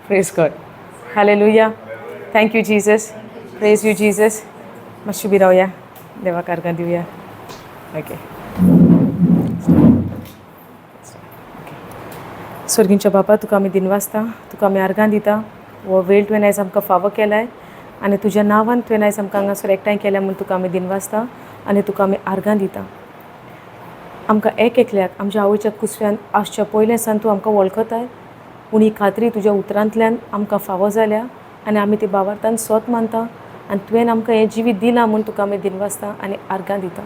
Praise God. Hallelujah. Thank you Jesus. Praise you Jesus. मातशें उबी रावया, देवाक आर्गां दिवया. ओके. स्वर्गींच्या बापा, तुका आमी दिनवासता, तुका आमी आर्गां दिता. हो वेळ तुवें आयज आमकां फावो केलाय आनी तुज्या नांवान तुवें आयज आमकां हांगासर एकठांय केल्या म्हूण तुका आमी दिनवासता आनी तुका आमी आर्गां दिता. आमकां एक एकल्याक आमच्या आवयच्या कुसव्यान आसच्या पयलें सान तूं आमकां वळखताय पूण ही खात्री तुज्या उतरांतल्यान आमकां फावो जाल्या आनी आमी ती बावार्थान सोत मानता आनी तुवें आमकां हें जिवीत दिलां म्हूण तुका आमी दिनवासता आनी आर्गां दिता.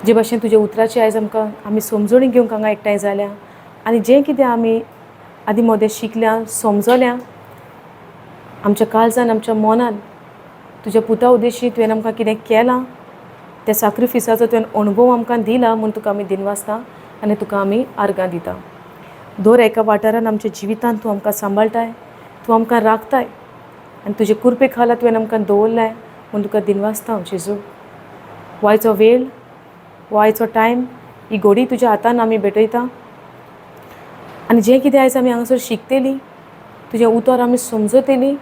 जे भाशेन तुज्या उतराची आयज आमकां आमी समजणी घेवंक हांगा एकठांय जाल्या आनी जें कितें आमी आदीं मदें शिकल्या समजल्या, आमच्या काळजान आमच्या मनान तुज्या पुता उद्देशी तुवें आमकां कितें केलां त्या साक्रिफिसाचो तुवें अणभव आमकां दिला म्हूण तुका आमी दिनवासता आनी तुका आमी आर्गां दिता. दर एका वाठारान आमच्या जिवितांत तूं आमकां सांबाळटाय, तूं आमकां राखताय आनी तुजे कृपे खाला तुवें आमकां दवरलाय म्हूण तुका दिनवासता हांव जेजू. वायचो वेळ, वायचो टायम, ही घोडी तुज्या हातान आमी भेटयता आनी जें कितें आयज आमी हांगासर शिकतलीं, तुजें उतर आमी समजतलीं,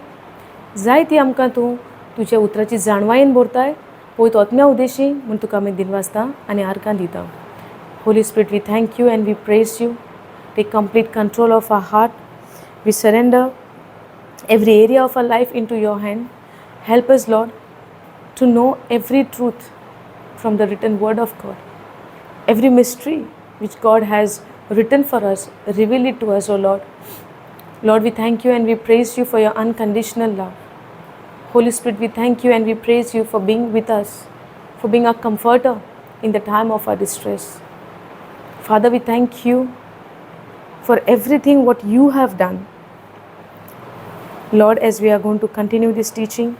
जाय ती आमकां तूं तुज्या उतराची जाणवायेन भरताय पवित्र आत्म्या उद्देशी म्हूण तुका आमी दिनवासता आनी आर्गां दिता. Holy Spirit, we thank you and we praise you. Take complete control of our heart. We surrender every area of our life into your hand. Help us, Lord, to know every truth from the written word of God. Every mystery which God has written for us, reveal it to us, O Lord. Lord, we thank you and we praise you for your unconditional love. Holy Spirit, we thank you and we praise you for being with us, for being our comforter in the time of our distress. Father, we thank you for everything what you have done. Lord, as we are going to continue this teaching,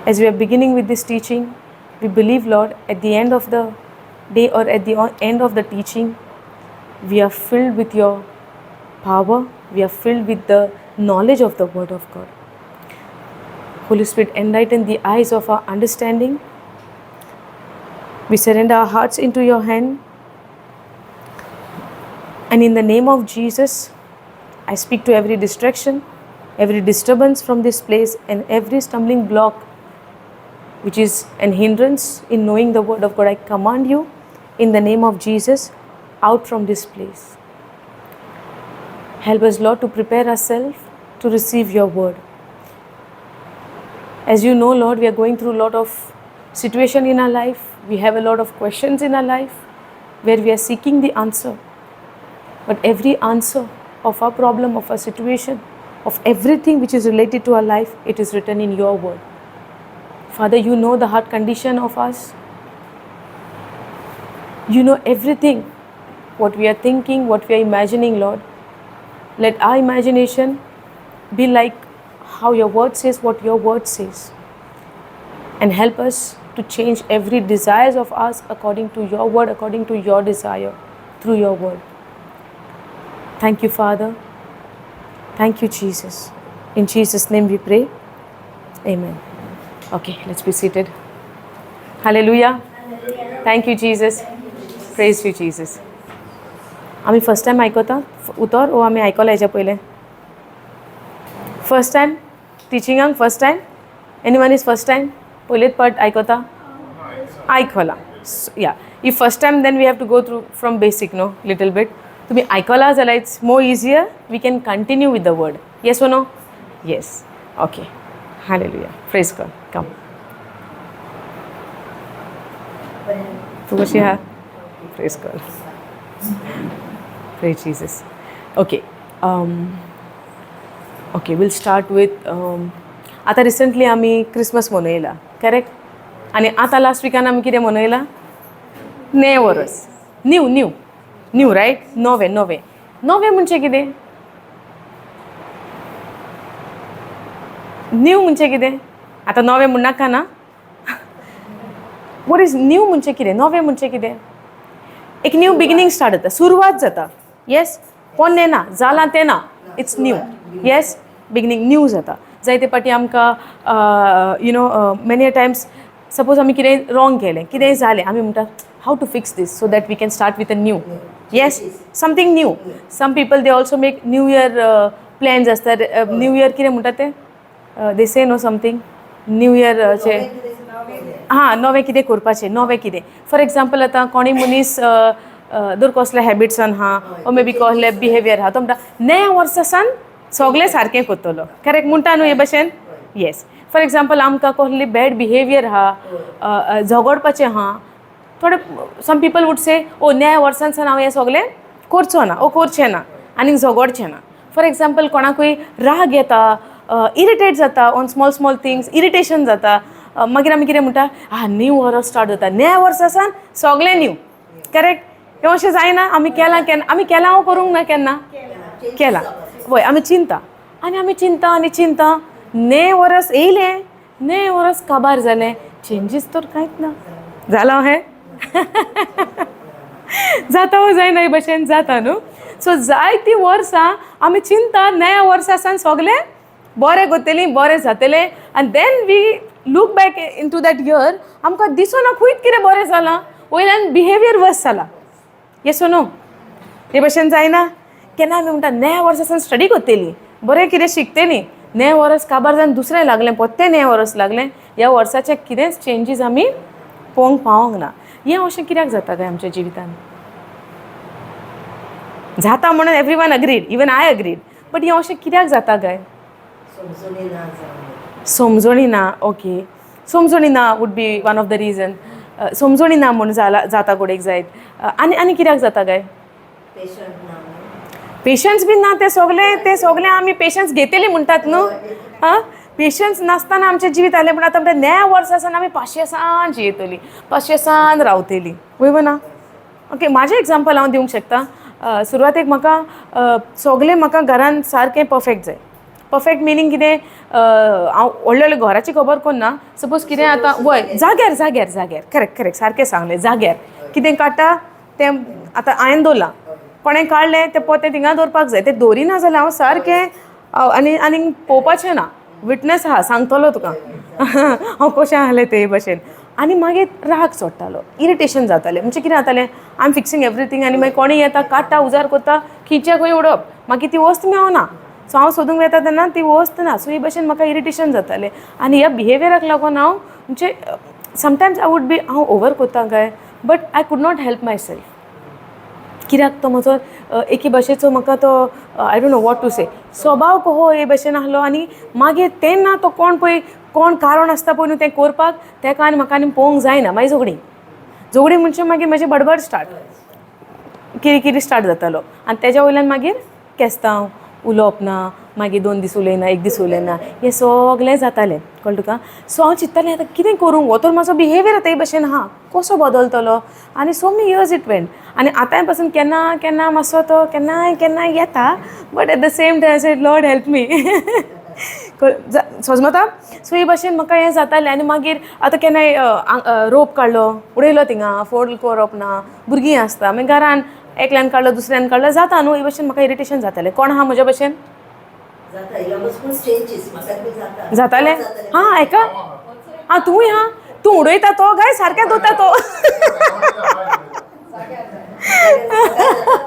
as we are beginning with this teaching, we believe, Lord, at the end of the day or at the end of the teaching, we are filled with your power, we are filled with the knowledge of the Word of God. Holy Spirit, enlighten the eyes of our understanding. We surrender our hearts into your hand. And in the name of Jesus, I speak to every distraction, every disturbance from this place, and every stumbling block which is an hindrance in knowing the Word of God. I command you in the name of Jesus, out from this place. Help us, Lord, to prepare ourselves to receive your word. As you know, Lord, we are going through a lot of situation in our life. We have a lot of questions in our life where we are seeking the answer. But every answer of our problem, of our situation, of everything which is related to our life, it is written in your word. Father, you know the heart condition of us. You know everything, what we are thinking, what we are imagining, Lord. Let our imagination be like how your word says, what your word says. And help us to change every desires of us according to your word, according to your desire, through your word. Thank you, Father. Thank you, Jesus. In Jesus' name we pray. Amen. Okay, let's be seated. Hallelujah. Thank you, Jesus. Praise you, Jesus. आमी first time आयकता उतर ओ आमी आयकला हेच्या पयलें? First time टिचिंगाक? First time? Anyone is first time? पयलेच पावट आयकता? आयकलां. Yeah, if first time, then we have to go through from basic, no, little bit. तुमी आयकला जाल्यार it's more easier, we can continue with the word. Yes or no? Yes. Okay. Hallelujah. Praise God. Come. तूं कशी आहा? Praise God. Praise Jesus. Okay. Okay, we'll start with आतां recently आमी Christmas मनयला, correct? आनी आतां लास्ट विकान आमी कितें मनयला? नवें वरस, न्यू न्यू न्यू, रायट? नवें नवें नवें म्हणजे कितें? न्यू म्हणजे कितें? आतां नवें म्हणनाका ना. What is new म्हणजे कितें? नवें म्हणजे कितें? एक न्यू बिगिनींग स्टार्ट जाता, सुरवात जाता. येस, पोन्नें ना, जालां तें ना, it's new. Yes, beginning new जाता. जायते पाटी आमकां many a times, suppose आमी कितें रॉंग केलें, कितेंय जालें, आमी म्हणटा, how to fix this so that we can start with a new. Yes, something new. Some people, they also make new year plans आसतात. न्यू इयर कितें म्हणटा ते, they say no, something new इयरचे. हां, नवें कितें करपाचें, नवें कितें. फॉर एग्जाम्पल, आतां कोणूय मनीस दर कसले हॅबिट्सान आहा ओ मे बी कसले बिहेवियर आहा, तो म्हणटा नया वर्सा सान सगळें सारकें करतलो. करेक्ट म्हणटा न्हू हे भशेन? येस. फॉर एग्जाम्पल, आमकां कसली बॅड बिहेवियर आहा, झगडपाचें आहा थोडे, some people would say, "Oh, नया वर्सान सान हांव हें सगळें करचो ना ओ करचें ना, आनीक झगडचें ना." फॉर एग्जाम्पल, कोणाकूय राग येता, इरिटेट जाता, on small small things irritation जाता. मागीर आमी कितें म्हणटा? "आं, न्यू वर्स स्टार्ट जाता, नया वर्सा सान सगळें न्यू." करेक्ट? हें अशें जायना? आमी केलां केन्ना? आमी केलां वो करूंक ना केन्ना? केलां. वय, आमी चिंता आनी आमी चिंता आनी चिंता, ने वरस येयलें, ने वरस काबार जालें, चेंजीस तर कांयच ना. जालां हें? जाता वो जायना? हे भशेन जाता न्हू? सो जायतीं वर्सां आमी चिंता, नया वर्सा सान सगळें बरें करतलीं, बरें जातलें, आनी then we look back into that year, आमकां दिसना खंयच कितें बरें जालां. वयल्यान बिहेवियर वर्स जाला. येस नो? हे भशेन जायना? केन्ना आमी म्हणटा, नया वर्सा सान स्टडी करतली, बरें कितें शिकतली. नये वर्स काबार जावन दुसरें लागलें, पोत्तें नयें वर्स लागलें. ह्या वर्साचें कितेंच चेंजीस आमी पळोवंक पावोंक ना. हें अशें कित्याक जाता काय आमच्या जिवितान? जाता म्हणून everyone agreed, even I agreed, but हें अशें कित्याक जाता काय? समजणी ना जावन. समजणी ना. ओके, समजणी ना would be one of the reason. समजणी ना म्हूण जाला जाता घोडेक जायत. आनी आनी कित्याक जाता काय? पेशंट ना म्हणून. पेशन्स बीन ना. ते सगळे आमी पेशन्स घेतली म्हणटात न्हू. आं, पेशन्स नासतना आमचें जिवीत आलें. पूण आतां म्हणटा, नया वर्सा आसान आमी पाशेंसान जियेतली, पाशेंसान रावतली. वय ना? ओके, म्हाजें एग्जाम्पल हांव दिवंक शकता. सुरवातेक म्हाका सगळें म्हाका घरान सारकें परफेक्ट जाय. परफेक्ट मिनींग कितें? हांव व्हडले व्हडले घराची खबर कोन्ना. सपोज कितें आतां, वय, जाग्यार जाग्यार जाग्यार. करेक्ट करेक्ट, सारकें सांगलें. जाग्यार कितें काडटा तें, आतां हांवें दवरलां, कोणें काडलें, तें पोतें थिंगा दवरपाक जाय. तें दवरिना जाल्यार हांव सारकें आनी आनीक पळोवपाचें ना. विटनस आहा, सांगतलो तुका हांव कशें आहलें ते भशेन. आनी मागीर राग चडटालो, इरिटेशन जातालें. म्हणजे कितें जातालें, I am fixing everything आनी मागीर कोणूय येता, काडटा, उजार करता, खिच्या खंय उडोवप, मागीर ती वस्त मेवना. सो हांव सोदूंक वेता तेन्ना ती वस्त ना. सो ही भशेन म्हाका इरिटेशन जातालें आनी ह्या बिहेवियराक लागून हांव म्हणजे समटायम्स I would be, हांव ओवर करता काय, but I could not help myself. कित्याक तो म्हजो एके भाशेचो म्हाका तो, I don't know what to say, स्वभाव कहो हे भशेन आहलो. आनी मागीर तेन्ना तो कोण पळय कोण कारण आसता पळय न्हू तें करपाक, तेका आनी म्हाका आनी पळोवंक जायना. मागीर झगडीं झगडीं म्हणजे मागीर म्हजें बडबड स्टार्ट, कितें कितें स्टार्ट जातालो आनी तेज्या वयल्यान मागीर केस्तांव, उलोवप ना, मागीर 2 दीस उलयना, एक दीस उलयना, हें सगळें जातालें. कळ्ळें तुका? सो हांव चिंत्तालें, आतां कितें करूं? हो तर म्हजो बिहेवियर आतां हे भशेन आहा, कसो बदलतलो? आनी so many years it went. आनी आतांय पासून केन्ना केन्ना मातसो तो केन्नाय केन्नाय येता, but at the same time said, "Lord, help me." सजमता? सो हे भशेन म्हाका हें जातालें. आनी मागीर आतां केन्नाय रोप काडलो, उडयलो थिंगा, फोल्ड करप ना. भुरगीं आसता, मागीर घरान एकल्यान काडलो, दुसऱ्यान काडलो, जाता न्हू? हे भशेन म्हाका इरिटेशन जातालें. कोण आहा म्हज्या भशेन? जाता. पूण चेंजीस म्हाका बी जाता. जातालें. हां, आयका. आं, तूंय हा? तूं उडयता तो काय सारकें दवरता तो?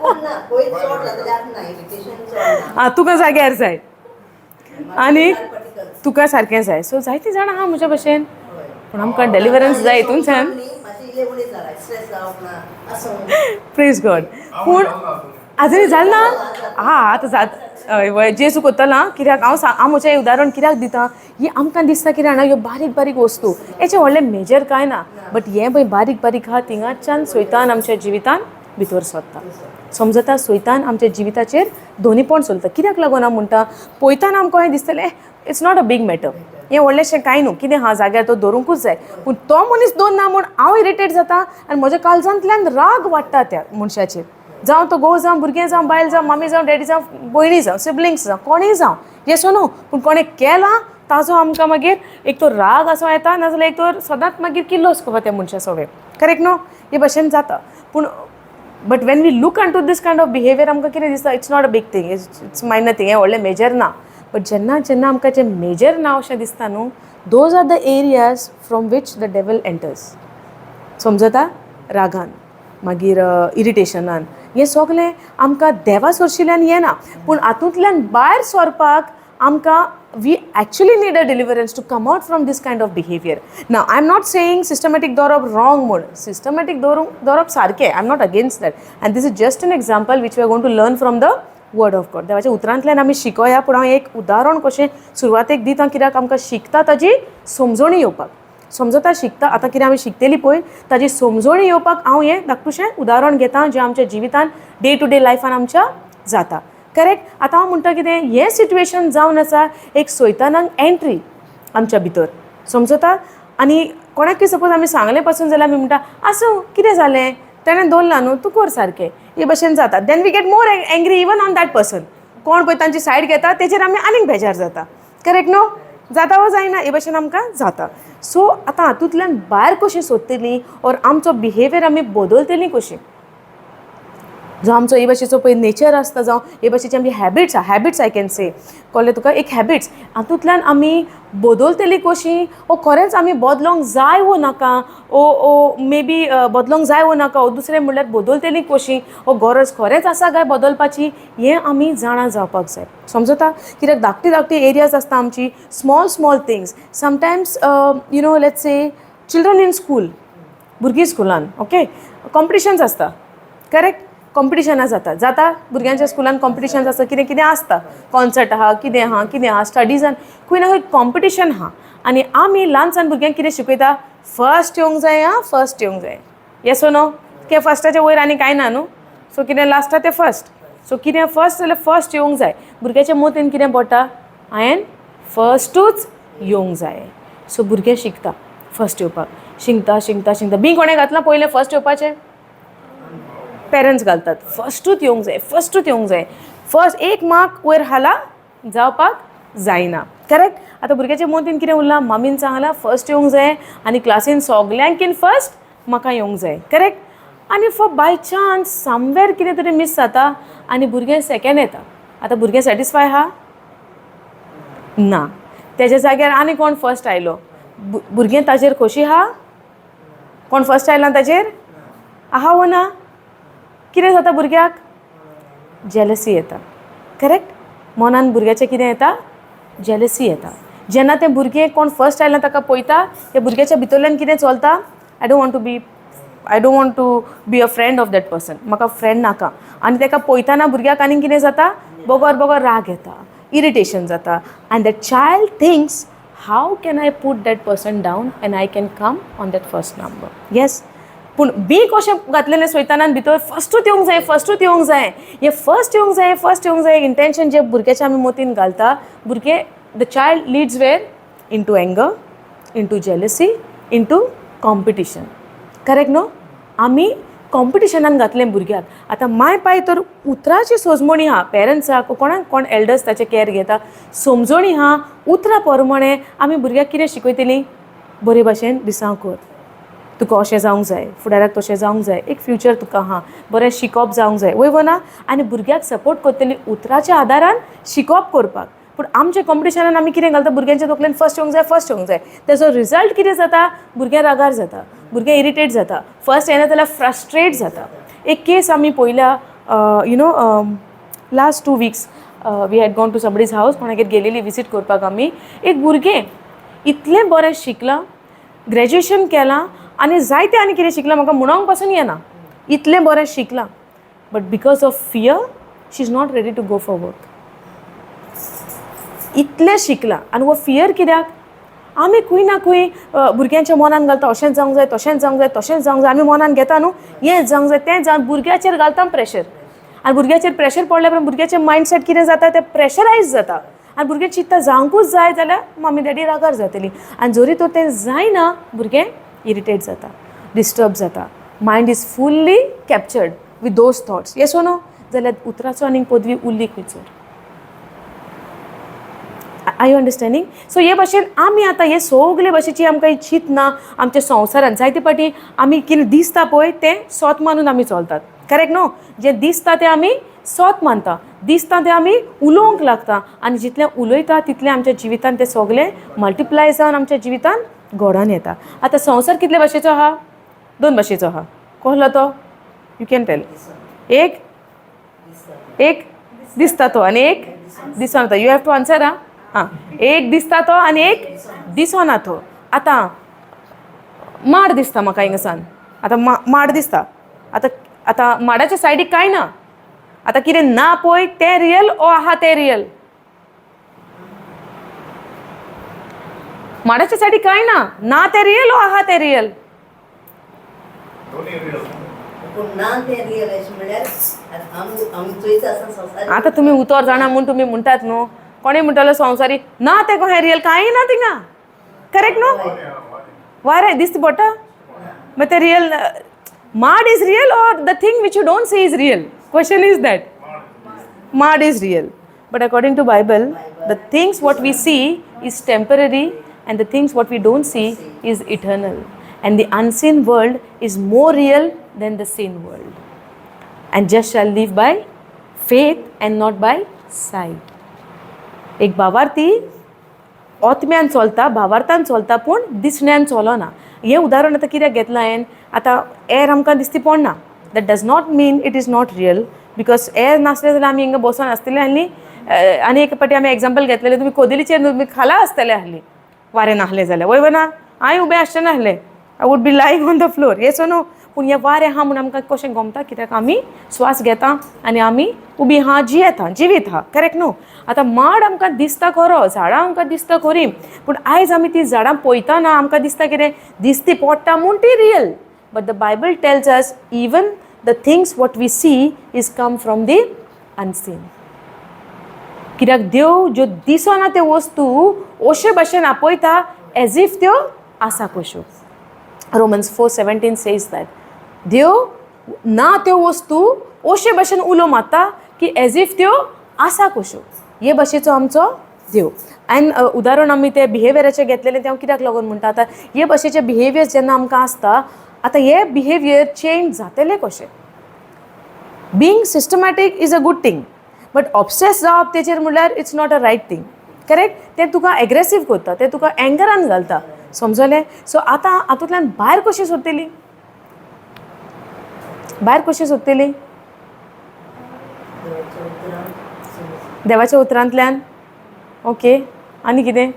पूण ना, पयलीं चड जातालें, आतां ना, इरिटेशन चड ना. आं, तुका जाग्यार जाय आनी particle. तुका सारकें जाय. सो जायतीं जाणां आहा म्हज्या भशेन, पूण आमकां डेलिवरन्स जाय हितूनच्यान. मातशें इल्लें उणें जाला, स्ट्रेस जावप ना आसूं. प्रेज गॉड. पूण आजूनय जालें ना. आं, आतां जात. हय वय, जेजू करतलो. आं, कित्याक हांव हांव म्हजें उदाहरण कित्याक दिता? ही आमकां दिसता कितें जाणा, ह्यो बारीक बारीक वस्तू, हेचें व्हडलें मेजर कांय ना, बट हें पळय बारीक बारीक आहा, थिंगाच्यान सैतान आमच्या जिवितान भितर सरता. समजता? सैतान आमच्या जिविताचेर दोनीपण चलता. कित्याक लागून हांव म्हणटा, पळयतना आमकां हें दिसतलें, it's not a big matter, हें व्हडलेंशें कांय न्हू, कितें आहा जाग्यार तो दवरूंकूच जाय. पूण तो मनीस दवरना म्हूण हांव इरिटेट जाता आनी म्हज्या काळजांतल्यान राग वाडटा त्या मनशाचेर. जावं तो घोव जावं, भुरगें जावं, बायल जावं, मामी जावं, डॅडी जावं, भयणी जावं, सिबलिंग्स जावं, कोणूय जावं. येस नो? पूण कोणें केलां ताजो आमकां मागीर एक तर राग असो येता, नाजाल्यार एक तर सदांच मागीर किल्लोस कहो त्या मनशा सगळें. करेक्ट न्हू? हे भशेन जाता. पूण but when we look unto this kind of behaviour, आमकां कितें दिसता? It's not a big thing, it's minor thing, हें व्हडलें मेजर ना. बट जेन्ना जेन्ना आमकां जें मेजर ना अशें दिसता न्हू, those are the areas from which the devil enters. समजता? रागान, मागीर इरिटेशनान. हें सगलें आमकां देवा सोरशिल्यान येना, पूण हातूंतल्यान भायर सरपाक आमकां we actually need a deliverance to come out from this kind of behaviour. ना, I am not saying systematic दवरप wrong म्हूण. सिस्टमॅटीक दवरूंक दवरप सारकें, I am not against that, and this is just an example which we are going to learn from the word of God. देवाच्या उतरांतल्यान आमी शिकोया, पूण हांव एक उदाहरण कशें सुरवातेक दिता, कित्याक आमकां शिकता ताजी समजणी येवपाक, समजता शिकता आतां कितें आमी शिकतली पळय ताजी समजणी येवपाक हांव हें धाकटुशें उदाहरण घेता, जें आमच्या जिवितान डे टू डे लायफान आमच्या जाता, करेक्ट? आतां हांव म्हणटा कितें, हें सिट्युएशन जावन आसा एक सैतानाक एंट्री आमच्या भितर, समजता? आनी कोणाकय सपोज आमी सांगलें पासून जाल्यार आमी म्हणटा, आसूं, कितें जालें, तेणें दवरलां न्हू, तूं कर सारकें. हे भशेन जाता. Then we get more angry even on that person. कोण पळय तांची सायड घेता तेजेर आमी आनीक बेजार जाता, करेक्ट न्हू? जाता वो जायना? हे भशेन आमकां जाता. सो आतां हातूंतल्यान भायर कशीं सोदतलीं ऑर आमचो बिहेवियर आमी बदलतलीं कशीं, जो आमचो हे भाशेचो पळय नेचर आसता, जावं हे भाशेची आमची हॅबिट्स आहा, हॅबिट्स I can say, कळ्ळें तुका? एक हॅबिट्स हातूंतल्यान आमी बदलतली कशी, ओ खरेंच आमी बदलोंक जाय वो नाका, ओ ओ मे बी बदलोंक जाय वो नाका, ओ दुसरें म्हणल्यार बदलतली कशी, ओ गरज खरेंच आसा काय बदलपाची, हें आमी जाणा जावपाक जाय, समजता? कित्याक धाकटी धाकटी एरियाज आसता आमची, small small things sometimes, let's say children in school, भुरगीं स्कुलान, ओके, कॉम्पिटिशन्स आसता, करेक्ट? कॉम्पिटिशनां जाता, जाता भुरग्यांच्या स्कुलान कॉम्पिटिशन्स आसता, कितें कितें आसता, कॉन्सर्ट आहा, कितें आहा, कितें आहा, स्टडिजान खंय ना खंय कॉम्पिटिशन आहा. आनी आमी ल्हान सान भुरग्यांक कितें शिकयता? फर्स्ट येवंक जाय आं, फर्स्ट येवंक जाय. येस नो? कित्याक फर्स्टाच्या वयर आनी कांय ना न्हू. सो कितें लास्टा तें फर्स्ट. सो कितें फर्स्ट जाल्यार फर्स्ट येवंक जाय. भुरग्याच्या मतीन कितें पडटा? हांवें फर्स्टूच येवंक जाय. सो भुरगें शिकता फर्स्ट येवपाक, शिकता शिकता शिकता. बी कोणें घातलां पयलें फर्स्ट येवपाचें? पेरंट्स घालतात, फर्स्टूच येवंक जाय, फर्स्टूच येवंक जाय. फर्स्ट एक मार्क वयर हाला जावपाक जायना, करेक्ट? आतां भुरग्याच्या मतीन कितें उरलां? मम्मीन सांगलां फर्स्ट येवंक जाय आनी क्लासीन सगल्यांकीन फर्स्ट म्हाका येवंक जाय, करेक्ट? आनी फॉर बाय चान्स समवेर कितें तरी मीस जाता आनी भुरगें सेकेंड येता. आतां भुरगें सॅटिस्फाय आहा ना. तेज्या जाग्यार आनी कोण फर्स्ट आयलो, भुरगें ताजेर खोशी आहा? कोण फर्स्ट आयला ताजेर आहा वो ना? कितें जाता भुरग्याक? जेलसी येता, करेक्ट? मनान भुरग्याचें कितें येता? जेलसी येता. जेन्ना तें भुरगें कोण फर्स्ट आयलां ताका पळयता, त्या भुरग्याच्या भितरल्यान कितें चलता? I don't want to be a friend of that person. म्हाका फ्रेंड नाका. आनी ताका पळयतना भुरग्याक आनीक कितें जाता? बगर बगर राग येता, इरिटेशन जाता, and that child thinks, how can I put that person down and I can come on that first number? Yes. पूण बी कशें घातलेलें सैतानान भितर? फर्स्टूच येवंक जाय, फर्स्टूच येवंक जाय. हें फर्स्ट येवंक जाय, फर्स्ट येवंक जाय इंटेन्शन जें भुरग्याच्या आमी मतीन घालता, भुरगें, the child leads where? Into anger, into jealousy, into competition, correct न्हू? आमी कॉम्पिटिशनान घातलें भुरग्याक. आतां माय पाय तर उतराची सोजमणी आहा पेरंट्साक, कोणाक कोण एल्डर्स ताचें कॅर घेता, समजणी आहा. उतरां प्रमाणे आमी भुरग्याक कितें शिकयतलीं? बरे भाशेन दिसांव कर, तुका अशें जावंक जाय, फुडाराक तशें जावंक जाय, एक फ्युचर तुका आहा, बरें शिकप जावंक जाय, वय वो ना? आनी भुरग्याक सपोर्ट करतली उतराच्या आदारान शिकप करपाक. पूण आमच्या कॉम्पिटिशनान आमी कितें घालता भुरग्यांच्या तकलेन? फर्स्ट येवंक जाय, फर्स्ट येवंक जाय. तेजो रिजल्ट कितें जाता? भुरगें रागार जाता, भुरगें इरिटेट जाता, फर्स्ट येना जाल्यार फ्रस्ट्रेट जाता. एक केस आमी पळयल्या, last 2 weeks we had gone to somebody's house. कोणागेर गेलेली विजीट करपाक आमी. एक भुरगें इतलें बरें शिकलां, ग्रॅज्युएशन केलां आनी जायतें आनी कितें शिकलां, म्हाका म्हणोंक पासून येना, इतलें बरें शिकलां, but because of fear she is not ready to go for work. इतलें शिकलां आनी हो फियर कित्याक? आमी खंय ना खंय भुरग्यांच्या मनान घालता, अशेंच जावंक जाय, तशेंच जावंक जाय, तशेंच जावंक जाय. आमी मनान घेता न्हू, हें जावंक जाय, तें जावं, भुरग्याचेर घालता प्रेशर. आनी भुरग्याचेर प्रेशर पडल्या उपरांत भुरग्याचें मायंडसेट कितें जाता? तें प्रेशरायज जाता आनी भुरगें चिंत्ता, जावंकूच जाय जाल्यार मम्मी डॅडी रागार जातली. आनी जरी तर तें जायना, भुरगें इरिटेट जाता, डिस्टर्ब जाता. Mind is fully captured with those thoughts, yes no? जाल्यार उतराचो आनीक पदवी उरली खंयसर? Are you understanding? So हे भाशेन आमी आतां हे सगळे भाशेची आमकां चिंतना आमच्या संवसारांत जायते फावटी आमी कितें दिसता पळय तें सोत मानून आमी चलतात, करेक्ट न्हू? जें दिसता तें आमी सोत मानता, दिसता तें आमी उलोवंक लागता आनी जितलें उलयता तितलें आमच्या जिवितान तें सगळें मल्टिप्लाय जावन आमच्या जिवितान घडोन येता. आतां संवसार कितले भाशेचो आहा? दोन भाशेचो आहा. कसलो तो? You can tell. एक एक दिसता तो आनी एक दिसना तो. You have to answer. आं आं, एक दिसता तो आनी एक दिसना तो. आतां माड दिसता म्हाका हिंगासान. आतां माड दिसता. आतां आतां माडाच्या सायडीक कांय ना. आतां कितें ना पळय तें रियल ओ आहा तें रियल? माडाच्या सायडीक कांय ना, ना तें रियल ओ आहा तें रियल? पूण ना तें रियल अशें म्हणल्यार आम चोयत आसा संवसार. आतां तुमी उतर जाणा म्हूण तुमी म्हणटात न्हू. कोणें म्हणटलो संवसारी ना तें कहें रियल? कांय ना थिंगा, करेक्ट न्हू? वारें दिसता पडटा मागीर तें रियल? माड is real or the thing which you don't see is real? Question is that mud is real, but according to Bible, the things what we see is temporary and the things what we don't see is eternal, and the unseen world is more real than the seen world, and just shall live by faith and not by sight. एक भावार्थी ओतम्यान चलता, भावार्थान चलता, पूण दिसण्यान चलना. हें उदाहरण आतां कित्याक घेतलां हांवें? आतां एर आमकां दिसती पडना, that does not mean it is not real, because air नासलें जाल्यार आमी हिंगा बसोन आसतले आनी आनी एक पाटी आमी एग्जाम्पल घेतलेलें, तुमी कोदेलीचेर तुमी खाला आसतले आहली वारें नासलें जाल्यार, वय ना? हांवें उबें आसचें नासलें, I would be lying on the floor, yes no? पूण हें वारें आहा म्हूण आमकां कशें गमता, कित्याक आमी स्वास घेता आनी आमी उबी आहा, जियेता, जिवीत आहा, करेक्ट न्हू? आतां माड आमकां दिसता खरो, झाडां आमकां दिसता खरी, पूण आयज आमी ती झाडां पळयतना आमकां दिसता कितें दिसती पडटा म्हूण ती real. But the Bible tells us even the things what we see is come from the unseen, कित्याक देव ज्यो दिसना त्यो वस्तू अशे भाशेन आपयता एज if त्यो आसा कश्यो. Romans 4:17 says that देव ना त्यो वस्तू अशे भाशेन उलो मारता की एज if त्यो आसा कश्यो. हे भाशेचो आमचो देव. आनी उदाहरण आमी ते बिहेवियराचें घेतलेलें तें हांव कित्याक लागून म्हणटा, आतां हे भाशेचे बिहेवियर जेन्ना आमकां आसता, आतां हे बिहेवियर चेंज जातले कशें? Being systematic is a good thing, but obsess जावप तेचेर म्हणल्यार it's not a right thing, correct? तें तुका एग्रेसीव करता, तें तुका एंगरान घालता, समजलें? सो आतां हातूंतल्यान भायर कशी सोदतली? भायर कशी सोदतली? देवाच्या उतरान समज. देवाच्या उतरांतल्यान, ओके. आनी कितें?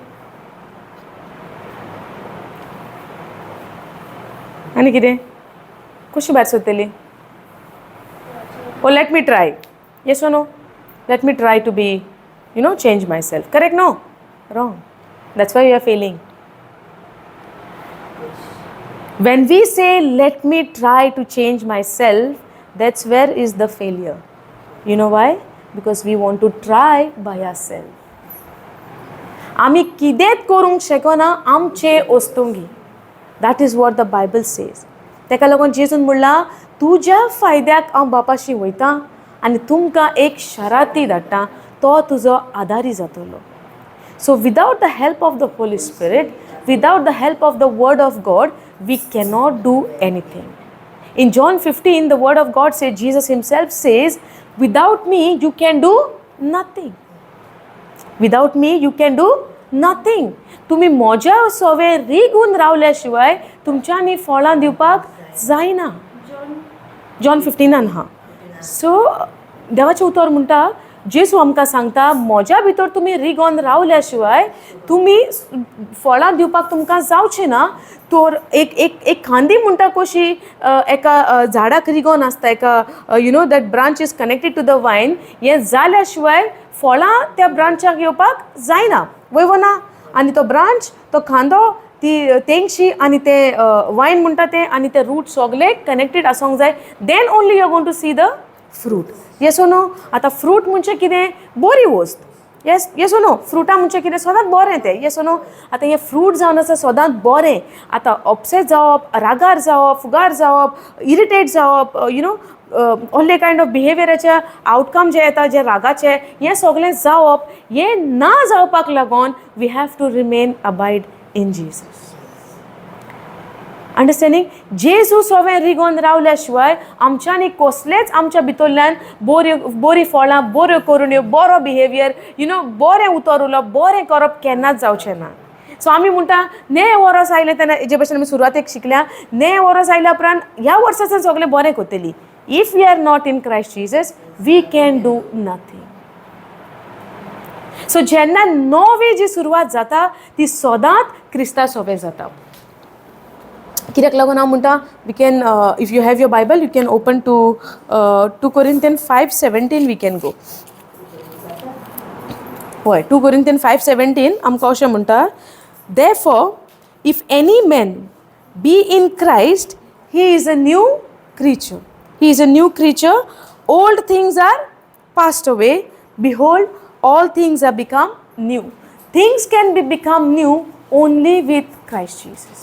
आनी कितें? कशी भायर सोदतली? Oh, let me try, yes or no? Let me try to be change myself, correct? No, wrong. That's why you are failing. When we say, "Let me try to change myself," that's where is the failure. You know why? Because we want to try by ourselves. आमी कितेंच करूंक शकना आमचे वस्तुंगी. That is what the Bible says. ताका लागून जेजून म्हणलां, तुज्या फायद्याक हांव बापाशी वयता आनी तुमकां एक शराती धाडटा, तो तुजो आदारी जातलो. So without the help of the Holy Spirit, without the help of the Word of God, we cannot do anything. In John 15, the Word of God says, Jesus Himself says, "Without me, you can do nothing." Without me, you can do nothing. तुमी म्हज्या सवे रिगून रावल्या शिवाय तुमच्यांनी फळां दिवपाक जायना. John 15 आहा. सो देवाचें उतर म्हणटा, जेजू आमकां सांगता, म्हज्या भितर तुमी रिगोन रावल्या शिवाय तुमी फळां दिवपाक तुमकां जावचें ना. तर एक एक एक खांदी म्हणटा कशी एका झाडाक रिगोन आसता, एका that branch is connected to the vine, हें जाल्या शिवाय फळां त्या ब्रांचाक येवपाक जायना, वय वो ना? आनी तो ब्रांच, तो खांदो, ती तेंगशी आनी ते वायन म्हणटा तें आनी ते रूट सगळे कनेक्टेड आसूंक जाय, then only you are going to see the fruit, yes no? आतां फ्रूट म्हणजे कितें? बरी वस्त, येस नो? फ्रुटां म्हणजे कितें? सदांच बरें तें, येस नो? आतां हें फ्रूट जावन आसा सदांच बरें. आतां ऑबसेस जावप, रागार जावप, फुगार जावप, इरिटेट जावप, you know Ahle kind of बिहेवियराचे आवटकम जे येता, जे रागाचे, हें सगळें जावप, हें ना जावपाक लागून we have to remain abide in Jesus. Understanding? जेजू सवें रिगोन रावल्या शिवाय आमच्यांनी कसलेच आमच्या भितरल्यान बऱ्यो बरीं फळां, बऱ्यो करुण्यो, बरो बिहेवियर, you know बरें उतर उलोवप, बरें करप केन्नाच जावचें ना. सो आमी म्हणटा, नें वरोस आयलें तेन्ना, जे भशेन आमी सुरवातेक शिकल्या, नें वरोस आयल्या उपरांत ह्या वर्साच्यान सगळें बरें करतली. If we are not in Christ Jesus, we can do nothing. So जेन्ना नवी जी सुरवात जाता ती सदांच क्रिस्ता सोबे जाता. कित्याक लागून हांव म्हणटा, we can, if you have your Bible, you can open to 2 Corinthian 5:17. We can go. हय, 2 कोरिंथियन 5:17 आमकां अशें म्हणटा, "Therefore, if any man be in Christ, he is a new creature. He is a new creature. Old things are passed away. Behold, all things are become new." Things can be become new only with Christ Jesus.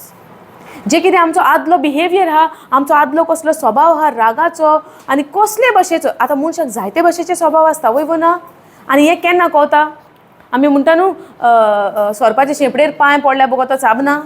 जे कितें आमचो आदलो behaviour आहा, आमचो आदलो कसलो स्वभाव आहा रागाचो आनी कसले भशेचो. आतां मनशाक जायते भशेचे स्वभाव आसता, वय वो ना? आनी हें केन्ना कळता? आमी म्हणटा न्हू, सोरपाचे शेंपडेर पांय पडल्या बगर तो चाबना.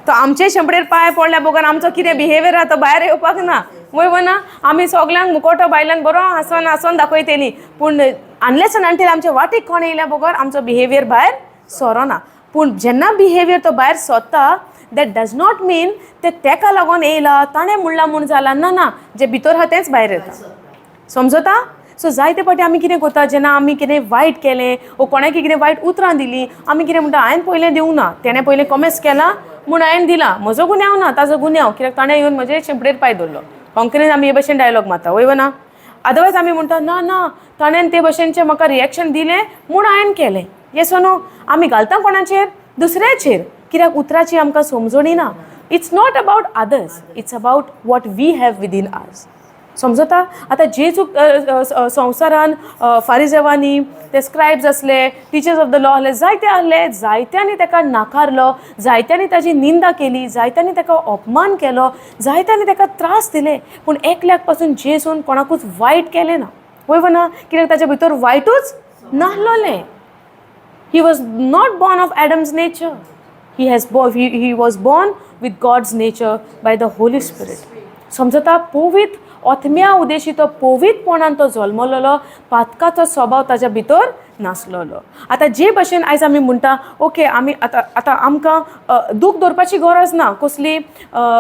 तो आमचे शेंपडेर पांय पडल्या बगर आमचो कितें बिहेवियर आहा तो भायर येवपाक ना, वय वो ना? आमी सगल्यांक मुकोटो बायल्यान बरो हांसोन हांसोन दाखयतली, पूण अनलेस आनी अंटील आमचे वाटेक कोण येयल्या बगर आमचो बिहेवियर भायर सोरोना. पूण जेन्ना बिहेवियर तो भायर सोदता, that does not मीन ते तेका लागून येयला, ताणें म्हणलां म्हूण जाला. ना ना, जे भितर आहा तेंच भायर येता, समजता? सो जायते फावटी आमी कितें करता, जेन्ना आमी कितें वायट केलें वो कोणाकी कितें वायट उतरां दिलीं, आमी कितें म्हणटा, हांवें पयलें दिवंक ना, तेणें पयलें कोमेस केलां म्हूण हांवें दिलां. म्हजो गुन्यांव ना, ताजो गुन्यांव, कित्याक ताणें येवन म्हजे शेंपडेर पांय दवरलो. कोंकणीन आमी हे भशेन डायलॉग मारता, वय ना? अदरवायज आमी म्हणटा, ना ना, ताणें ते भशेनचें म्हाका रिएक्शन दिलें म्हूण हांवें केलें. येस नो? आमी घालता कोणाचेर? दुसऱ्याचेर. कित्याक? उतराची आमकां समजणी ना. It's not about others, it's about what we have within us. समजता? आतां जेजू संवसारान फारिजेवांनी, ते स्क्रायब्स आसले, टिचर्स ऑफ the law आहले, जायते आहले. जायत्यांनी ताका नाकारलो, जायत्यांनी ताजी निंदा केली, जायत्यांनी ताका अपमान केलो, जायत्यांनी ताका त्रास दिले, पूण एकल्याक पासून जेजून कोणाकूच वायट केलें ना, वय ना? कित्याक ताच्या भितर वायटूच नासलोलें. He was not born of Adam's nature. He was born with God's nature by the Holy Spirit. समजता? पवित्र आत्म्या उदेशी तो पवित्रपणान तो जल्मलेलो. पातकाचो स्वभाव ताच्या भितर नासलेलो. आतां जे भशेन आयज आमी म्हणटा, ओके, आमी आतां आतां आमकां दूख दवरपाची गरज ना कसली.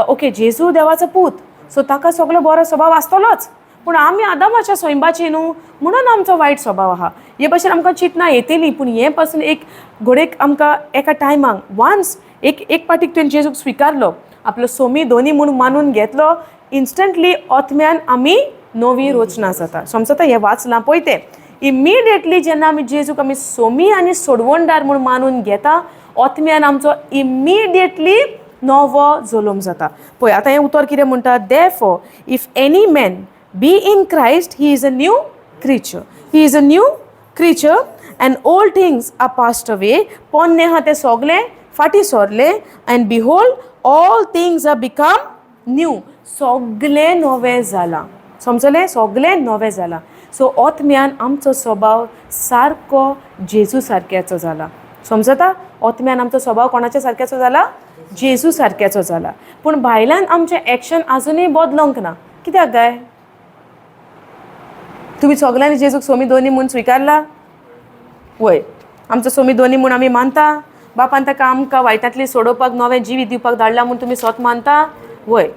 ओके, जेजू देवाचो पूत, सो ताका सगलो बरो स्वभाव आसतलोच, पूण आमी आदामाच्या सैंबाची न्हू, म्हणून आमचो वायट स्वभाव आहा, हे भशेन आमकां चिंतना येतली. पूण हें पासून एक घडयेक आमकां एका टायमाक वन्स एक एक पाटीक तुवें जेजूक स्विकारलो, आपलो सोमी धनी म्हूण मानून घेतलो, इन्स्टंटली ओत्म्यान आमी नवी रचना जाता. समजता? हें वाचलां पळय तें, इमिडिएटली जेन्ना आमी जेजूक आमी सोमी आनी सोडवणदार म्हूण मानून घेता, ओत्म्यान आमचो इमिडिएटली नवो जल्म जाता. पळय आतां हें उतर कितें म्हणटा, "Therefore, if any man be in Christ, he is a new creature. He is a new creature and old things are passed away." पोन्ने आहा तें सोगलें फाटीं सरलें. "And behold, all things are become new." सगलें नवें जालां. समजलें? सगलें नवें जालां. सो ओत्म्यान आमचो स्वभाव सारको जेजू सारक्याचो जाला. समजता? ओत्म्यान आमचो स्वभाव कोणाच्या सारक्याचो जाला? जेजू सारक्याचो जाला. पूण भायल्यान आमचें एक्शन आजुनूय बदलोंक ना. कित्याक काय? तुमी सगल्यांनी जेजूक सोमी धनी म्हूण स्विकारला, वय? आमचो सोमी धनी म्हूण आमी मानता. बापान ताका आमकां वायटांतली सोडोवपाक, नवें जिवीत दिवपाक धाडला म्हूण तुमी स्वत मानता, वय?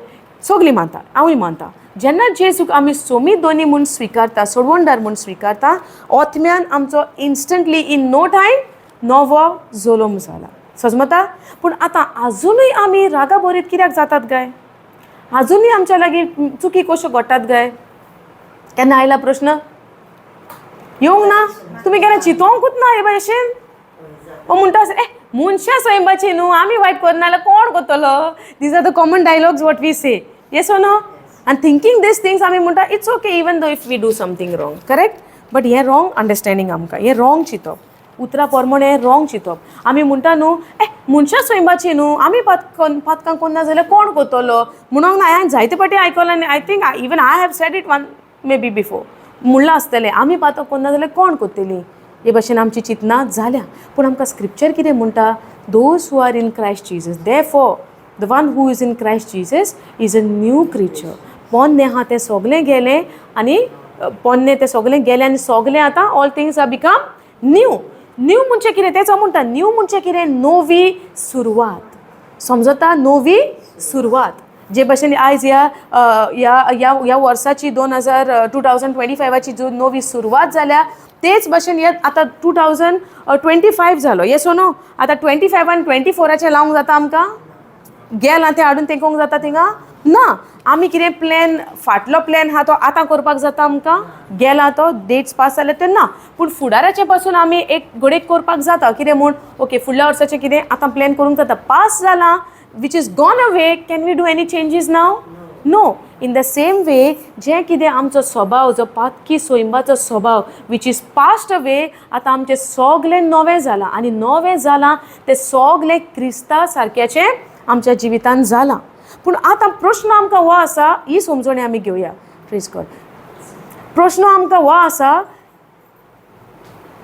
सगळीं मानता, हांवूय मानता. जेन्ना जेजूक आमी सोमी धनी म्हूण स्विकारता, सोडवणदार म्हूण स्विकारता, ओत्म्यान आमचो इन्स्टंटली, इन नो टायम नवो जल्म जाला. सजमता? पूण आतां आजुनूय आमी रागा भरीत कित्याक जातात काय? आजुनूय आमच्या लागीं चुकी कश्यो घडटात काय? केन्ना आयला प्रश्न? येवंक ना? तुमी केन्ना चिंतोंकूच ना हे भशेन? ओ म्हणटा, ए, मनशां सैमाची न्हू, आमी वायट करना जाल्यार कोण करतलो? These are the common dialogues what we say, yes or no? आनी थिंकींग these things आमी म्हणटा, it's okay even though if we do something wrong, correct? But हें रॉंग अंडरस्टँडींग आमकां, हें रॉंग चिंतप. उतरां प्रमाणे हें रॉंग चिंतप. आमी म्हणटा न्हू, ए, मनशां सैमाची न्हू, आमी पातकां करना जाल्यार कोण करतलो म्हणून ना. हांवें जायते फावटी आयकलां आनी I think even I have said it one maybe before. म्हणलां आसतलें, आमी पातक करना जाल्यार कोण करतलीं? हे भशेन आमची चिंतना जाल्या. पूण आमकां स्क्रिप्चर कितें म्हणटा? Those who are in Christ Jesus, therefore the one who is in Christ Jesus is a new creature. पोन्नें आहा तें सगलें गेलें आनी पोन्नें तें सगलें गेलें आनी सगलें आतां all things are become new. New म्हणजे कितें? तेच हांव म्हणटा, न्यू म्हणजे कितें? नवी सुरवात. समजता? नवी सुरवात. जे भशेन आयज ह्या ह्या ह्या ह्या वर्साची 2000 2025आची जो नवी सुरवात जाल्या, तेच भशेन हे आतां 2025 जालो, येस नो? आतां 25 आनी 24आचें लावंक जाता आमकां? गेलां तें हाडून तेंकोंक जाता थिंगा ना. आमी कितें प्लॅन, फाटलो प्लॅन आहा तो आतां करपाक जाता आमकां? गेला तो डेट्स पास जाले ते ना. पूण फुडाराचें पासून आमी एक घडयेक करपाक जाता. कितें म्हूण, ओके, फुडल्या वर्साचें कितें आतां प्लॅन करूंक जाता. पास जालां, which is gone away, can we do any changes now? No. In the same way, जें कितें आमचो स्वभाव, जो पातकी सोयंबाचो स्वभाव which is past अवे, आतां आमचें सगलें नवें जालां आनी नवें जालां तें सगलें क्रिस्ता सारक्याचें आमच्या जिवितान जालां. पूण आतां प्रश्न आमकां हो आसा, ही समजणी आमी घेवया. प्रेज गॉड. प्रश्न आमकां हो आसा,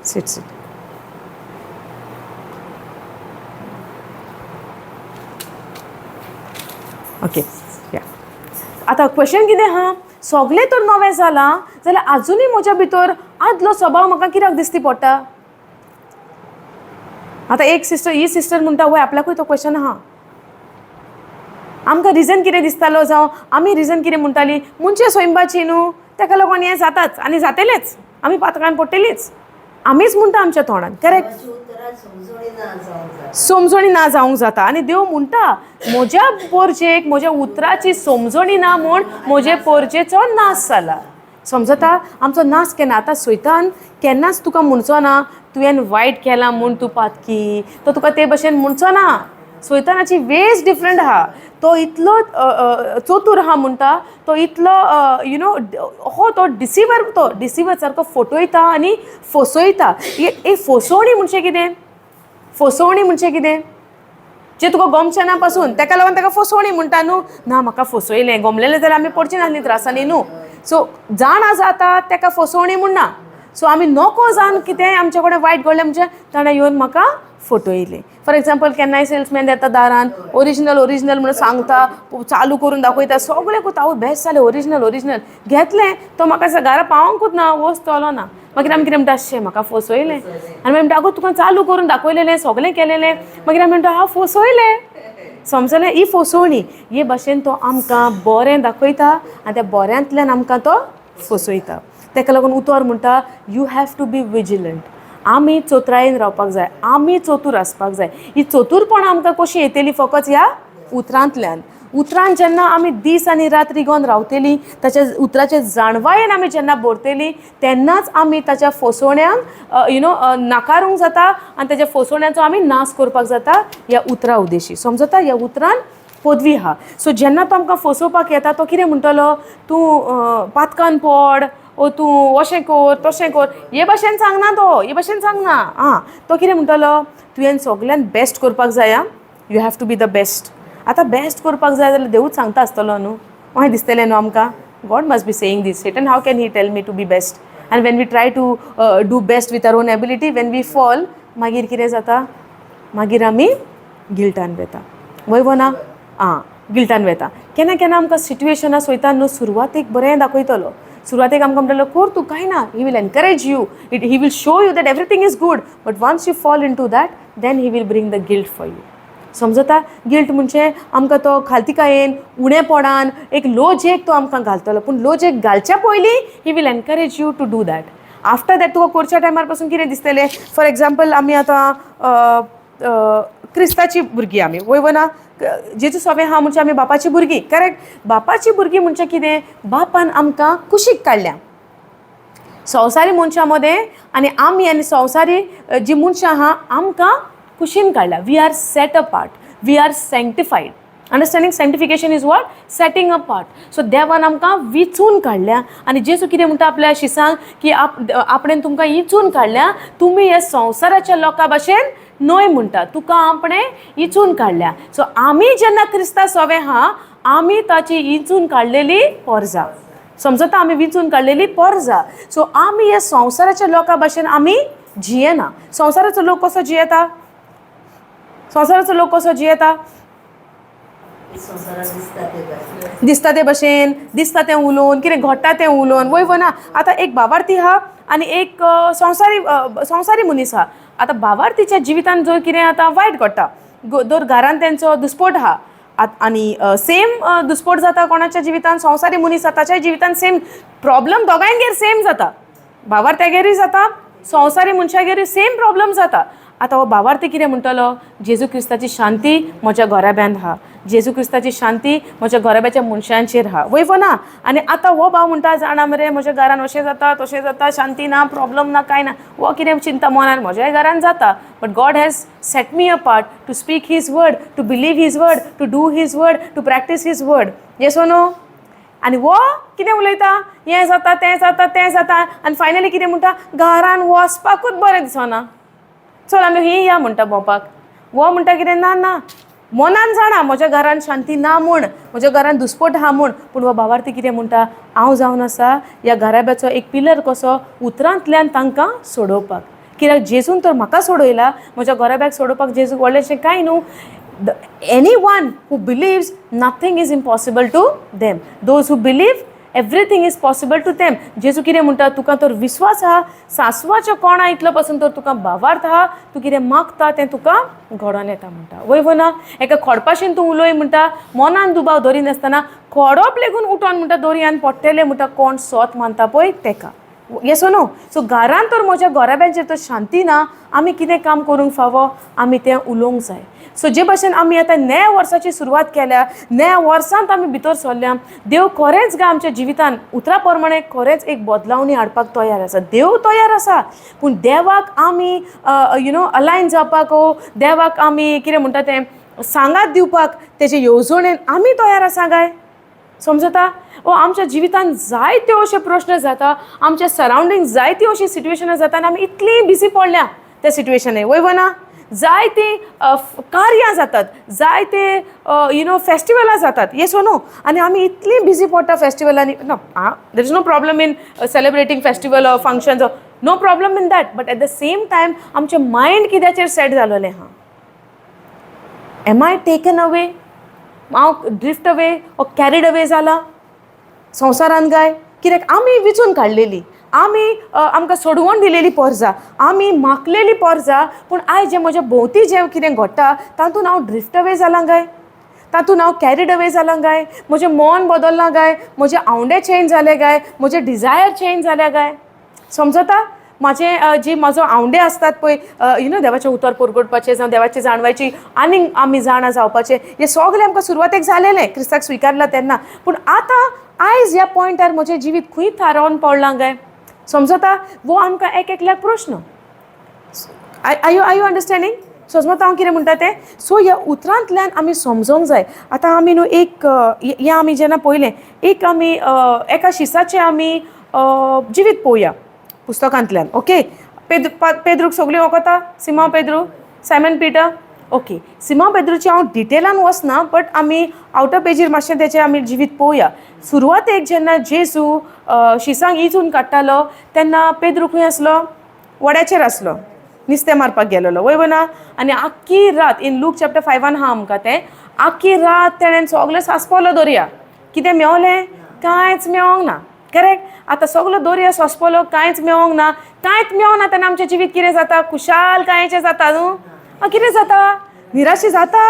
सीट सीट. ओके, या. आतां क्वेश्चन कितें आहा, सगळें तर नवें जालां जाल्यार आजुनूय म्हज्या भितर आदलो स्वभाव म्हाका कित्याक दिसती पडटा? आतां एक सिस्टर, ही सिस्टर म्हणटा, वय, आपल्याकूय तो क्वेश्चन आहा. आमकां रिजन कितें दिसतालो, जावं आमी रिजन कितें म्हणटाली, मनशे सोयंबाची न्हू, ताका लागून हें जाताच आनी जातलेंच, आमी पातकान पडटलीच, आमीच म्हणटा आमच्या तोंडान, करेक्ट? देवाची उतरां समजणी ना जावंक जाता. समजणी ना जावंक जाता. आनी देव म्हणटा, म्हज्या पोरजेक म्हज्या उतराची समजणी ना म्हूण म्हजे पोरजेचो नाश जाला. समजता? आमचो नाश केन्ना? आतां सैतान केन्नाच तुका म्हणचो ना, तुवें वायट केलां म्हूण तूं पातकी. तो तुका ते भशेन म्हणचो ना. सैतानाची वेज डिफरंट आहा. तो इतलो चतूर आहा म्हणटा, तो इतलो you know हो तो डिसिवर, तो डिसिवर सारको फटयता आनी फसयता. एक फसवणी म्हणजे कितें? फसवणी म्हणजे कितें? जे तुका गोमचें ना पासून, ताका लागून ताका फसवणी म्हणटा न्हू. ना, म्हाका फसयलें, गोमलेलें जाल्यार आमी पडची नासली त्रासांनी न्हू. सो जाणा जाता ताका फसवणी म्हणना. सो आमी नको जावन कितेंय आमचे कडेन वायट घडलें म्हणजे ताणें येवन म्हाका फटयलें. फॉर एग्जाम्पल, केन्नाय सेल्समॅन येता दारान, ओरिजिनल ओरिजिनल म्हणून सांगता, चालू करून दाखयता, सगळें करता, आवय बेस्ट जालें, ओरिजिनल ओरिजिनल. घेतलें तो म्हाका घरा पावोंकूच ना, वस्तू ना. मागीर आमी कितें म्हणटा? शें, म्हाका फसयलें. आनी मागीर म्हणटा, आगो तुका चालू करून दाखयलेलें, सगळें केलेलें. मागीर आमी म्हणटा, हांव फसयलें. समजलें? ही फसवणी. हे भाशेन तो आमकां बरें दाखयता आनी त्या बऱ्यांतल्यान आमकां तो फसयता. ताका लागून उतर म्हणटा, you have to be vigilant. आमी चतुरायेन रावपाक जाय, आमी चतूर आसपाक जाय. ही चतुरपणां आमकां कशी येतली? फकत ह्या उतरांतल्यान. उतरान जेन्ना आमी दीस आनी रात रिगोन रावतली, ताच्या उतराचे जाणवायेन आमी जेन्ना भरतली, तेन्नाच आमी ताच्या फसवण्यांक you know नाकारूंक जाता आनी ताच्या फसवण्याचो आमी नाश करपाक जाता ह्या उतरा उद्देशी. समजता? ह्या उतरान पदवी आहा. सो जेन्ना तो आमकां फसोवपाक येता, तो कितें म्हणटलो? तूं पातकान पड ओ तूं अशें कर, तशें कर, हे भाशेन सांगना तो. हे भाशेन सांगना. आं, तो कितें म्हणटलो? तुवें सगल्यान बेस्ट करपाक जाय आं, you have to be the best. आतां बेस्ट करपाक जाय जाल्यार देवूच सांगता आसतलो न्हू, मागीर दिसतलें न्हू आमकां. God must be saying this. Satan, how can he tell me to be best? And when we try to do best with our own ability, when we fall, मागीर कितें जाता? मागीर आमी गिल्टान वता. वय वो ना? आं, गिल्टान वता. केन्ना केन्ना आमकां सिट्युएशनां सोयता न्हू, सुरवातेक बरें दाखयतलो. सुरवातेक आमकां म्हणटलो, कर तूं, कांय ना. He will encourage you, it he will show you that everything is good, but once you fall into that, then he will bring the guilt for you. समजता? गिल्ट म्हणजे आमकां तो खालतिकायेन, उणेपणान, एक लोजेक तो आमकां घालतलो. पूण लोजेक घालच्या पयलीं he will encourage you to do that. After that तुका करच्या टायमार पासून कितें दिसतलें? फॉर एग्जाम्पल, आमी आतां क्रिस्ताची भुरगीं आमी, वय ना? जेजू सोवे आहा म्हणजे आमी बापाची भुरगीं, करेक्ट? बापाची भुरगीं म्हणजे कितें? बापान आमकां कुशीक काडल्या संवसारी मनशां मदें आनी आमी आनी संवसारी जी मनशां आहा, आमकां कुशीन काडल्या. We are set apart, we are sanctified. Understanding? Sanctification is what? Setting apart. So देवान आमकां विचून काडल्या आनी जेजू कितें म्हणटा आपल्या शिसांक की आपणें तुमकां इचून काडल्या, तुमी हे संवसाराच्या लोकां भाशेन न्हय. म्हणटा, तुका आपणें इचून काडल्या. सो आमी जेन्ना क्रिस्ता सोवे आहा, आमी ताची इचून काडलेली पोरजा. समजता? आमी विंचून काडलेली पोरजा. सो आमी हे संवसाराच्या लोकां भाशेन आमी जियेना. संवसाराचो लोक कसो जियेता? संवसाराचो लोक कसो जियेता? संवसारात दिसता ते भाशेन. दिसता ते भशेन, दिसता तें उलोवन, कितें घडटा तें उलोवन, वय वो ना? आतां एक भावार्थी आहा आनी एक संवसारी मनीस आहा. आतां भावार्थीच्या जिवितान जर कितें आतां वायट घडटा, दर घरान तेंचो दुस्पोट आहा. आनी सेम दुस्पोट जाता कोणाच्या जिवितान, संवसारी मनीस जाता ताच्याय जिवितान सेम प्रॉब्लम, दोगांयगेर सेम जाता. भावार्थ्यागेरूय जाता, संवसारी मनशागेरूय सेम प्रॉब्लम जाता. आतां हो भावार्थी कितें म्हणटलो? जेजू क्रिस्ताची शांती म्हज्या घराब्यांत आहा, जेजू क्रिस्ताची शांती म्हज्या घराब्याच्या मनशांचेर आहा, वय ना? आनी आतां हो भाव म्हणटा, जाणा मरे म्हज्या घरान अशें जाता तशें जाता, शांती ना, प्रॉब्लम ना, कांय ना. हो कितें चिंता मनान, म्हज्याय घरान जाता, but God has set me apart to speak his word, to believe his word, to do his word, to practice his word. Yes or no? आनी हो कितें उलयता, हें जाता तें जाता तें जाता, आनी फायनली कितें म्हणटा, घरान वचपाकूच बरें दिसना, चल आमी ही या म्हणटा भोंवपाक. हो म्हणटा कितें, ना ना, मनान जाणा म्हज्या घरान शांती ना म्हूण, म्हज्या घरान दुस्पोट आहा म्हूण, पूण हो भावार्थी कितें म्हणटा, हांव जावन आसा ह्या घराब्याचो एक पिलर कसो उतरांतल्यान तांकां सोडोवपाक. कित्याक जेजून तर म्हाका सोडयला, म्हज्या घराब्याक सोडोवपाक जेजूक व्हडलेंशें कांय न्हू. Anyone who believes, nothing is impossible to them. Those who believe, everything is possible to them. जेजू कितें म्हणटा, तुका तर विस्वास आहा सांसवाच्या कोणा इतलो पासून तर तुका भावार्थ आहा, तूं कितें मागता तें तुका घडोन येता म्हणटा, वय वो ना? एका खोडपाशीन तूं उलय म्हणटा, मनान दुबाव दरिनासतना खोडप लेगून उठोन म्हणटा दर्यान पडटलें म्हणटा, कोण सोत मानता पळय तेका. Yes no? सो घरान तर म्हज्या घराब्यांचेर तर शांती ना, आमी कितें काम करूंक फावो, आमी तें उलोवंक जाय. सो जे भाशेन आमी आतां नव्या वर्साची सुरवात केल्या, नव्या वर्सांत आमी भितर सरल्या, देव खरेंच गा आमच्या जिवितान उतरा प्रमाणे खरेंच एक बदलावणी हाडपाक तयार आसा. देव तयार आसा, पूण देवाक आमी अलायन जावपाक, देवाक आमी कितें म्हणटा तें सांगात दिवपाक, तेजे येवजणेन आमी तयार आसा काय? समजता? ओ आमच्या जिवितान जायते अशे प्रश्न जाता, आमच्या सरावंडींग जायती अशी सिट्युएशनां जाता आनी आमी इतली बिजी पडल्या त्या सिट्युएशनान, वय ना? जायतीं कार्यां जातात, जायते फेस्टिवलां जातात, येस नो? आनी आमी इतलीं बिजी पडटा फेस्टिवलांनी. ना, there is no problem in celebrating festival or functions, no problem in that, but at the same time आमचें मायंड कित्याचेर सेट जालोलें आहा? Am I taken away? हांव drift away or carried away जाला संवसारान काय? कित्याक आमी विचून काडलेली, आमी आमकां सोडवण दिलेली पोरजा, आमी मागलेली पोरजा, पूण आयज जें म्हज्या भोंवती जें कितें घडटा तातूंत हांव ड्रिफ्ट अवे जालां काय? तातूंत हांव कॅरीड अवे जालां काय? म्हजें मन बदल्लां काय? म्हजे आवंडे चेंज जाले काय? म्हजे डिजायर चेंज जाल्या काय? समजता? म्हाजें जी म्हाजो आवंडे आसतात पळय, देवाचें उतर परगटपाचें जावं देवाचें जाणवायची आनीक आमी जाणा जावपाचें, हें सगळें आमकां सुरवातेक जालेलें क्रिस्ताक स्विकारला तेन्ना, पूण आतां आयज ह्या पॉयंटार म्हजें जिवीत खंय थारावन पडलां काय? समजता? वो आमकां एक एकल्याक प्रश्न. I you understanding? समजता हांव कितें म्हणटा तें? सो ह्या उतरांतल्यान आमी समजोंक जाय. आतां आमी न्हू एक हें आमी जेन्ना पळयलें, एक आमी एका शिसाचें आमी जिवीत पळोवया पुस्तकांतल्यान. ओके, पेद्रूक सगळीं वळखता? सिमांव पेद्रू, सायमन पिटर. ओके, सिमांव पेद्रूची हांव डिटेलान वचना, बट आमी आवटर पेजीर मातशें तेचें आमी जिवीत पळोवया. सुरवातेक जेन्ना जेजू शिसांक इजून काडटालो तेन्ना पेद्रू खंय आसलो? वड्याचेर आसलो, नुस्तें मारपाक गेलेलो, वय ना? आनी आख्खी रात, इन लूक चॅप्टर 5 आहा आमकां तें, आख्खी रात तेणेन सगळें सांसपलो दर्या. कितें मेवलें? कांयच मेवोंक ना. करेक्ट? आतां सगलो दर्या सोंसपलो, कांयच मेवोंक ना, कांयच मेवोंक ना, तेन्ना आमचें जिवीत कितें जाता? खुशालकायेचें जाता न्हू? कितें जाता? निराशी जाता.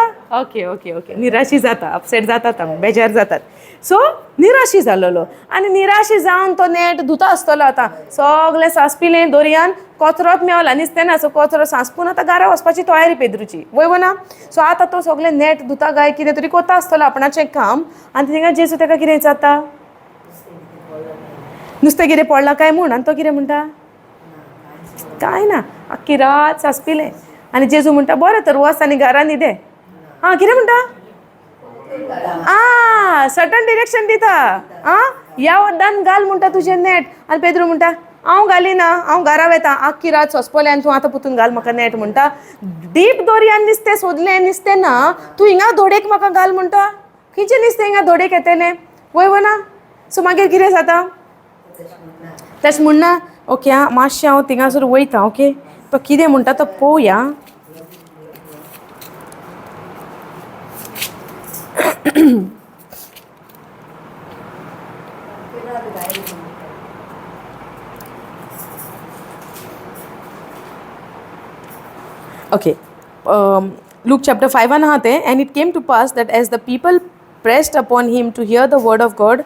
ओके ओके ओके, निराशी जाता, अपसेट जातात आमी, बेजार जातात. सो निराशी जालोलो आनी निराशी जावन तो नेट धुता आसतलो. आतां सगळें सांसपिलें दर्यान, कचरोच मेवला, नुस्तें ना. सो कचरो सांसपून आतां घरा वचपाची तयारी पेद्रूची, वय ना? सो आतां तो सगळें नेट धुता काय कितें तरी कोता आसतलो आपणाचें काम, आनी थिंगा जेजू ताका कितें जाता, नुस्तें कितें पडलां काय म्हूण. आनी तो कितें म्हणटा? कांय ना, आख्खी रात सांसपिलें. आनी जेजू म्हणटा, बरें तर वच आनी घरान न्हिदे. आं, कितें म्हणटा? आ, सर्टन डिरेक्शन दिता. आं, ह्या वद्दान घाल म्हणटा तुजें नेट. आनी पेद्रू म्हणटा, हांव घालिना, हांव घरा वेता, आख्खी रात सोंसपोलें आनी तूं आतां पुतून घाल म्हाका नेट म्हणटा. डीप दोरयान नुस्तें सोदलें, नुस्तें ना, तूं हिंगा धोडेक म्हाका घाल म्हणटा. खंयचें नुस्तें हिंगा धोडेक येतलें, वय ना? सो मागीर कितें जाता? तशें म्हणना. ओके, आं, मातशें हांव थिंगासर वयता. ओके, तो कितें म्हणटा तो पळोवया. ओके, Luke chapter 5 आहा तें. And it came to pass that as the people pressed upon him to hear the word of God.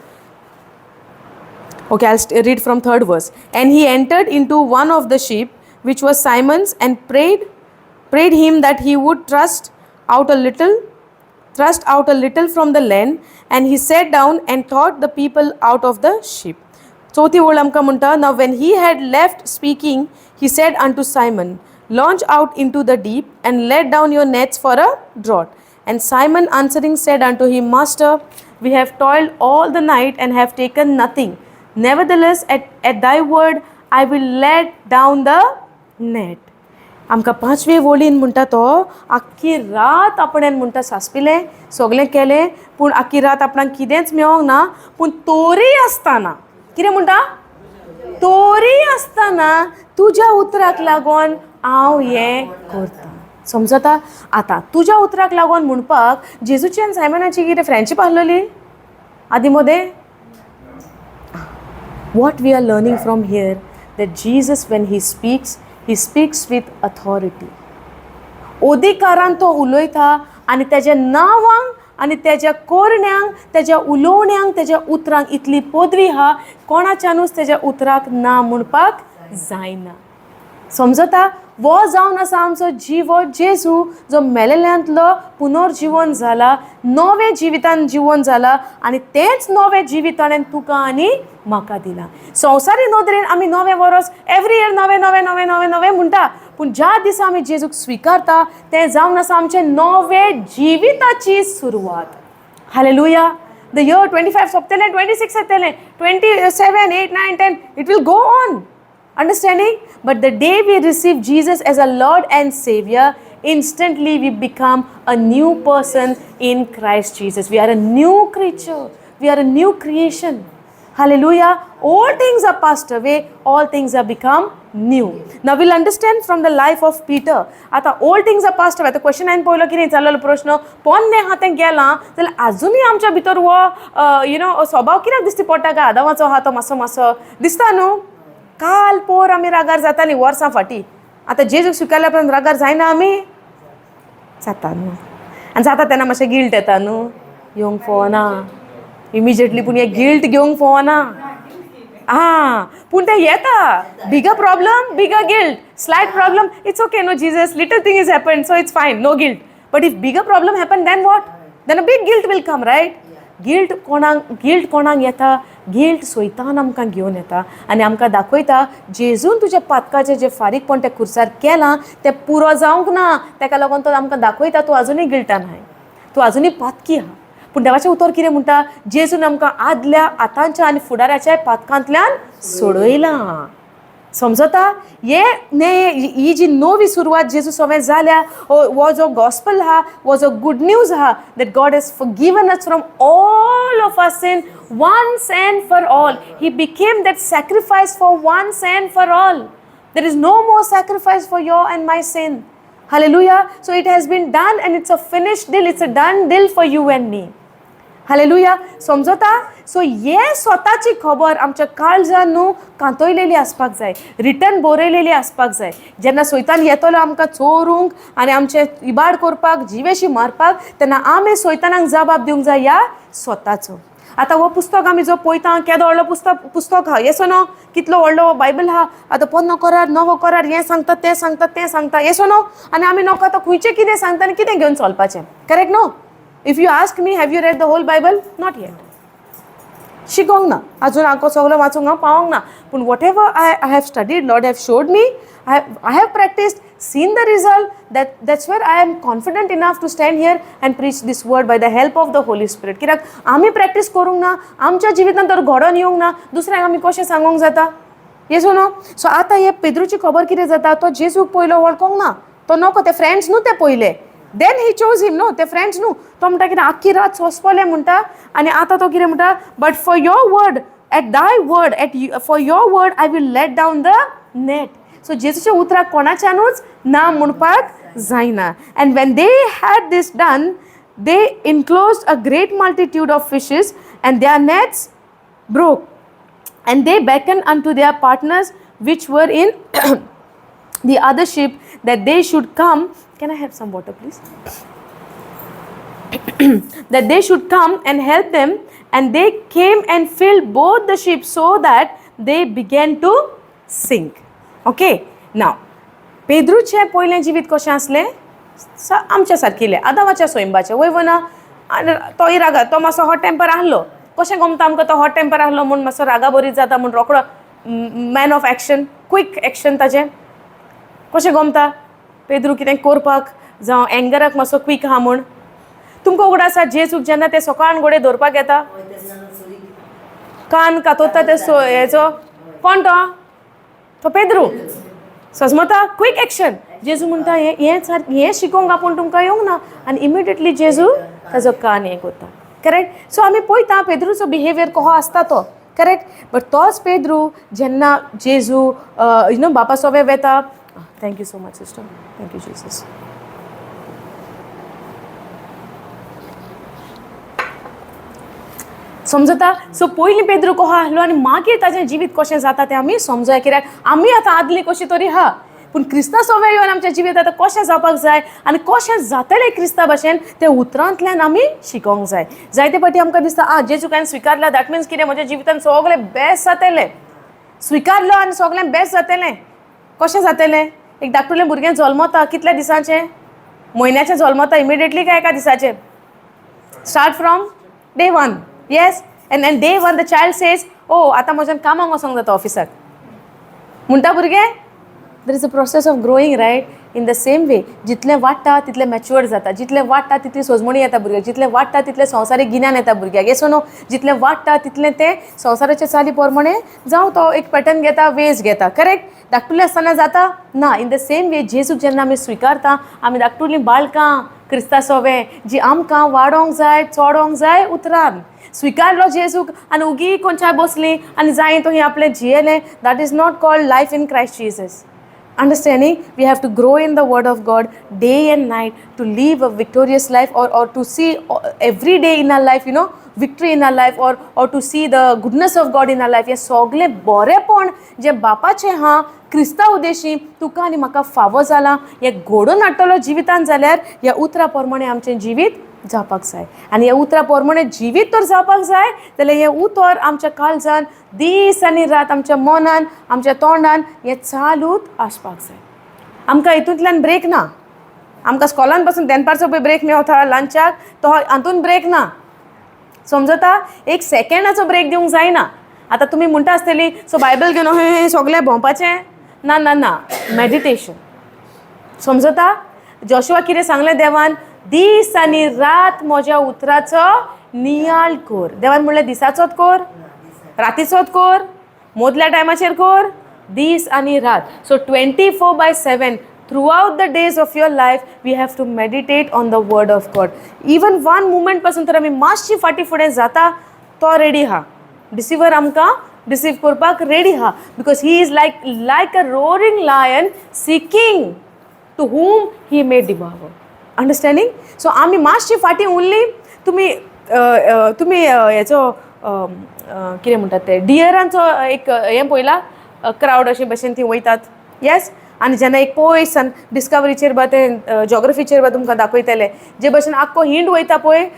Okay, I'll read from third verse. And he entered into one of the ship, which was Simon's, and prayed him that he would thrust out a little from the land. And he sat down and taught the people out of the ship. चवथी ओळ आमकां म्हणटा, Now when he had left speaking, he said unto Simon, Launch out into the deep and let down your nets for a draught. And Simon answering said unto him, Master, we have toiled all the night and have taken nothing. Nevertheless, at thy word, I will let down the net. आमकां पांचवे वळीन म्हणटा, तो आख्खी रात आपणेन म्हणटा सासपिलें, सगळें केलें, पूण आख्खी रात आपणाक कितेंच मेळोंक ना. पूण तोरी आसतना कितें म्हणटा? तोरी आसतना तुज्या उतराक लागून हांव हें करता. समजता आतां? तुज्या उतराक लागून म्हणपाक जेजूची आनी सायमनाची कितें फ्रेंडशीप आसलेली आदी मदें? What we are learning from here, that Jesus, when he speaks, he speaks with authority. अधिकारान तो उलयता आनी तेज्या नांवांक आनी तेज्या कोरण्यांक, तेज्या उलोवण्यांक, तेज्या उतरांक इतली पदवी आहा, कोणाच्यानूच तेज्या उतराक ना म्हणपाक जायना. समजता? वो जावन आसा आमचो जिवो जेजू, जो मेलेल्यांतलो पुनर्जिवन जाला, नवें जिवितान जिवन जाला आनी तेंच नवें जिवीत ताणें तुका आनी म्हाका दिलां. संवसारी नदरेन आमी नवें वरोस एवरी इयर नवें नवें नवें नवें नवें म्हणटा, पूण ज्या दिसा आमी जेजूक स्विकारता, तें जावन आसा आमचें नवें जिविताची सुरवात. Hallelujah. The year 25 सोंपतलें, 26 येतलें, 27, 8, 9, 10, it will go on. Understanding? But the day we receive Jesus as a Lord and Savior, instantly we become a new person in Christ Jesus. We are a new creature. We are a new creation. Hallelujah. All things are passed away, all things are become new. Now we'll understand from the life of Peter. आतां old things are passed away. आतां question हांवें पळयलो, कितें विचारलेलो प्रश्न, पोन्नें आहा तें गेलां जाल्यार आजुनूय आमच्या भितर हो you know स्वभाव कित्याक दिसती पडटा काय? आदामाचो आहा तो मातसो मातसो दिसता न्हू? काल पोर आमी रागार जातालीं वर्सां फाटीं. आतां जेजूक स्विकारल्या उपरांत रागार जायना आमी? जाता न्हू? आनी जाता तेन्ना मातशें गिल्ट येता न्हू? येवंक फोवना इमिजिएटली, पूण हें गिल्ट घेवंक फोवना. आं, पूण तें येता. Bigger problem, bigger guilt. Slight problem, it's okay, no? Jesus, little thing is happen, so it's fine, no guilt. But if bigger problem happen, then what? Then a big guilt will come, right? Guilt कोणाक, guilt कोणाक येता? Guilt सोयतान आमकां घेवन येता आनी आमकां दाखयता, जेजून तुज्या पातकाचें जें फारीकपण त्या खुर्सार केलां तें पुरो जावंक ना. तेका लागून तो आमकां दाखयता, तूं आजुनूय गिल्टान आहाय, तूं आजुनूय पातकी आहा. पूण देवाचें उतर कितें म्हणटा? जेजून आमकां आदल्या, आतांच्या आनी फुडाराच्या पातकांतल्यान सोडयलां. समजता? हे ने ही जी नवी सुरवात जेजू सवें जाल्या, हो जो गॉस्पल आहा, हो जो गुड न्यूज आहा, that God has forgiven us from all of our sin once and for all. He became that sacrifice for once and for all. There is no more sacrifice for your and my sin. Hallelujah. So it has been done and it's a finished deal. It's a done deal for you and me. Hallelujah. समजता? So हे स्वताची खबर आमच्या काळजान न्हू कांतयलेली आसपाक जाय, return बरयलेली आसपाक जाय. जेन्ना सैतान येतलो आमकां चोरूंक आनी आमचें इबाड करपाक, जिवेशी मारपाक, तेन्ना आमी सैतानाक जबाब दिवंक जाय ह्या स्वताचो. आतां हो पुस्तक आमी जो पळयता, केदो व्हडलो पुस्तक आहा, येसो न्हू? कितलो व्हडलो हो बायबल आहा. आतां पोन्नो करार, नवो करार, हें सांगता, तें सांगता, तें सांगता, येसो न्हू? आनी आमी नोको आतां खंयचें कितें सांगता आनी कितें घेवन चलपाचें? करेक्ट न्हू? If you ask me, have you read the whole Bible? Not yet. शिकोंक ना अजून, आमकां सगळें वाचूंक हांव पावोंक ना. पूण whatever I have studied, Lord have showed me, I have practiced, seen the result, that's where I am confident enough to stand here and preach this word by the help of the Holy Spirit. कित्याक आमी practice करूंक ना, आमच्या जिवितांत तर घडोवन येवंक ना, दुसऱ्यांक आमी कशें सांगूंक जाता? येसो न्हू? सो आतां हे पेद्रूची खबर कितें जाता? तो जेजूक पयलो वळखोंक ना. तो नको, ते फ्रेंड्स न्हू ते पयले. Then he chose him न्हू? ते फ्रेंड्स न्हू. तो म्हणटा कितें, आख्खी रात सोंसपोलें म्हणटा आनी आतां तो कितें म्हणटा? But for your word, at thy word, at for your word I will let down the net. So जेजूच्या उतराक कोणाच्यानूच ना म्हणपाक जायना. And when they had this done, they enclosed a great multitude of fishes, and their nets broke. And they beckoned unto their partners which were in the other ship that they should come. Can I have some water please? That they should come and help them, and they came and filled both the ships so that they began to sink. Okay, now पेद्रूचें पयलें जिवीत कशें आसलें? आमच्या सारकिलें, आदामाच्या सोयंबाचें, वय वना. आनी तोय रागा, तो मातसो हॉट टेम्पर आहलो. कशें गमता आमकां तो हॉट टेम्पर आहलो म्हूण? मातसो रागा बरीच जाता म्हूण रोकडो man of action, quick action ताजें. कशें गमता पेद्रू कितें करपाक जावं एंगराक मातसो क्वीक आहा म्हूण? तुमकां उगडास आसा जेजूक जेन्ना ते सकाळन घोडे धरपाक येता, कान कातोता ते हेचो कोण तो? तो पेद्रू. सजमता quick action. जेजू म्हणटा हें हें सारकें हें शिकोवंक आपूण तुमकां येवंक ना, आनी इमिडिएटली जेजू ताजो कान हें करता. करेक्ट? सो आमी पळयता पेद्रूचो बिहेवियर कसो आसता तो. करेक्ट? बट तोच पेद्रू जेन्ना जेजू you know बापा सोवे वेता. Thank you so much sister, thank you Jesus. समजता? सो पयलीं पेद्रू कसो आहलो आनी मागीर ताजें जिवीत कशें जाता तें आमी समजोया, कित्याक आमी आतां आदली कशी तरी आहा, पूण क्रिस्ता सोवे येवन आमच्या जिवीत आतां कशें जावपाक जाय आनी कशें जातलें क्रिस्ता भाशेन तें उतरांतल्यान आमी शिकोंक जाय. जायते फावटी आमकां दिसता आं जेजूक हांवें स्विकारला, that means कितें म्हज्या जिवितान सगळें बेस्ट जातलें. स्विकारलो आनी सगळें बेस्ट जातलें, कशें जातलें? एक धाकटुलें भुरगें जल्मता कितल्या दिसांचें? म्हयन्याचें जल्मता इमिडिएटली काय एका दिसाचें? Start from day one. Yes, and day one the child says, oh आतां म्हज्यान कामाक वचोंक जाता ऑफिसाक म्हणटा भुरगें. There is a process of growing, right? In the same way, जितलें वाडटा तितलें मॅच्युअर जाता, जितलें वाडटा तितली सोजमणी येता भुरग्याक, जितलें वाडटा तितलें संवसारीक गिन्यान येता भुरग्याक. येस नो? जितलें वाडटा तितलें तें संवसाराचे चाली प्रमाणे जावं तो एक पॅटर्न घेता, वेज घेता. करेक्ट? धाकटुलें आसतना जाता ना. इन the same way जेजूक जेन्ना आमी स्विकारता, आमी धाकटुलीं बाळकां क्रिस्ता सोवे जी आमकां वाडोंक जाय, चोडोंक जाय उतरान. स्विकारलो जेजूक आनी उगी कोणच्याय बसली आनी जाय तो आपलें जियेलें, that is not called life in Christ Jesus. Understanding? We have to grow in the word of God day and night to live a victorious life, or to see every day in our life, you know, victory in our life, or to see the goodness of God in our life. हें सगळें बरेंपण जें बापाचें आहा क्रिस्ता उद्देशी तुका आनी म्हाका फावो जालां, हें घडोवन हाडटलो जिवितान जाल्यार ह्या उतरा प्रमाणें आमचें जिवीत जावपाक जाय. आनी ह्या उतरा प्रमाणें जिवीत तर जावपाक जाय जाल्यार हें उतर आमच्या काळजान दीस आनी रात, आमच्या मनान, आमच्या तोंडान हें चालूच आसपाक जाय. आमकां हितूंतल्यान ब्रेक ना. आमकां स्कॉलान पासून दनपारचो पळय ब्रेक मेवता लंचाक, तो हातून ब्रेक ना. समजता? एक सेकेंडाचो ब्रेक दिवंक जायना. आतां तुमी म्हणटा आसतली, सो बायबल घेवन हें सगळें भोंवपाचें? ना ना ना, मेडिटेशन. समजता? जोशुआ कितें सांगलें देवान? दीस आनी रात म्हज्या उतराचो नियाळ कर. देवान म्हणलें दिसाचोच कर, रातीचोच कर, मोदल्या टायमाचेर कर, दीस आनी रात. So 24/7 throughout the days of your life we have to meditate on the word of God. Even one moment पासून तर आमी मातशी फाटीं फुडें जाता, तो रेडी आहा. डिसिवर आमकां डिसीव करपाक रेडी आहा, because he is like a roaring lion seeking to whom he may devour. Understanding? So आमी मातशी फाटीं उरली, तुमी तुमी हेचो कितें म्हणटात ते डियरांचो एक हें पळयला, क्रावड अशे भशेन ती वयतात. येस, आनी जेन्ना एक पयसान डिस्कवरीचेर बा ते जॉग्रफीचेर बा तुमकां दाखयतले, जे भशेन आख्खो हिंड वयता पळय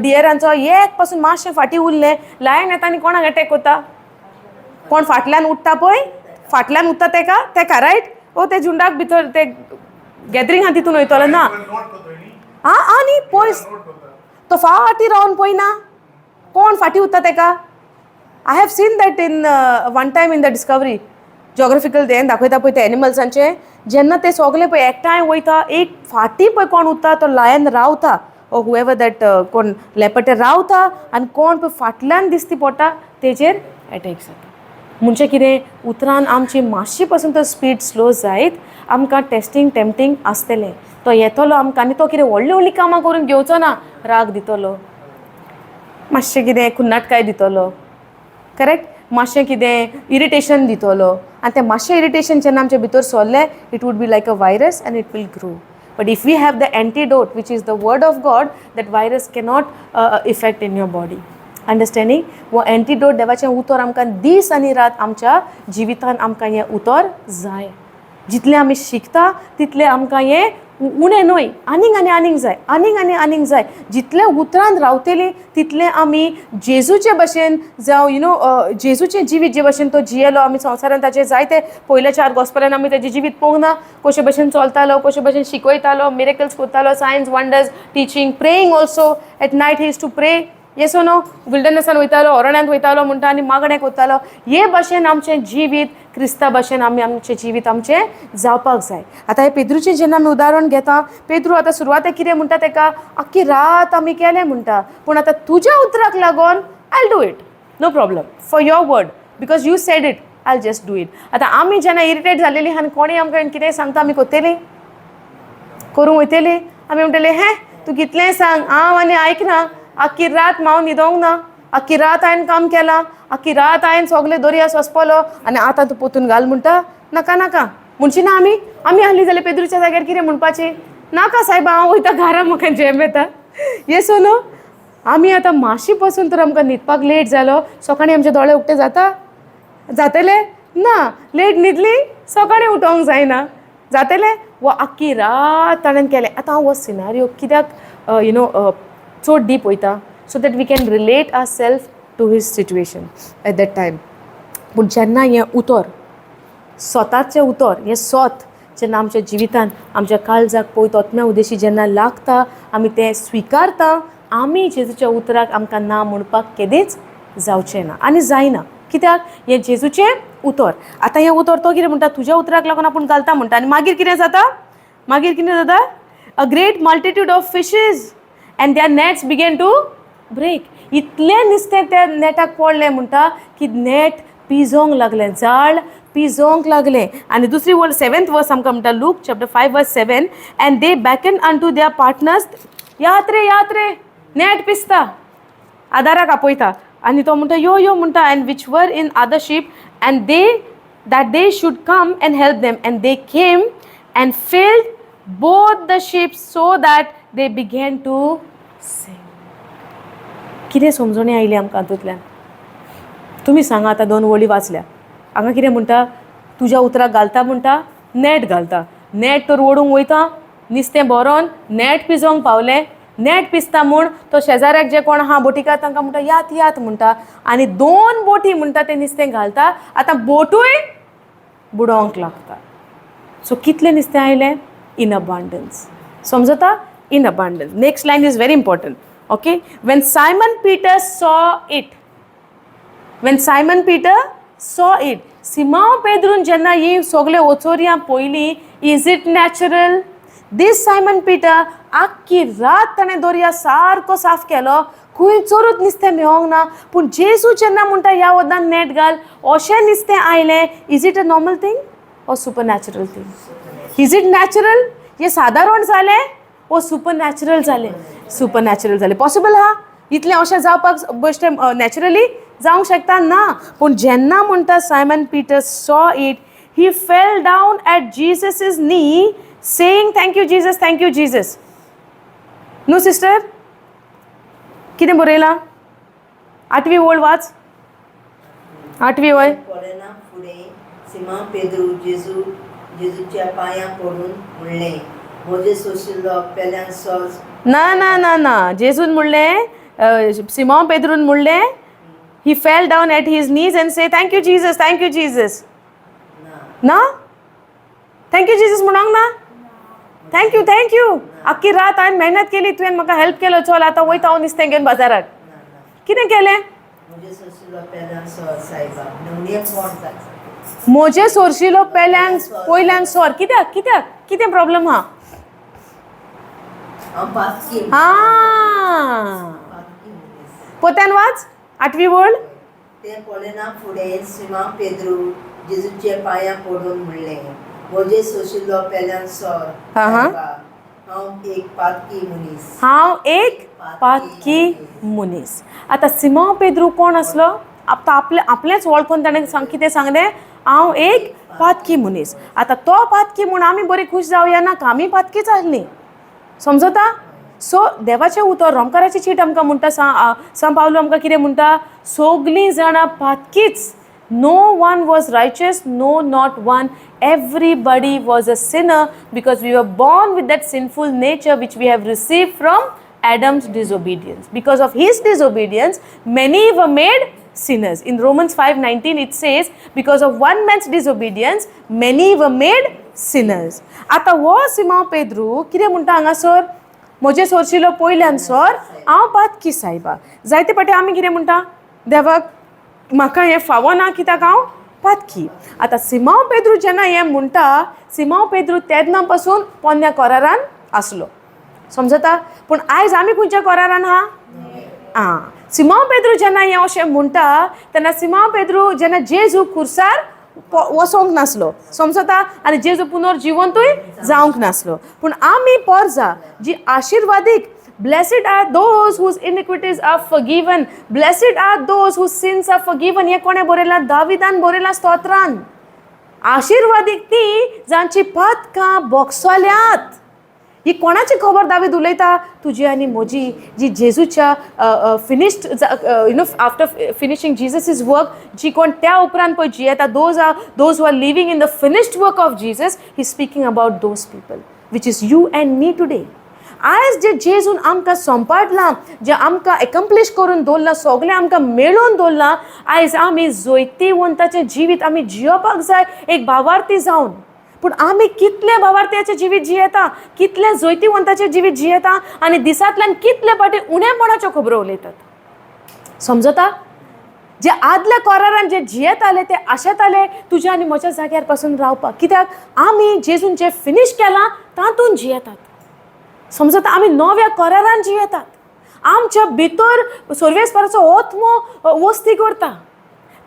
डियरांचो, एक पासून मातशें फाटीं उरलें, लायन येता आनी कोणाक एटॅक करता? कोण फाटल्यान उठता पळय, फाटल्यान उरता तेका तेका रायट? ओ ते झुंडाक भितर ते गॅदरींग आहा तितून वयतलो ना. आं आनी पयस तो फाटीं रावन पळयना कोण फाटीं उरता तेका. I have seen that in one time in the Discovery geographical हें दाखयता पळय ते एनिमल्सांचे, जेन्ना ते सगळे पळय एकठांय वयता, एक फाटीं पळय कोण उरता तो लायन रावता, ओ हुएवर that कोण लेपटे रावता आनी कोण पळय फाटल्यान दिसती पडटा तेजेर एटॅक जाता. म्हणजे कितें, उतरान आमची मातशी पासून तर स्पीड स्लो जायत आमकां टेस्टींग टेम्पटींग आसतलें. तो येतलो आमकां आनी तो कितें व्हडलीं व्हडलीं कामां करून घेवचो ना, राग दितलो, मातशें कितें खुन्नाटकाय दितलो, करेक्ट, मातशें कितें इरिटेशन दितलो. आनी तें मातशें इरिटेशन जेन्ना आमच्या भितर सरलें, it would be like a virus and it will grow. But if we have the antidote, which is the word of God, that virus cannot effect in your body. Understanding? हो antidote देवाचें उतर आमकां दीस आनी रात आमच्या जिवितान आमकां हें उतर जाय. जितलें आमी शिकता तितलें आमकां हें उणें न्हय, आनीक आनी आनीक जाय, आनीक आनी आनीक जाय. जितलें उतरान रावतलीं तितलें आमी जेजूचे भशेन जावं you know जेजूचें जिवीत जे भशेन तो जियेलो. आमी संवसारान ताचे जायते पयल्या चार गोस्पलान आमी तेजें जिवीत पळोवंक ना, कशे भशेन चलतालो, कशे भशेन शिकयतालो, मिरेकल्स करतालो, signs, wonders, teaching, praying also. At night he used to pray, yes or no? विल्डरनेसान वयतालो, अरण्यांत वयतालो म्हणटा आनी मागणें करतालो. हे भशेन आमचें जिवीत क्रिस्ता भशेन आमी आमचें जिवीत आमचें जावपाक जाय. आतां हें पेद्रूचें जेन्ना आमी उदाहरण घेता, पेद्रू आतां सुरवातेक कितें म्हणटा तेका, आख्खी रात आमी केलें म्हणटा, पूण आतां तुज्या उतराक लागून I do it, no problem, for your word, because you said it, I just do it. आतां आमी जेन्ना इरिटेट जालेली आनी कोणूय आमकां कितेंय सांगता, आमी करतली, करूंक वयतली? आमी म्हणटले, हें तूं कितलेंय सांग, हांव आनी आयकना. आख्खी रात हांव न्हिदोंक ना, आख्खी रात हांवें काम केलां, आख्खी रात हांवें सगळे दर्या सोंसपलो आनी आतां तूं पोतून घाल म्हणटा, नाका नाका म्हणची ना आमी? आमी आहली जाल्यार पेद्रूच्या जाग्यार कितें म्हणपाचें? नाका सायबा, हांव वयता घरा, म्हाका झेम येता. येस नो? आमी आतां मातशी पसून तर आमकां न्हिदपाक लेट जालो, सकाळीं आमचे दोळे उक्ते जाता? जातले ना. लेट न्हिदली, सकाळीं उठोंक जायना, जातलें? वो आख्खी रात ताणें केलें. आतां हांव हो सिनारियो कित्याक you know चड डीप वयता? So that we can relate ourself to his situation at that time. पूण जेन्ना हें उतर, स्वताचें उतर, हें सोत जेन्ना आमच्या जिवितान, आमच्या काळजाक पवित्र आत्म्या उदेशी जेन्ना लागता, आमी तें स्विकारता, आमी जेजूच्या उतराक आमकां ना म्हणपाक केदींच जावचें ना आनी जायना. कित्याक? हें जेजूचें उतर. आतां हें उतर तो कितें म्हणटा, तुज्या उतराक लागून आपूण घालता म्हणटा आनी मागीर कितें जाता? मागीर कितें जाता? A great multitude of fishes, and their nets began to break. इतलें नुस्तें त्या नेटाक पडलें म्हणटा की नेट पिजोंक लागलें, जाळ पिजोंक लागलें. आनी दुसरी वळ, सेवेंथ वर्स आमकां म्हणटा, Luke chapter 5 verse 7, "And they beckoned unto their partners." यात रे, यात रे, नेट पिसता. आदाराक आपयता आनी तो म्हणटा, यो यो म्हणटा, "and which were in other ship, and they that they should come and help them. And they came and filled both the ships, so that they began to sink." कितें समजणी आयली आमकां हातूंतल्यान? तुमी सांगा. आतां दोन वळी वाचल्या. हांगा कितें म्हणटा? तुज्या उतराक घालता म्हणटा, नेट घालता, नेट तर ओडूंक वयता, नुस्तें भरोन नेट पिजोवंक पावलें. नेट पिसता म्हूण तो शेजाऱ्याक जे कोण आहा बोटीकार, तांकां म्हणटा, यात यात म्हणटा आनी दोन बोटी म्हणटा तें नुस्तें घालता. आतां बोटूय बुडोवंक लागता. सो कितलें नुस्तें आयलें? इन अबांडन्स. समजता? In abundance. Next line is very important, okay? "When Simon Peter saw it," when Simon Peter saw it, Simão पेद्रून जेन्ना ही सगळे ओचोरयां पयलीं, is it natural? This Simon Peter, आख्खी रात ताणें दर्या सारको साफ केलो, खंय चोरूच नुस्तें मेळोंक ना, पूण जेजू जेन्ना म्हणटा ह्या वदान नेट घाल, अशें नुस्तें आयलें. Is it a normal thing or supernatural thing? Is it natural? हें सादारण जालें वो सुपर नॅचरल जालें? सुपर नॅचरल जालें. पॉसिबल आहा इतलें अशें जावपाक? बेश्टें नॅचरली जावंक शकता ना. पूण जेन्ना म्हणटा Simon Peter saw it, he fell down at Jesus' knee, saying, "Thank you, Jesus, thank you, Jesus." न्हू सिस्टर, कितें बरयलां? आठवी ओळ वाच, आठवी वय. पळयना फुडें सिमा पेद्रू जेजू जेजूच्या पांयां पडून म्हणलें, म्हजे सोशिल्लो पेल्यान सोज. ना ना ना ना. जेजून म्हणलें, सिमांव पेद्रून म्हणलें, he fell down at his knees and say, "Thank you, Jesus, thank you, Jesus." ना. ना, thank you Jesus म्हणोंक ना. Thank you, thank you, आख्खी रात हांवें मेहनत केली, तुवें म्हाका हेल्प केलो, चल आतां वयता हांव नुस्तें घेवन बाजाराक. ना ना. कितें केलें? म्हजे सोशिल्लो पेल्यान सोज सायबा, न्हवणये कोण जाता. म्हजे सोरशिलो पेल्यान पयल्यान सोर. कित्याक? कित्याक? कितें प्रॉब्लम आहा? हांव पातकी. आं. पातकी मनीस. पोत्यान वाच आठवी वळ. ते पळयना फुडें सिमा पेद्रू जेजूच्या पांयां पडून म्हणलें, म्हजे सोशिल्लो पेल्यान सोर हा, हा. सायबा, हांव एक पातकी मनीस. हांव एक पातकी मनीस. आतां सिमांव पेद्रू कोण आसलो? आतां आपलें आपलेंच वळखून ताणें सांग कितें सांगलें? हांव एक पातकी मनीस. आतां तो पातकी म्हूण आमी बरी खूश जावया नाका? आमी पातकीच आसली, समजता? सो देवाचें उतर, रोमकाराची चीट आमकां म्हणटा, सा पावलो आमकां कितें म्हणटा? सगलीं जाणां पातकीच. No one was righteous, no, not one. Everybody was a sinner because we were born with that sinful nature which we have received from Adam's disobedience. Because of his disobedience, many were made sinners. In Romans 5:19 it says, because of one man's disobedience, many were made sinners. आतां हो सिमांव पेद्रू कितें म्हणटा हांगासर? म्हजे सोरशिलो पयल्यान sir हांव पातकी सायबा. जायते फावटी आमी कितें म्हणटा देवाक, म्हाका हें फावना कित्याक हांव पातकी. आतां सिमांव पेद्रू जेन्ना हें म्हणटा, सिमांव पेद्रू तेन्ना पासून पोन्न्या करारान आसलो, समजता? पूण आयज आमी खंयच्या करारान आहा? आं, सिमांव पेद्रू जेन्ना हें अशें म्हणटा तेन्ना सिमांव पेद्रू जेन्ना जेजू खुर्सार वचोंक नासलो, समजता? आनी जेजू पुनर्जिवंतूय जावंक नासलो. पूण आमी पोरजा जी आशिर्वादीक, blessed are those whose iniquities are forgiven, blessed are those whose sins are forgiven. हें कोणें बरयलां? दाविदान बरयलां स्तोत्रान. आशिर्वादीक ती जांची पातकां बोगसल्यात. ही कोणाची खबर दावीद उलयता? तुजी आनी म्हजी, जी जेजूच्या finished after finishing Jesus' work, जी कोण त्या उपरांत पळय जियेता, those who are living in the finished work of Jesus. He speaking about those people, which is you and me today. आयज जे जेजून आमकां सोंपाडलां, जे आमकां एकम्प्लीश करून दवरलां, सगळें आमकां मेळोवन दवरलां, आयज आमी जैतिवंताचें जिवीत आमी जियोवपाक जाय एक भावार्थी जावन. पूण आमी कितले भावार्थ्याचें जिवीत जियेता, कितले जैतिवंताचें जिवीत जियेता आनी दिसांतल्यान कितले फावटी उणेपणाच्यो खबरो उलयतात, समजता? जे आदल्या करारान जे जियेताले ते आशेताले तुज्या आनी म्हज्या जाग्यार पासून रावपाक, कित्याक आमी जेजून जे फिनीश केलां तातूंत जियेतात, समजता? आमी नव्या करारान जियेतात. आमच्या भितर सर्वेस्पराचो आत्मो वस्ती करता,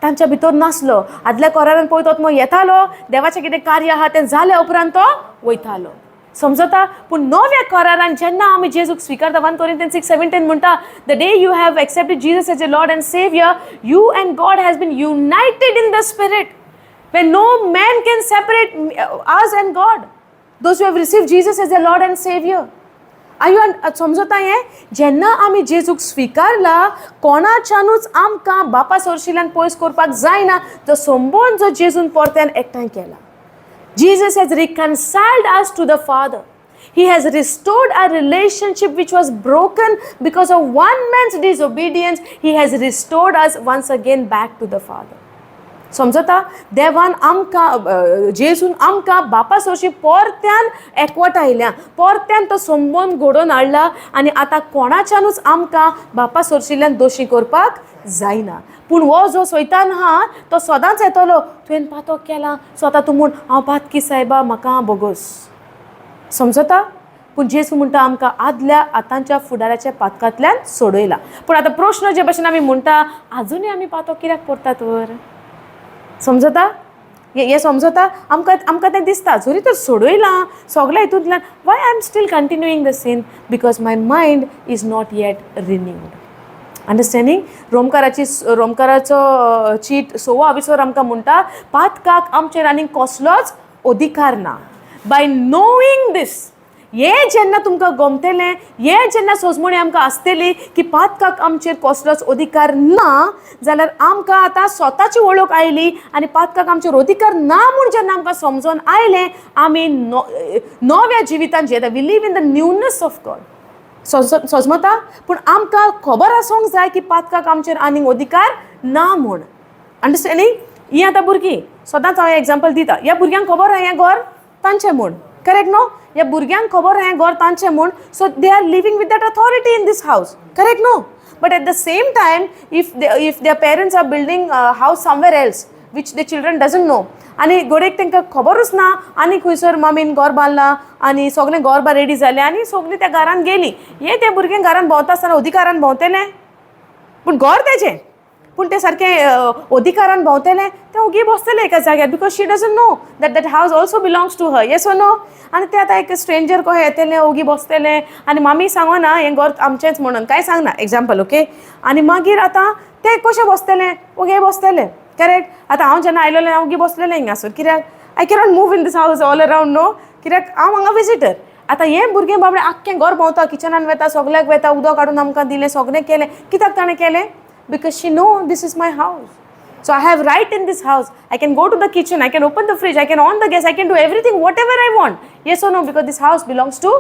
तांच्या भितर नासलो. आदल्या करारान पळय तो आत्मो येतालो, देवाचें कितें कार्य आहा तें जाल्या उपरांत तो वयतालो, समजता? पूण नव्या करारान जेन्ना आमी जेजूक स्विकारता, 1 Corinthians 6:17 म्हणटा, the day you have accepted Jesus as a Lord and Saviour, you and God has been united in the spirit, when no man can separate us and God, those who have received Jesus as a Lord and Savior. आयु समजता हें? जेन्ना आमी जेजूक स्विकारला, कोणाच्यानूच आमकां बापा सोरशिल्यान पयस करपाक जायना, जो संबंद जो जेजून परत्यान एकठांय केला. Jesus has reconciled us to the Father. He has restored our relationship which was broken because of one man's disobedience. He has restored us once again back to the Father. समजता? देवान आमकां, जेजून आमकां बापा सोरशी परत्यान एकवटायल्या, परत्यान तो संबंद घडोवन हाडला आनी आतां कोणाच्यानूच आमकां बापा सोरशिल्ल्यान दोशी करपाक जायना. पूण हो जो सैतान आहा तो सदांच येतलो, तुवें पातक केलां, सो आतां तूं म्हूण हांव पातकी सायबा, म्हाका बोगोस, समजता? पूण जेजू म्हणटा आमकां आदल्या, आतांच्या, फुडाराच्या पातकांतल्यान सोडयला. पूण आतां प्रश्न, जे भशेन आमी म्हणटा, आजुनूय आमी पातक कित्याक करतात तर, समजता? हें समजता आमकां? आमकां तें दिसता, जरी तर सोडयलां सगळ्या हितूंतल्यान, why I am still continuing the sin? Because my mind is not yet renewed. Understanding? रोमकाराची रोमकाराचो चीट सोवो आविसर आमकां म्हणटा, पातकाक आमचेर आनीक कसलोच अधिकार ना. बाय नोईंग दीस, हें जेन्ना तुमकां गमतलें, हें जेन्ना सोजमणी आमकां आसतली की पातकाक आमचेर कसलोच अधिकार ना, जाल्यार आमकां आतां स्वताची वळख आयली आनी पातकाक आमचेर अधिकार ना म्हूण जेन्ना आमकां समजोन आयलें, आमी नव्या जिवितान जियेता. We live in the newness of God, सजमता? पूण आमकां खबर आसूंक जाय की पातकाक आमचेर आनीक अधिकार ना म्हूण. अंडरस्टँडींग? ही आतां भुरगीं, सदांच हांव एग्जाम्पल दिता, ह्या भुरग्यांक खबर आहा हें घर तांचें म्हूण, करेक्ट न्हू? ह्या भुरग्यांक खबर आहा हें घर तांचें म्हूण, so they are living with that authority in this house, correct न्हू? But at the same time, if their parents are building house somewhere else which the children doesn't know, आनी घडयेक तांकां खबरूच ना आनी खंयसर मम्मीन घर बांदलां आनी सगळें घर बा रेडी जालें आनी सगळीं त्या घरान गेलीं, हें तें भुरगें घरान भोंवता आसतना अधिकारान भोंवतलें? पूण घर तेजें, पूण तें सारकें अधिकारान भोंवतलें? तें ओगी बसतलें एका जाग्यार, because she doesn't know that that house also belongs to her, yes or no? आनी तें आतां एक स्ट्रेंजर कशें येतलें, ओगी बसतलें आनी मामी सांगना हें घर आमचेंच म्हणून, कांय सांगना, एग्जाम्पल, ओके? आनी मागीर आतां तें कशें बसतलें? ओगे बसतलें, करेक्ट? आतां हांव जेन्ना आयलोलें, हांव ओगी बसलेलें हिंगासर, कित्याक I cannot move in these house all around, no? कित्याक हांव हांगा विजिटर. आतां हें भुरगें बाबडें आख्खें घर भोंवता, किचनान वता, सगल्याक वता, उदक हाडून आमकां दिलें, सगळें केलें. कित्याक ताणें केलें? Because she know this is my house. So I have right in this house. I can go to the kitchen, I can open the fridge, I can on the gas, I can do everything whatever I want. Yes or no? Because this house belongs to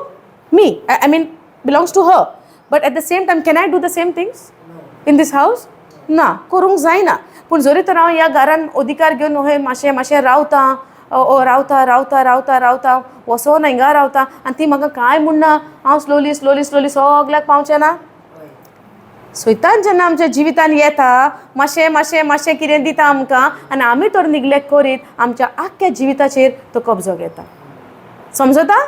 me. I mean belongs to her. But at the same time, can I do the same things in this house? ना, करूंक जायना. पूण जरी तर हांव ह्या घरान अधिकार घेवन अहें मातशें मातशें रावता, रावता रावता रावता रावता, वचोन हिंगा रावता आनी ती म्हाका कांय म्हणना, हांव स्लोली स्लोली स्लोली सगल्याक पावचें ना. सैतान जेन्ना आमच्या जिवितान येता, मातशें मातशें मातशें कितें दिता आमकां आनी आमी तर निग्लेक्ट करीत आमच्या आख्ख्या जिविताचेर तो कब्जो घेता. समजता?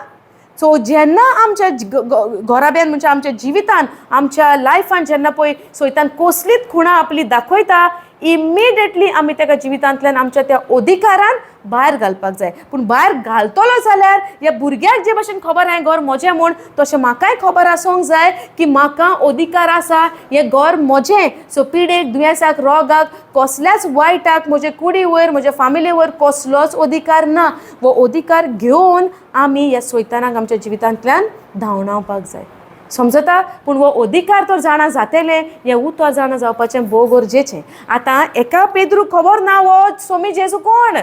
सो जेन्ना आमच्या घराब्यान म्हणजे आमच्या जिवितान, आमच्या लायफान जेन्ना पळय सैतान कसलीच खुणां आपली दाखयता, इमिडिएटली आमी ताका जिवितांतल्यान आमच्या त्या अधिकारान भायर घालपाक जाय. पूण भायर घालतलो जाल्यार ह्या भुरग्याक जे भशेन खबर आहा घर म्हजें म्हूण, तशें म्हाकाय खबर आसूंक जाय की म्हाका अधिकार आसा, हें घर म्हजें. सो पिडेक, दुयेंसाक, रोगाक, कसल्याच वायटाक म्हजे कुडी वयर, म्हज्या फामिली वयर कसलोच अधिकार ना. हो अधिकार घेवन आमी ह्या सैतानाक आमच्या जिवितांतल्यान धांवडावपाक जाय. समजता? पूण हो अधिकार तर जाणा जातलें, हें उतर जाणा जावपाचें भोव गरजेचें. आतां एका पेद्रू खबर ना हो सोमी जेजू कोण.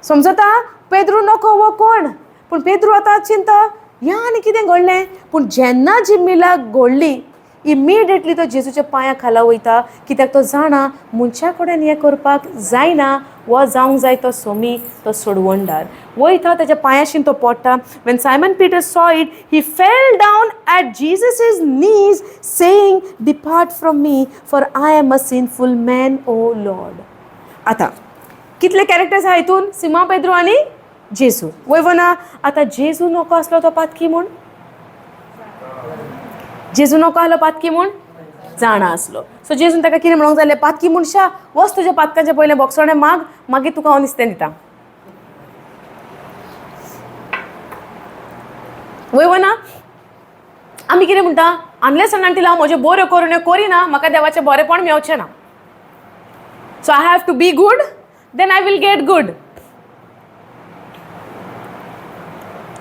समजता? पेद्रू नको हो कोण. पूण पेद्रू आतां चिंता ह्या आनी कितें घडलें. पूण जेन्ना जी मिलाक घडली, इमिडिएटली तो जेजूच्या पांया खाला वयता, कित्याक तो जाणा मनशा कडेन हें करपाक जायना, हो जावंक जाय तो सोमी, तो सोडवणदार. वयता ताच्या पांयाशीन तो पडटा. When Simon Peter saw it, he fell down at Jesus' knees, saying, depart from me, for I am a sinful man, O Lord. आतां कितले कॅरेक्टर्स आहा हितून? सिमा पेद्रू आनी जेजू. वय वना? आतां जेजू नको आसलो तो पातकी म्हूण? जेजू नको आसलो पातकी म्हूण? जाणा आसलो. सो जेजून ताका कितें म्हणूंक जालें? पातकी मनशा, वच तुज्या पातकाचें पयलें बोगसणें माग, मागीर तुका हांव नुस्तें दिता. वय वना? आमी कितें म्हणटा? अनलेस आनी अंटील हांव म्हज्यो बऱ्यो करून करिना, म्हाका देवाचें बरेंपण मेवचें ना. So I have to be good, then I will get good.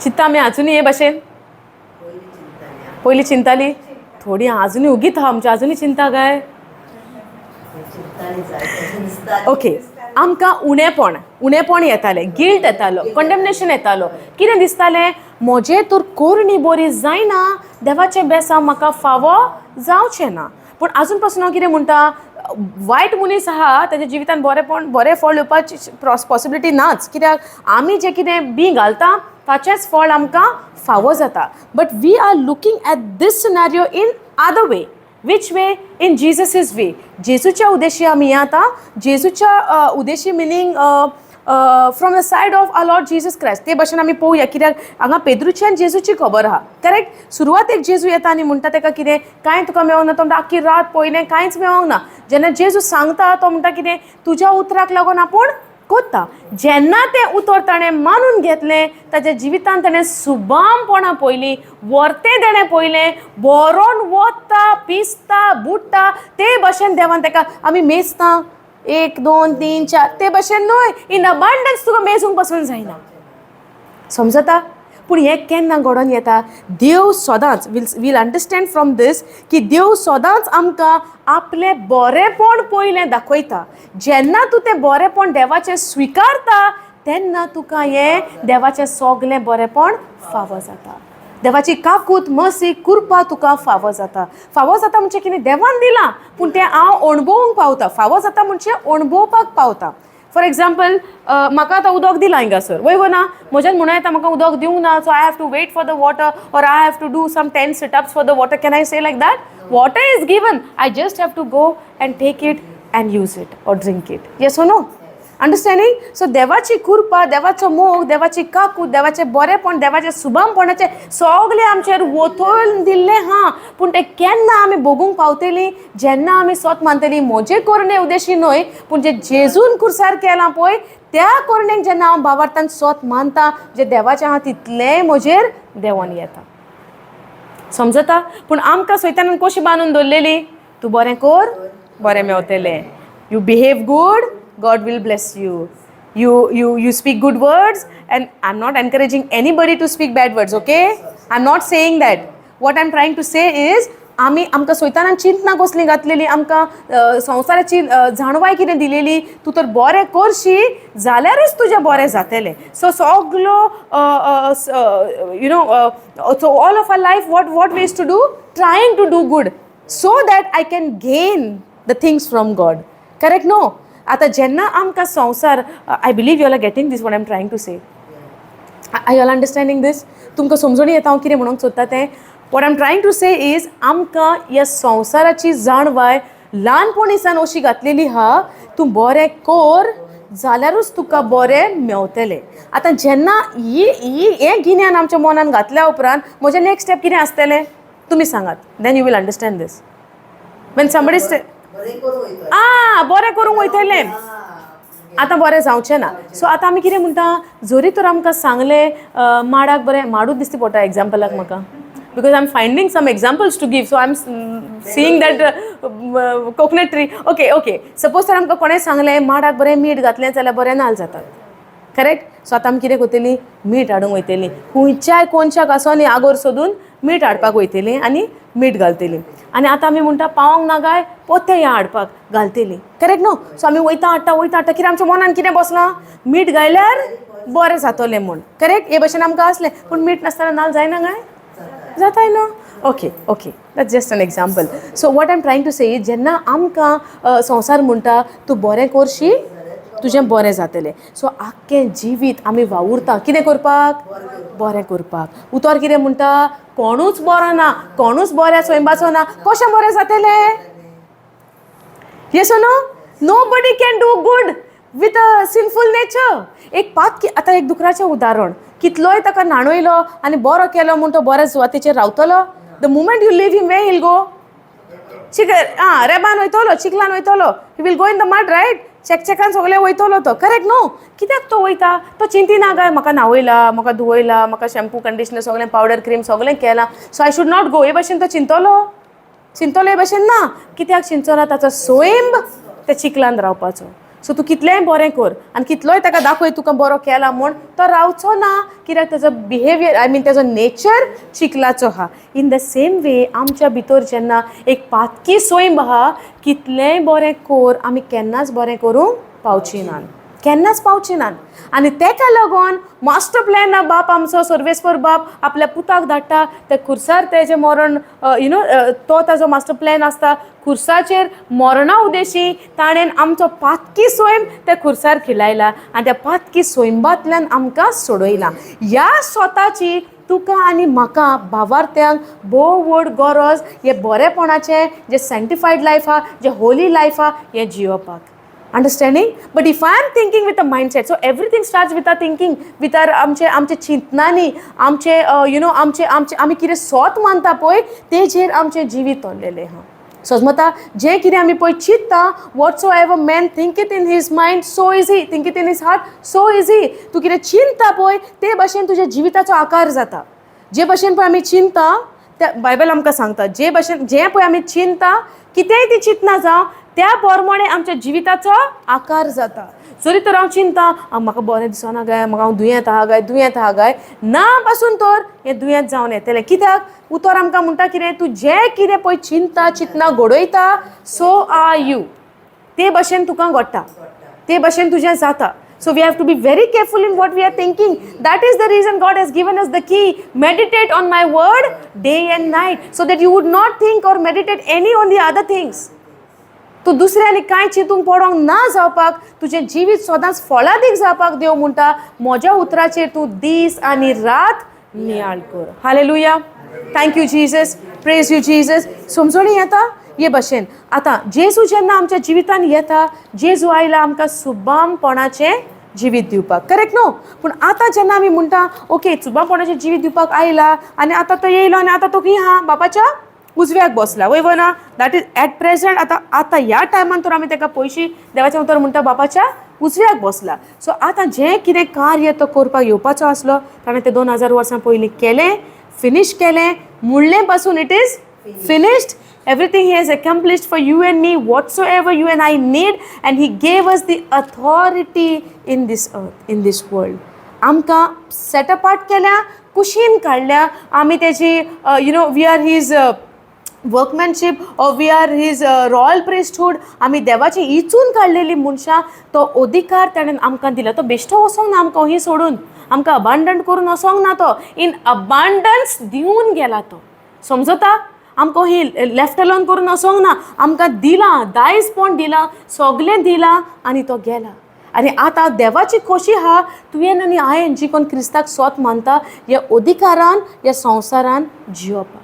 चिंता आमी आजुनूय हे भाशेन पयलीं चिंताली, थोडी आजुनूय उगीत आहा आमची, आजुनूय चिंता काय? ओके, आमकां उणेपण उणेपण येतालें, गिल्ट येतालो, कंडेमनेशन येतालो. कितें दिसतालें? म्हजें तर करणी बरी जायना, देवाचें बेसांव म्हाका फावो जावचें ना. पूण आजून पासून हांव कितें म्हणटा, वायट मनीस आहा ताच्या जिवितान बरेंपण बरें फळ येवपाची पॉसिबिलिटी नाच, कित्याक आमी जें कितें बीं घालता ताचेंच फळ आमकां फावो जाता. But we are looking at this scenario in other way. Which way? In Jesus' way. जेजूच्या उद्देशी आमी आतां जेजूच्या उद्देशी, meaning from the side of our Lord Jesus Christ, ते भाशेन आमी पळोवया, कित्याक हांगा पेद्रूची आनी जेजूची खबर आहा. करेक्ट? सुरवातेक जेजू येता आनी म्हणटा ताका कितें, कांय तुका मेळोंक ना? तो म्हणटा, आख्खी रात पळयलें, कांयच मेळोंक ना. जेन्ना जेजू सांगता, तो म्हणटा कितें, तुज्या उतराक लागून आपूण कोत्ता. जेन्ना तें उतर ताणें मानून घेतलें, ताच्या जिवितान ताणें सुबामपणां पळयलीं, वर्तें देणें पळयलें, बरोन वता, पिसता, बुडटा, ते भशेन देवान ताका आमी मेजता एक दोन तीन चार, ते भशेन न्हय, इन अबंडन्स तुका मेजूंक पसून जायना. समजता? पूण हें केन्ना घडोवन येता? देव सदांच we'll understand from these की देव सदांच आमकां आपलें बरेंपण पयलें दाखयता. जेन्ना तूं तें बरेंपण देवाचें स्विकारता, तेन्ना तुका हें देवाचें सगलें बरेंपण फावो जाता. देवाची काकूत, मसी, कृपा तुका फावो जाता. फावो जाता म्हणजे कितें? देवान दिलां, पूण तें हांव अणभवूंक पावता. फावो जाता म्हणजे अणभवपाक पावता. फॉर एग्जाम्पल, म्हाका आतां उदक दिलां हिंगासर, वय ना? म्हज्यान म्हणूं येता म्हाका उदक दिवंक ना, so I have to wait for the water or I have to do some 10 situps for the water? Can I say like that? Water is given, I just have to go and take it and use it or drink it. Yes or no? Understanding? So देवाची कृपा, देवाचो मोग, देवाची काकूत, देवाचें बरेंपण, देवाचें सुबामपणाचें सगळें आमचेर वतोवन दिल्लें आहा. पूण तें केन्ना आमी भोगूंक पावतलीं? जेन्ना आमी सोत मानतलीं, म्हजे करणे उद्देशी न्हय, पूण जें जेजून कुर्सार केलां पळय, त्या करणेक जेन्ना हांव भावार्थान सोत मानता, जें देवाचें आहा तितलेंय म्हजेर देंवोन येता. समजता? पूण आमकां सैतानान कशी बांदून दवरलेली? तूं बरें कर, बरें मेवतलें. You behave good, God will bless you. You speak good words, and I am not encouraging anybody to speak bad words, okay? I am not saying that. What I am trying to say is, आमी आमकां सैतानान चिंतना कसली घातलेली, आमकां संवसाराची जाणवाय कितें दिलेली, तूं तर बरें करशी जाल्यारूच तुजें बरें जातलें. सो सगलो so all of our life what ways to do, trying to do good so that I can gain the things from God, correct no? आतां जेन्ना आमकां संवसार, I believe you are getting this what I am trying to say. Are you all understanding this? तुमकां समजून येता हांव कितें म्हणूंक सोदता तें? What I am trying to say is, आमकां ह्या संवसाराची जाणवाय ल्हानपणीसान अशी घातलेली आहा, तूं बरें कर जाल्यारूच तुका बरें मेवतलें. आतां जेन्ना ही ही हें गिन्यान आमच्या मनान घातल्या उपरांत म्हजें नेक्स्ट स्टेप कितें आसतलें, तुमी सांगात. Then you will understand this when somebody बरें करूं वयता. आ बरें करूंक वयतलें, आतां बरें जावचें ना. सो आतां आमी कितें म्हणटा, जरी तर आमकां सांगलें माडाक बरें, माडूच दिसता पडटा एग्जाम्पलाक म्हाका, because I am finding some examples to give, so I am seeing that coconut tree. Okay, suppose तर आमकां कोणें सांगलें माडाक बरें मीठ घातलें जाल्यार बरें नाल्ल जातात, करेक्ट? सो आतां आमी कितें करतलीं? मीठ हाडूंक वयतलीं, खंयच्याय कोनशाक आसो न्ही, आगोर सोदून मीठ हाडपाक वयतलीं आनी मीठ घालतलीं. आनी आतां आमी म्हणटा पावोंक ना काय पोत्तें हें हाडपाक घालतलीं, करेक्ट न्हू? सो आमी वयता हाडटा, वयता हाडटा. कितें आमच्या मनान कितें बसलां? मीठ घायल्यार बरें जातलें म्हूण, करेक्ट? हे भशेन आमकां आसलें, पूण मीठ नासतना नाल्ल जायना काय? जाताय न्हू? Okay, that's just an example. So what I am trying to say, जेन्ना आमकां संवसार म्हणटा तूं बरें करशी तुजें बरें जातलें, सो आख्खें जिवीत आमी वावुरता कितें करपाक? बरें करपाक. उतर कितें म्हणटा? कोणूच बरो ना, कोणूच बऱ्या स्वयंपाचो ना, कशें बरें जातलें? Yes no? Nobody can do good with a sinful nature. एक पात, आतां एक दुकराचें उदाहरण, कितलोय ताका न्हाणयलो आनी बरो केलो म्हूण तो बऱ्या सुवातेचेर रावतलो? The moment you leave him, where he'll go? चिक आं रेबान वयतलो, चिखलान वयतलो. He will go in the mud, right? चेकचेकान सगळें वयतलो तो, करेक्ट न्हू? कित्याक तो वयता? तो चिंतिना काय म्हाका न्हावयला, म्हाका धुवयला, म्हाका शॅम्पू, कंडिशनर सगळें, पावडर, क्रीम सगळें केलां, so I should not go, हे भशेन तो चिंतलो? चिंतलो हे भशेन ना. कित्याक चिंतचो ना? ताचो स्वयंब त्या चिखलान रावपाचो. सो तूं कितलेंय बरें कर आनी कितलोय ताका दाखय तुका बरो केला म्हूण, तो रावचो ना. कित्याक? ताजो बिहेवियर, I mean ताजो नेचर चिखलाचो आहा. इन the same way आमच्या भितर जेन्ना एक पातकी स्वयंब आहा, कितलेंय बरें कर, आमी केन्नाच बरें करूंक पावची नात, केन्नाच पावची नात. आनी तेका लागून मास्टर प्लॅन बाप आमचो सर्वेस्पर बाप आपल्या पुताक धाडटा त्या खुर्सार, तेजें मरण, you know तो ताजो मास्टर प्लॅन आसता. खुर्साचेर मरणा उदेशी ताणें आमचो पातकी स्वयं त्या खुर्सार खिलायला आनी त्या पातकी स्वयंबांतल्यान आमकां सोडयला. ह्या स्वताची तुका आनी म्हाका भावार्थ्यांक भोव व्हड गरज, हे बरेपणाचें जें सँक्टिफायड लायफ आहा, जें होली लायफ आहा, हें जियोपाक. Understanding? But if I am thinking with a mindset, so everything starts with our thinking, with our आमचे आमचे चिंतनांनी, आमचे you know आमचे आमचे आमी कितें सोत मानता पळय, तेजेर आमचें जिवीत तोल्लेलें आहा. सजमता? जें कितें आमी पळय चिंत्ता, whatsoever man thinketh in his mind, so is he, thinketh in his heart, so is he. तूं कितें चिंतता पळय, ते भशेन तुज्या जिविताचो आकार जाता. जे भशेन पळय आमी चिंतता, त्या बायबल आमकां सांगता, जे भशेन जें पळय आमी चिंतता, कितेंय ती चिंतना जावं, त्या प्रमाणे आमच्या जिविताचो आकार जाता. जरी तर हांव चिंता, म्हाका बरें दिसना काय, म्हाका हांव दुयेंत आहा काय, दुयेंत आहा काय, ना पासून तर हें दुयेंत जावन येतलें. कित्याक? उतर आमकां म्हणटा कितें? तूं जें कितें पळय चिंता, चिंतना घडयता, सो are you. ते भशेन तुका घडटा, ते भशेन तुजें जाता. So we have to be very careful in what we are thinking. That is the reason God has given us the key: meditate on my word day and night, so that you would not think or meditate any on the other things. तूं दुसऱ्यांनी कांय चिंतूंक पडोंक ना जावपाक, तुजें जिवीत सदांच फळादीक जावपाक देव म्हणटा, म्हज्या उतराचेर तूं दीस आनी रात नियाळ कर. Hallelujah. Thank you, Jesus. Praise you, Jesus. समजणी येता हे भशेन? आतां जेजू जेन्ना आमच्या जिवितान येता, जेजू आयला आमकां सुबामपणाचें जिवीत दिवपाक, करेक्ट न्हू? पूण आतां जेन्ना आमी म्हणटा, ओके, सुबामपणाचें जिवीत दिवपाक आयला आनी आतां तो येयलो आनी आतां तो खंय आहा? बापाच्या उजव्याक बसला, वय ना? That is at present. आतां आतां ह्या टायमान तर आमी ताका पयशी, देवाचें उतर म्हणटा बापाच्या उजव्याक बसला. सो आतां जें कितें कार्य तो करपाक येवपाचो आसलो, ताणें तें 2000 वर्सां पयलीं केलें, फिनीश केलें. म्हणलें पासून it is finished. Everything he has accomplished for you and me, whatsoever you and I need, and he gave us the authority in this earth, in this world. आमकां सेट अपार्ट केल्या, कुशीन काडल्या. आमी तेजी, we are his workmanship or we are his royal priesthood. आमी देवाची इचून काडलेली मनशां. तो अधिकार ताणें आमकां दिला. तो बेश्टो वचोंक ना आमकां ही सोडून, आमकां अबांडन करून वचोंक ना. तो इन अबांडन्स दिवन गेला. तो समजता, आमकां ही लेफ्ट अलोन करून वचोंक ना. आमकां दिलां, दायजपण दिलां, सगलें दिलां आनी तो गेला. आनी आतां देवाची खोशी आहा, तुवें आनी हांवें जी कोण क्रिस्ताक सोत मानता, ह्या अधिकारान ह्या संवसारान जियोपाक.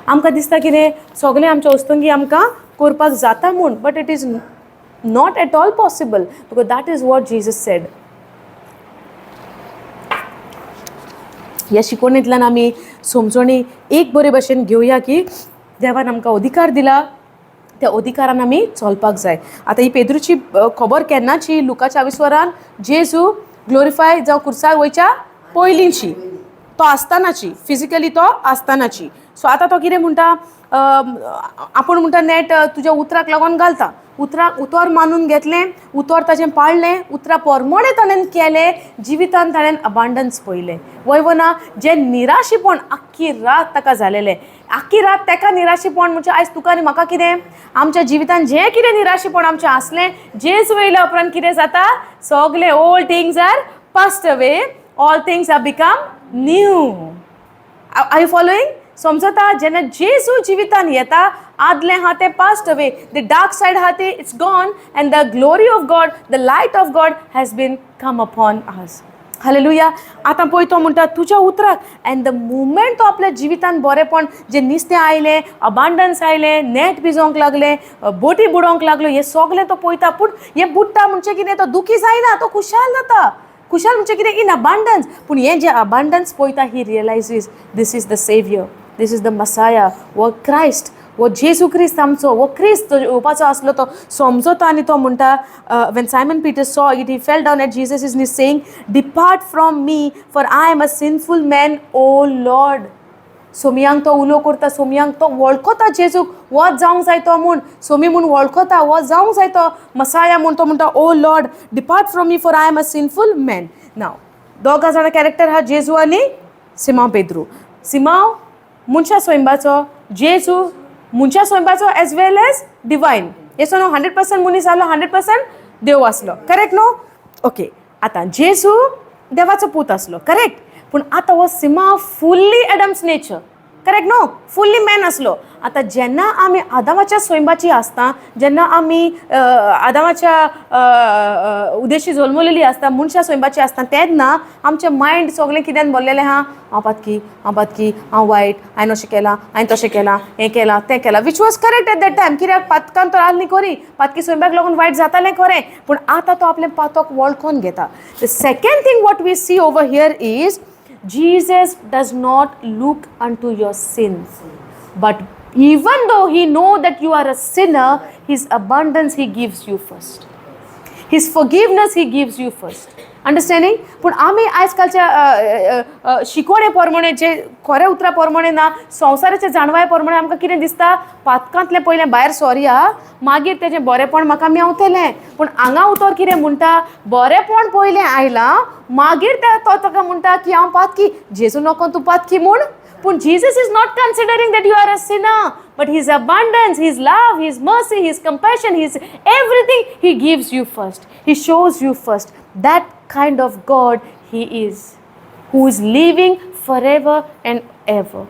आमकां दिसता कितें, सगळें आमच्या वस्तुंगी आमकां करपाक जाता म्हूण, but it is not at all possible, because that is what Jesus said. ह्या शिकवणींतल्यान आमी समजणी एक बरे भशेन घेवया की देवान आमकां अधिकार दिला, त्या अधिकारान आमी चलपाक जाय. आतां ही पेद्रूची खबर केन्नाची? लुकाच्या आविस्वरान जेजू ग्लोरिफाय जावं कुर्सार वयच्या पयलींची, तो आसतानाची, फिजिकली तो आसतानाची. सो आतां तो कितें म्हणटा? आपूण म्हणटा, नेट तुज्या उतराक लागून घालता. उतराक उतर मानून घेतलें, उतर ताजें पाळ्ळें, उतरा पोरमोणें ताणें केलें, जिवितान ताणें अबांडन्स पळयलें. वय वो ना? जें निराशीपण आख्खी रात ताका जालेलें, आख्खी रात ताका निराशीपण म्हणजे आयज तुका आनी म्हाका कितें, आमच्या जिवितान जें कितें निराशीपण आमचें आसलें, जेजू येयल्या उपरांत कितें जाता? सगलें old things are passed away, all things are become new. Are you following? समजता? जेन्ना जेजू जिवितान येता, आदलें आहा तें passed away, the dark side आहा तें it's gone, and the glory of God, the light of God has been come upon us. Hallelujah. आतां पळय, तो म्हणटा तुज्या उतराक. एंड the moment तो आपल्या जिवितान बरेपण जें नुस्तें आयलें, अबांडन्स आयलें, नेट भिजोवंक लागलें, बोटी बुडोवंक लागल्यो, हें सगलें तो पळयता. पूण हें बुडटा म्हणजे कितें? तो दुखी जायना, तो खुशाल जाता. खुशाल म्हणजे कितें? इन अबांडन्स. पूण हें जें अबांडन्स पळयता, he realizes this is the saviour, this is the Messiah, वो क्रायस्ट, वो जेजू क्रिस्त आमचो, वो क्रिस्त जो येवपाचो आसलो, तो समजता. आनी तो म्हणटा, when Simon Peter saw it, he fell down at Jesus' knees, saying, "Depart from me, for I am a sinful man, O Lord." सोमियांक तो उलो करता. सोमियांक तो वळखता जेजूक, वच जावंक जाय तो म्हूण, सोमी म्हूण वळखता, वो जावंक जाय तो मसाया म्हूण. तो म्हणटा, "O Lord, depart from me, for I am a sinful man." Now दोगां जाणां कॅरेक्टर आहा, जेजू आनी सिमांव पेद्रू. सिमांव मनशा स्वयंबाचो, जेजू मनशा स्वयंबाचो एज वेल एज डिवायन. येसो न्हू, 100% मनीस आसलो, 100% देव आसलो. करेक्ट न्हू? ओके. आतां जेजू देवाचो पूत आसलो, करेक्ट. पूण आतां हो सिमांव फुल्ली एडम्स नेचर, करेक्ट न्हू? फुल्ली मॅन आसलो. आतां जेन्ना आमी आदामाच्या स्वयंबाची आसता, जेन्ना आमी आदामाच्या उदेशी जल्मलेली आसता, मनशा स्वयंबाची आसता, तेन्ना आमचें मायंड सगळें कित्यान भरलेलें आहा? हांव पातकी, हांव पातकी, हांव वायट, हांवें अशें केलां, हांवें तशें केलां, हें केलां, तें केलां, which was correct at that time. कित्याक पातकान तर आसली खरी, पातकी स्वयंबाक लागून वायट जातालें खरें, पूण आतां तो आपलें पातक वळखोन घेता. The second thing what we see over here is Jesus does not look unto your sins, but even though he know that you are a sinner, his abundance he gives you first, his forgiveness he gives you first. Understanding? पूण आमी आयज कालच्या अ, अ, अ, शिकवणे प्रमाणे, जे खऱ्या उतरा प्रमाणे ना, संवसाराच्या जाणवाय प्रमाणे आमकां कितें दिसता? पातकांतलें पयलें भायर सोरया, मागीर तेजें बरेपण म्हाका मेवतलें. पूण हांगा उतर कितें म्हणटा? बरेपण पयलें आयलां, मागीर तो ताका म्हणटा की हांव पातकी. जेजू नको तूं पातकी म्हूण, पूण Jesus is not considering that you are a sinner, but his abundance, his love, his mercy, his compassion, his everything he gives you first. He shows you first. That kind of God he is, who is living forever and ever.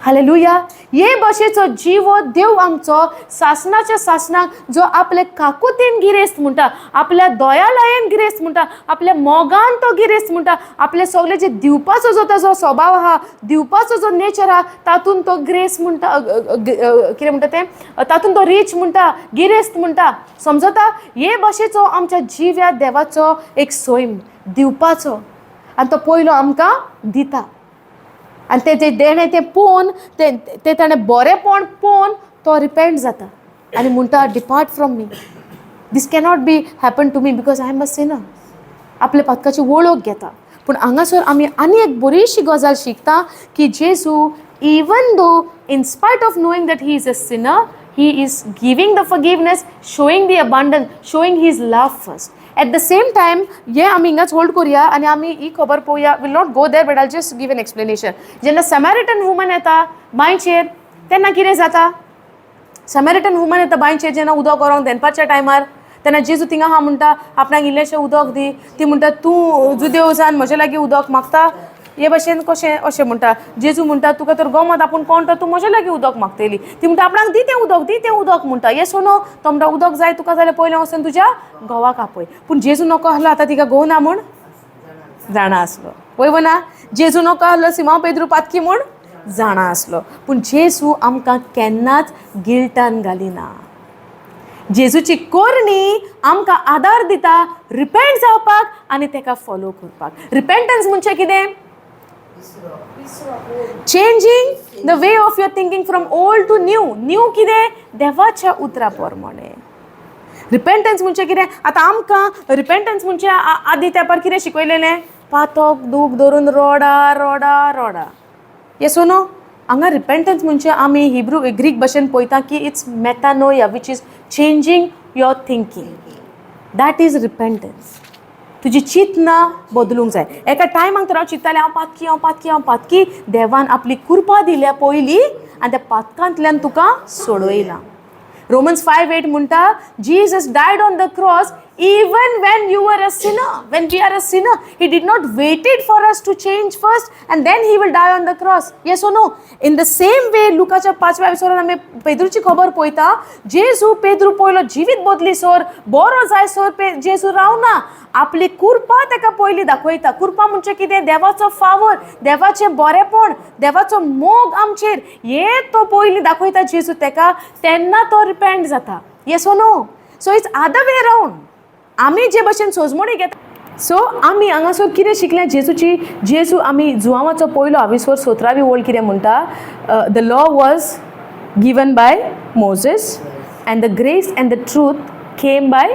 Hallelujah. हे भाशेचो जिवो देव आमचो, सासणाच्या सासणाक, जो आपले काकुतीन गिरेस्त म्हणटा, आपल्या दयालयेन गिरेस्त म्हणटा, आपल्या मोगान तो गिरेस्त म्हणटा, आपले सगळे जे दिवपाचो जो ताजो स्वभाव आहा, दिवपाचो जो नेचर आहा, तातूंत तो ग्रेस म्हणटा, अ, अ, अ, कितें म्हणटा तें, तातूंत तो रीच म्हणटा, गिरेस्त म्हणटा. समजता? हे भाशेचो आमच्या जिव्या देवाचो एक सैम दिवपाचो आनी तो पयलो आमकां दिता. आनी तें जें देणें तें पळोवन, तें तें ताणें बरेंपण पळोवन तो रिपेंट जाता आनी म्हणटा, "depart from me, this cannot be happen to me because I am a sinner." आपल्या पातकाची वळख घेता. पूण हांगासर आमी आनी एक बरीशी गजाल शिकता की जेजू, even though in spite of knowing that he is a sinner, he is giving the forgiveness, showing the abundance, showing his love first. At the same time, हे आमी हिंगाच होल्ड करुया आनी आमी ही खबर पळोवया. Will not go there, but I just give an explanation. जेन्ना सॅमॅरिटन woman येता बांयचेर, तेन्ना कितें जाता? समॅरिटन वुमन येता बांयचेर जेन्ना उदक व्हरोंक दनपारच्या टायमार, तेन्ना जेजू थिंगा आहा म्हणटा, आपणाक इल्लेशें उदक दी. ती म्हणटा, तूं जुदेव जावन म्हजे लागीं उदक मागता, हे भशेन कशें? अशें म्हणटा. जेजू म्हणटा, तुका तर गमत आपूण कोण तो, तूं म्हजे लागीं उदक मागतली. ती म्हणटा, आपणाक दी तें उदक, दी तें उदक म्हणटा. येस नो? तो म्हणटा, उदक जाय तुका जाल्यार पयलें वचून तुज्या घोवाक आपय. पूण जेजू नको आसलो आतां तिका घोव ना म्हूण जाणा आसलो. वय ना? जेजू नको आसलो सिमांव पेद्रू पातकी म्हूण जाणा आसलो. पूण जेजू आमकां केन्नाच गिल्टान घालिना. जेजूची करणी आमकां आदार दिता रिपेंट जावपाक आनी तेका फॉलो करपाक. रिपेंटन्स म्हणजे कितें? Changing the way of your thinking from old to new. New कितें? देवाच्या उतरा प्रमाणे. रिपेंटन्स म्हणजे कितें? आतां आमकां रिपेंटन्स म्हणजे आदी तेंपार कितें शिकयलेलें? पातोक दूख धरून रोडा रोडा रोडा. येस नो? हांगा रिपेंटन्स म्हणजे आमी हिब्रू ग्रीक भाशेन पळयता की it's metanoia, which is changing your thinking. That is repentance. तुजी चिंतना बदलूंक जाय. एका टायमाक तर हांव चिंत्तालें, हांव पातकी, हांव पातकी, हांव पातकी. देवान आपली कृपा दिल्या पयली आनी त्या पातकांतल्यान तुका सोडयला. रोमन्स 5:8 म्हणटा, Jesus died on the cross even when you are a sinner, when we are a sinner. He did not waited for us to change first and then he will die on the cross. Yes or no? In the same way, लुकाच्या पांचव्या एपिसोडान आमी पेद्रूची खबर पळयता. जेजू पेद्रू पयलो जिवीत बदलीसर, बरो जायसर जेजू रावना. आपली कुरपा ताका पयली दाखयता. कुरपा म्हणजे कितें? देवाचो फावर, देवाचें बरेपण, देवाचो मोग आमचेर, हें तो पयली दाखयता जेजू ताका. तेन्ना तो रिपेंट जाता. Yes or no? So it's other way round. आमी जे भशेन सोजमणी घेता. सो आमी हांगासर कितें शिकलें जेजूची? जेजू आमी जुवांवाचो पयलो आविस्वर 17वी ओळ कितें म्हणटा? The law was given by Moses and the grace and the truth came by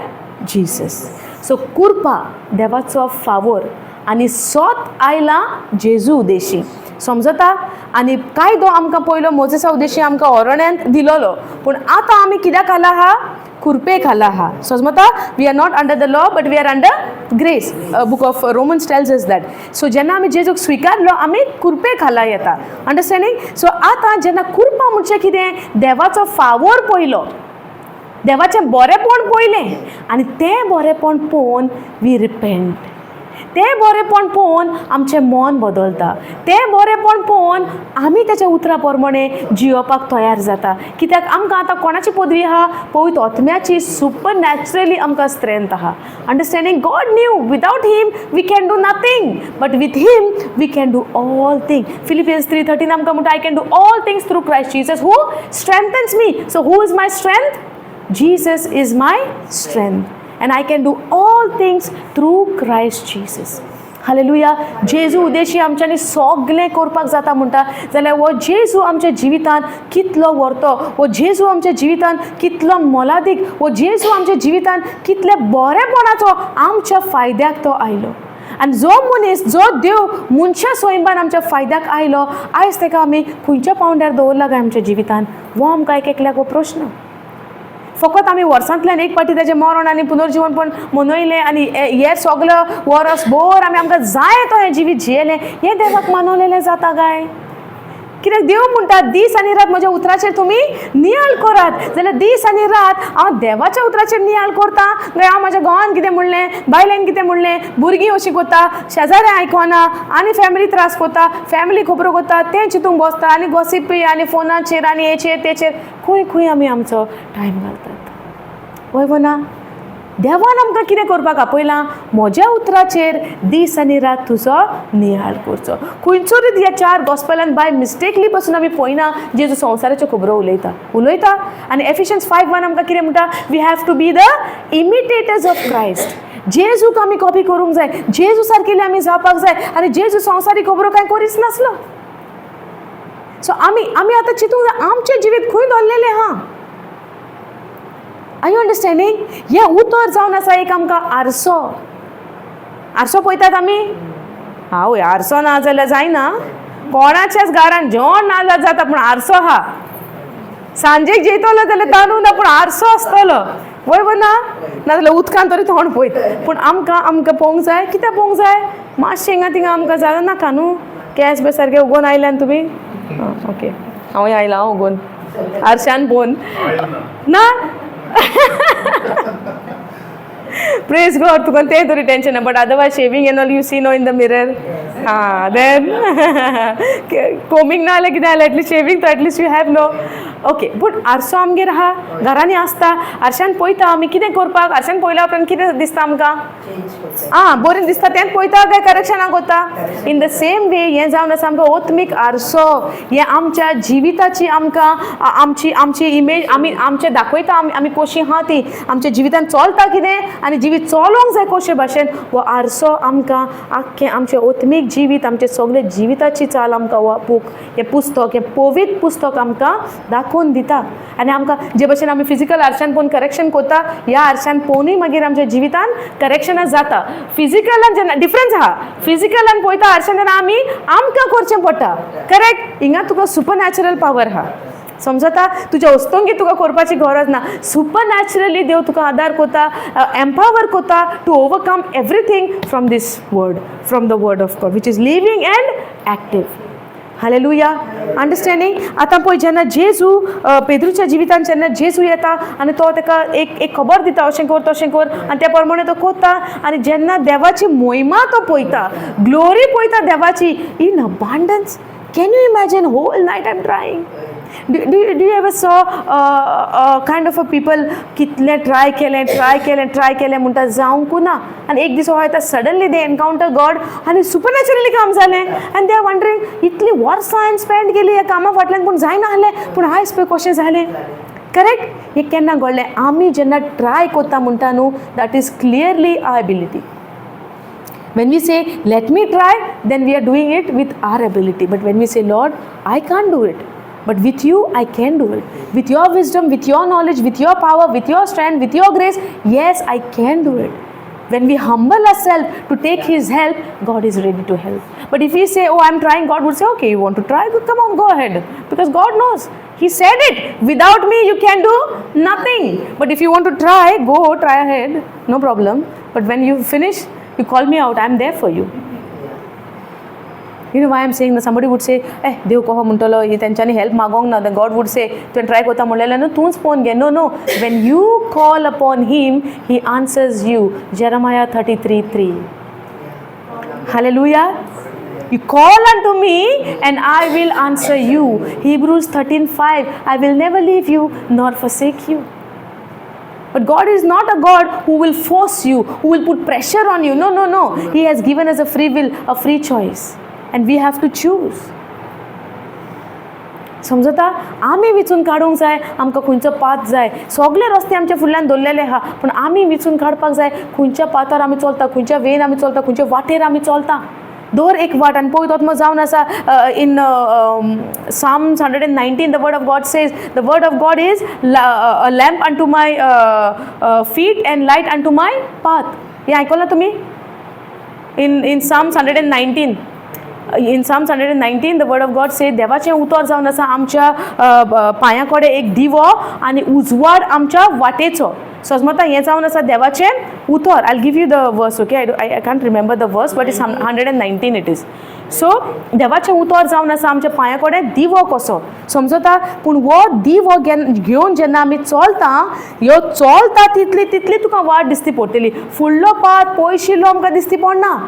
Jesus. So कुरपा, देवाचो फावोर आनी सोत आयला जेजू उदेशी. समजता? आनी कायदो आमकां पयलो मोजेसा उदेशी आमकां ओरण्यांत दिलोलो, पूण आतां आमी कित्याक खाला आहा? कुरपे खाला आहा. समजता? We are not under the law, but we are under grace. Book of Romans tells us that. So जेन्ना आमी जेजूक स्विकारलो, आमी कुरपे खाला येता. अंडरस्टँडींग? सो आतां जेन्ना कुरपा म्हणजे कितें? देवाचो फावोर पयलो, देवाचें बरेपण पयलें आनी तें बरेपण पळोवन वी रिपेंट. तें बरेपण पळोवन आमचें मन बदलता. तें बरेपण पळोवन आमी तेच्या उतरा प्रमाणे जियोवपाक तयार जाता, कित्याक आमकां आतां कोणाची पदवी आहा? पवित्र आत्म्याची. सुपर नॅचरली आमकां स्ट्रेंथ आहा. Understanding? God knew without him we can do nothing, but with him we can do all thing. Philippians 3:13 आमकां म्हणटा, I can do all things through Christ Jesus who strengthens me. So who is my strength? Jesus is my strength, and I can do all things through Christ Jesus. Hallelujah. जेजू उदेशी आमच्यांनी सगळें करपाक जाता म्हणटा जाल्यार हो जेजू आमच्या जिवितांत कितलो व्हरतो, हो जेजू आमच्या जिवितांत कितलो मोलादीक, हो जेजू आमच्या जिवितांत कितले बरेपणाचो, आमच्या फायद्याक तो आयलो. आनी जो मनीस, जो देव मनशा स्वयंबान आमच्या फायद्याक आयलो, आयज ताका आमी खंयच्या पावंड्यार दवरला काय आमच्या जिवितान? हो आमकां एक एकल्याक हो प्रश्न. फकत आमी वर्सांतल्यान एक फावटी तेजें मरण आनी पुनर्जिवन पण मनयलें आनी हें सगळें वर्स भर आमी आमकां जाय तो हें जिवीत जियेलें, हें देवाक मानवलेलें जाता काय? कित्याक देव म्हणटा, दीस आनी रात म्हज्या उतराचेर तुमी नियाळ करात. जाल्यार दीस आनी रात हांव देवाच्या उतराचेर नियाळ करता काय हांव म्हज्या घोवान कितें म्हणलें, बायलेन कितें म्हणलें, भुरगीं अशीं करता, शेजाऱ्यां आयकना आनी फॅमिली त्रास करता, फॅमिली खबरो करता, तें चिंतूंक बसता आनी गॉसिपी आनी फोनाचेर आनी हेचेर तेचेर खंय खंय आमी आमचो टायम घालतात. वय वो ना? देवान आमकां कितें करपाक आपयलां? म्हज्या उतराचेर दीस आनी रात तुजो नियाळ करचो. खंयचोच ह्या चार गॉस्पेलान बाय मिस्टेकली पसून आमी पळयना जेजू संवसाराच्यो खबरो उलयता उलयता. आनी एफिशियन्स 5:1 आमकां कितें म्हणटा? We have to be the imitators of Christ. जेजूक आमी कॉपी करूंक जाय, जेजू सारकेले आमी जावपाक जाय. आनी जेजू संवसारी खबरो कांय करीच नासलो. सो आमी आतां चिंतूंक जाय, आमचें जिवीत खंय दवरलेलें आहा? Are you understanding? हें उतर जावन आसा एक आमकां आरसो. आरसो पळयतात आमी. आवय, आरसो ना जाल्यार जायना. कोणाच्याच घरान जेवण ना जाल्यार जाता, पूण आरसो आहा. सांजेक जेयतलो जाल्यार तांदूळ ना, पूण आरसो आसतलो. वय वो ना? नाजाल्यार उदकान तरी तोंड पळयत, पूण आमकां पळोवंक जाय. कित्याक पळोवंक जाय? मातशें हिंगा थिंगा आमकां जालें नाका न्हू. केंस बी सारके उगोवन आयल्यान तुमी. ओके. हांव आयलां उगोन आरशान पोवन ना. प्रेज गॉड, तुका तें तरी टेंशन ना, but otherwise shaving and all you see no in the mirror. आं, देन कोमींग ना जाल्यार कितें जाल्यार एटलिस्ट शेवींग तो at least you have no. Okay, but आरसो आमगेर आहा, घरांनी आसता, आरशान पळयता आमी कितें करपाक. आरशान पळयल्या उपरांत कितें दिसता आमकां? चेंज करता. आं, बरें दिसता तेंच पळयता काय करेक्शनाक वता? इन the same way हें जावन आसा आमकां ओत्मीक आरसो. हें आमच्या जिविताची आमकां आमची आमची इमेज आमी आमचें दाखयता, आमी आमी कशी आहा ती, आमच्या जिवितान चलता कितें आनी जिवीत चलोंक जाय कशे भाशेन. हो आरसो आमकां आख्खें आमचें ओत्मीक जिवीत, आमचें सगळें जिविताची चाल आमकां हो बूक, हें पुस्तक, हें पवित्र पुस्तक आमकां दाखोवन दिता. आनी आमकां जे भशेन आमी फिजिकल आरशान पळोवन करेक्शन करता, ह्या आरशान पळोवनूय मागीर आमच्या जिवितान करेक्शनां जाता. फिजिकलान जेन्ना डिफरन्स आहा, फिजिकलान पळयता आरशान तेन्ना आमी आमकां करचें पडटा करेक्ट. हिंगा तुका सुपर नॅचरल पावर आहा, समजता? तुज्या वस्तोंगी तुका करपाची गरज ना. सुपर नॅचरली देव तुका आदार करता, एम्पावर करता to overcome everything from this word, from the word of God, which is living and active. Hallelujah. Understanding? आतां पळय, जेन्ना जेजू पेद्रूच्या जिवितान जेन्ना जेजू येता आनी तो ताका एक एक खबर दिता, अशें कर, तशें कर, आनी त्या प्रमाणे तो करता. आनी जेन्ना देवाची मोहिमा तो पळयता, ग्लोरी पळयता देवाची in abundance, can you imagine? Whole night I am trying. Do you ever saw kind of a people कितलें ट्राय केलें, ट्राय केलें, ट्राय केलें म्हणटा, जावंकू ना, आनी एक दीस हो येता, सडनली दे एनकाउंटर गॉड आनी सुपरनॅचरली काम जालें आनी they are wondering, इतलीं वर्सां हांवें स्पेंड केली ह्या कामा फाटल्यान पूण जायना आहलें, पूण आयज पळय कशें जालें. करेक्ट? हें केन्ना घडलें? आमी जेन्ना ट्राय करता म्हणटा न्हू, that is clearly our ability. When we say, "Let me try," then we are doing it with our ability. But when we say, "Lord, I can't do it, but with you I can do it. With your wisdom, with your knowledge, with your power, with your strength, with your grace, yes, I can do it." When we humble ourselves to take His help, God is ready to help. But if we say, "Oh, I'm trying," God would say, "Okay, you want to try? Come on, go ahead." Because God knows. He said it. "Without me, you can do nothing." But if you want to try, go, try ahead. No problem. But when you finish, you call me out. I'm there for you. You know why I'm saying that? Somebody would say, "Eh, देव कहो म्हणटलो तेंच्यांनी help मागोंक ना." Then God would say, "तुवें try करता म्हणलेलें न्हू, तूंच पळोवन घे." No, no. When you call upon Him, He answers you. Jeremiah 33:3. Hallelujah. You call unto me and I will answer you. Hebrews 13:5. I will never leave you nor forsake you. But God is not a God who will force you, who will put pressure on you. No. He has given us a free will, a free choice. And we have to choose. समजता? आमी विचून काडूंक जाय आमकां खंयचो path जाय. सगळे रस्ते आमच्या फुडल्यान दवरलेले आहा, पूण आमी विचून काडपाक जाय खंयच्या पाथार आमी चलता, खंयच्या वेन आमी चलता, खंयच्या वाटेर आमी चलता. दर एक वाट. आनी पळय, तो जावन आसा in Psalms 119, the word of God says, the word of God is a lamp unto my feet and light unto my path. हें आयकलां तुमी? In Psalms 119, in Psalms 119, the word of God say, देवाचें उतर जावन आसा आमच्या पांयां कडेन एक दिवो आनी उजवाड आमच्या वाटेचो. समजता? हें जावन आसा देवाचें उतर. I give you the verse, okay? I can't remember the verse, but is 119 it is. So देवाचें उतर जावन आसा आमच्या पांया कडेन दिवो कसो, समजता? पूण हो दिवो घेवन जेन्ना आमी चलता, ह्यो चलता तितली तितली तुका वाट दिसती पडटली. फुडलो पात पयशिल्लो आमकां दिसती पडना,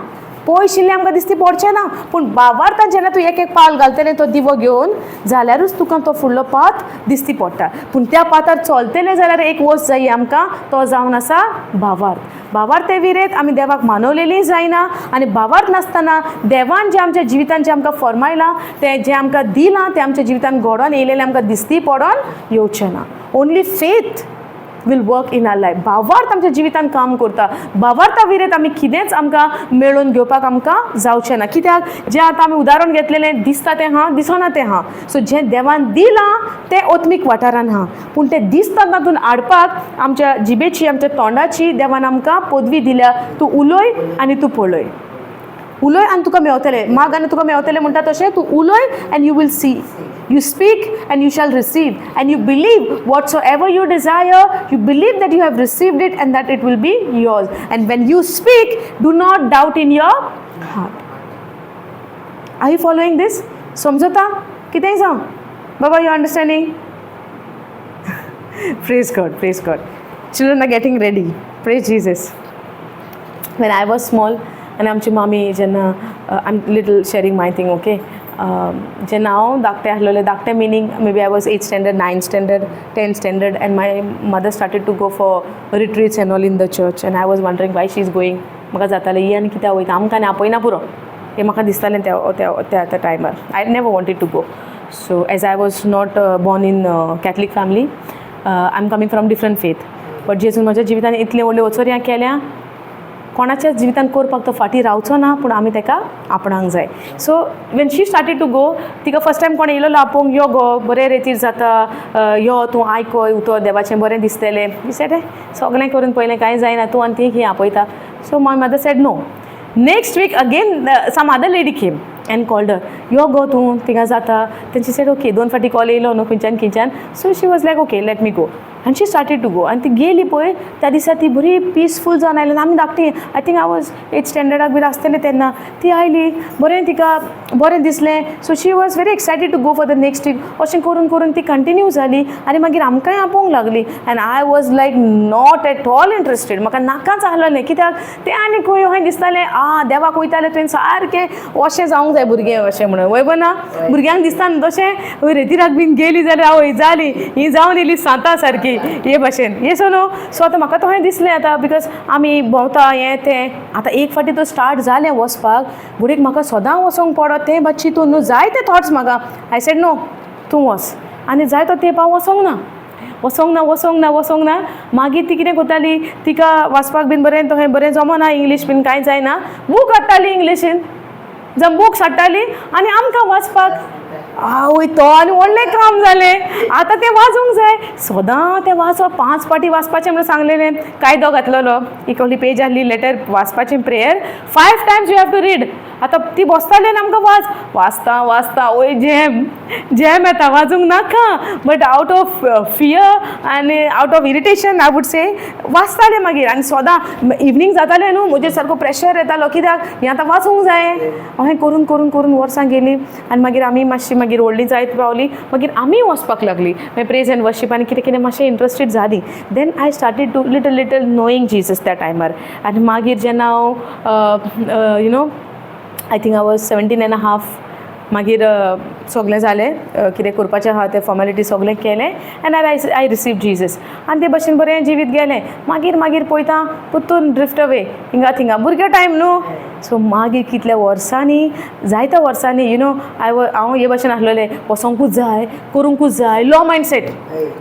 पयशिल्लें आमकां दिसती पडचें ना, पूण बाबार्थान जेन्ना तूं एक एक पावल घालतलें तो दिवो घेवन, जाल्यारूच तुका तो फुडलो पात दिसती पडटा. पूण त्या पातार चलतलें जाल्यार एक वस्त जायी आमकां, तो जावन आसा भावार्थ. भावार्थ विरेत आमी देवाक मानवलेली जायना आनी भावार्थ नासतना देवान जें आमच्या जिवितान जें आमकां फरमायलां, तें जें आमकां दिलां, तें आमच्या जिवितान घडोन येयलेलें आमकां दिसती पडोन येवचें ना. Only faith will work in our life. भावार्थ आमच्या जिवितान काम करता. भावार्था विरेत आमी कितेंच आमकां मेळोवन घेवपाक आमकां जावचें ना. कित्याक जें आतां आमी उदाहरण घेतलेलें, दिसता तें आहा, दिसना तें आहा. सो जें देवान दिलां तें ओत्मीक वाठारान आहा, पूण तें दिसता तातूंत हाडपाक आमच्या जिबेची, आमच्या तोंडाची देवान आमकां पदवी दिल्या. तूं उलय आनी तूं पळय, उलय आनी तुका मेवतलें, माग आनी तुका मेवतलें म्हणटा तशें तूं उलय and you will see. You speak and you shall receive, and you believe whatsoever you desire, you believe that you have received it and that it will be yours. And when you speak, do not doubt in your heart. Are you following this? समजता? कितेंय जावं. बाबा, you understanding? Praise God, praise God. Children are getting ready. Praise Jesus. When I was small आनी आमची मामी जेन्ना, I am little sharing my thing, okay, जेन्ना हांव धाकटें आसलेलें, धाकटें meaning maybe I was eighth standard, ninth standard, 10th standard, and my mother started to go for retreats and all in the church, and I was wondering why she is going. म्हाका जातालें, ही आनी कित्याक वयता, आमकां आनी आपयना पुरो, हें म्हाका दिसतालें त्या टायमार. I never wanted to go. So as I was not born in Catholic family, I am coming from different faith, but जेजून म्हज्या जिवितान इतलें व्हडल्यो वचोर्यां केल्या, कोणाच्याच जिवितान करपाक तो फाटीं रावचो ना, पूण आमी ताका आपणांक जाय. So when she started to go, तिका फर्स्ट टायम कोण येयलेलो आपोवंक, यो गो, बरें रेतीर जाता, यो तूं, आयकय उतर देवाचें, बरें दिसतलें. सेड, सगळें करून पळयलें, कांय जायना, तूं आनी ती खंय आपयता? So my mother said no. Next week again some other lady came and called, यो गो तूं, थिंगा जाता. तेंची सेड ओके. दोन फावटी कॉल येयलो न्हू खंयच्यान खंयच्यान, so she was like, "Okay, let me go," आनी she started to go. आनी ती गेली पळय, त्या दिसा ती बरी पिसफूल जावन आयली. आनी आमी धाकटी, I think I was eighth स्टँडर्डाक बीन आसतलें तेन्ना. ती आयली, बरें तिका बरें दिसलें, so she was very excited to go for the next week. अशें करून करून ती कंटिन्यू जाली आनी मागीर आमकांय आपोवंक लागली, and I was like not at all interested. म्हाका नाकाच आहलेलें, कित्याक तें आनी खंय अशें दिसतालें, आ देवाक वयतालें तुवें सारकें अशें जावंक जाय भुरगें, अशें म्हणून. वय ना, भुरग्यांक दिसता न्हू तशें, हय, रेतिराक बीन गेली जाल्यार आवय जाली, ही जावन येयली सांता सारकी, हे भाशेन हे. सो न्हू, सो आतां म्हाका तशें दिसलें आतां, because आमी भोंवता हें तें. आतां एक फावटी तो स्टार्ट जालें वचपाक, घडयेक म्हाका सदां वचोंक पडत तें बा चिंतून न्हू जायते थॉट्स म्हाका. I said no, तूं वच. आनी जायतो तेंप हांव वचोंक ना, वचोंक ना, वचोंक ना, वचोंक ना. मागीर ती कितें करताली, तिका वाचपाक बीन बरें तशें बरें जमना, इंग्लीश बीन कांय जायना, बूक हाडटाली इंग्लिशीन, जावं बुक्स हाडटाली आनी आमकां वाचपाक. आवय, तो आनी व्हडलें काम जालें. आतां तें वाचूंक जाय सदां, तें वाचप पांच फावटी वाचपाचें म्हणून सांगलेलें, कायदो घातलेलो. एक व्हडली पेज आहली, लेटर वाचपाचें, prayer five times you have to read. आतां ती बसताली आनी आमकां वाच, वाचता वाचता वय झेम झेम येता, वाचूंक नाका, बट आवट ऑफ फियर आनी out of irritation, I would say, वाचतालें मागीर. आनी सदां इवनींग जातालें न्हू, म्हजेर सारको प्रेशर येतालो, कित्याक हें आतां वाचूंक जाय. अशें करून करून करून वर्सां गेलीं आनी मागीर आमी मातशी मागीर व्हडलीं जायत पावलीं, मागीर आमी वचपाक लागलीं, मागीर प्रेज एंड वर्शीप आनी कितें कितें मातशें इंट्रस्टेड जालीं. Then I started to little little knowing Jesus त्या टायमार. आनी मागीर जेन्ना हांव, I think I was 17 and half, मागीर सगळें जालें, कितें करपाचें आहा तें फॉर्मेलिटी सगळें केलें and I receive Jesus. आनी ते भशेन बरें जिवीत गेलें. मागीर मागीर पळयता परतून ड्रिफ्ट अवे हिंगा थिंगा, भुरगे टायम न्हू. सो मागीर कितल्या वर्सांनी, जायत्या वर्सांनी, you know I हांव हे भशेन आसलेलें, वचोंकूच जाय, करूंकूच जाय, लॉ मायंडसेट,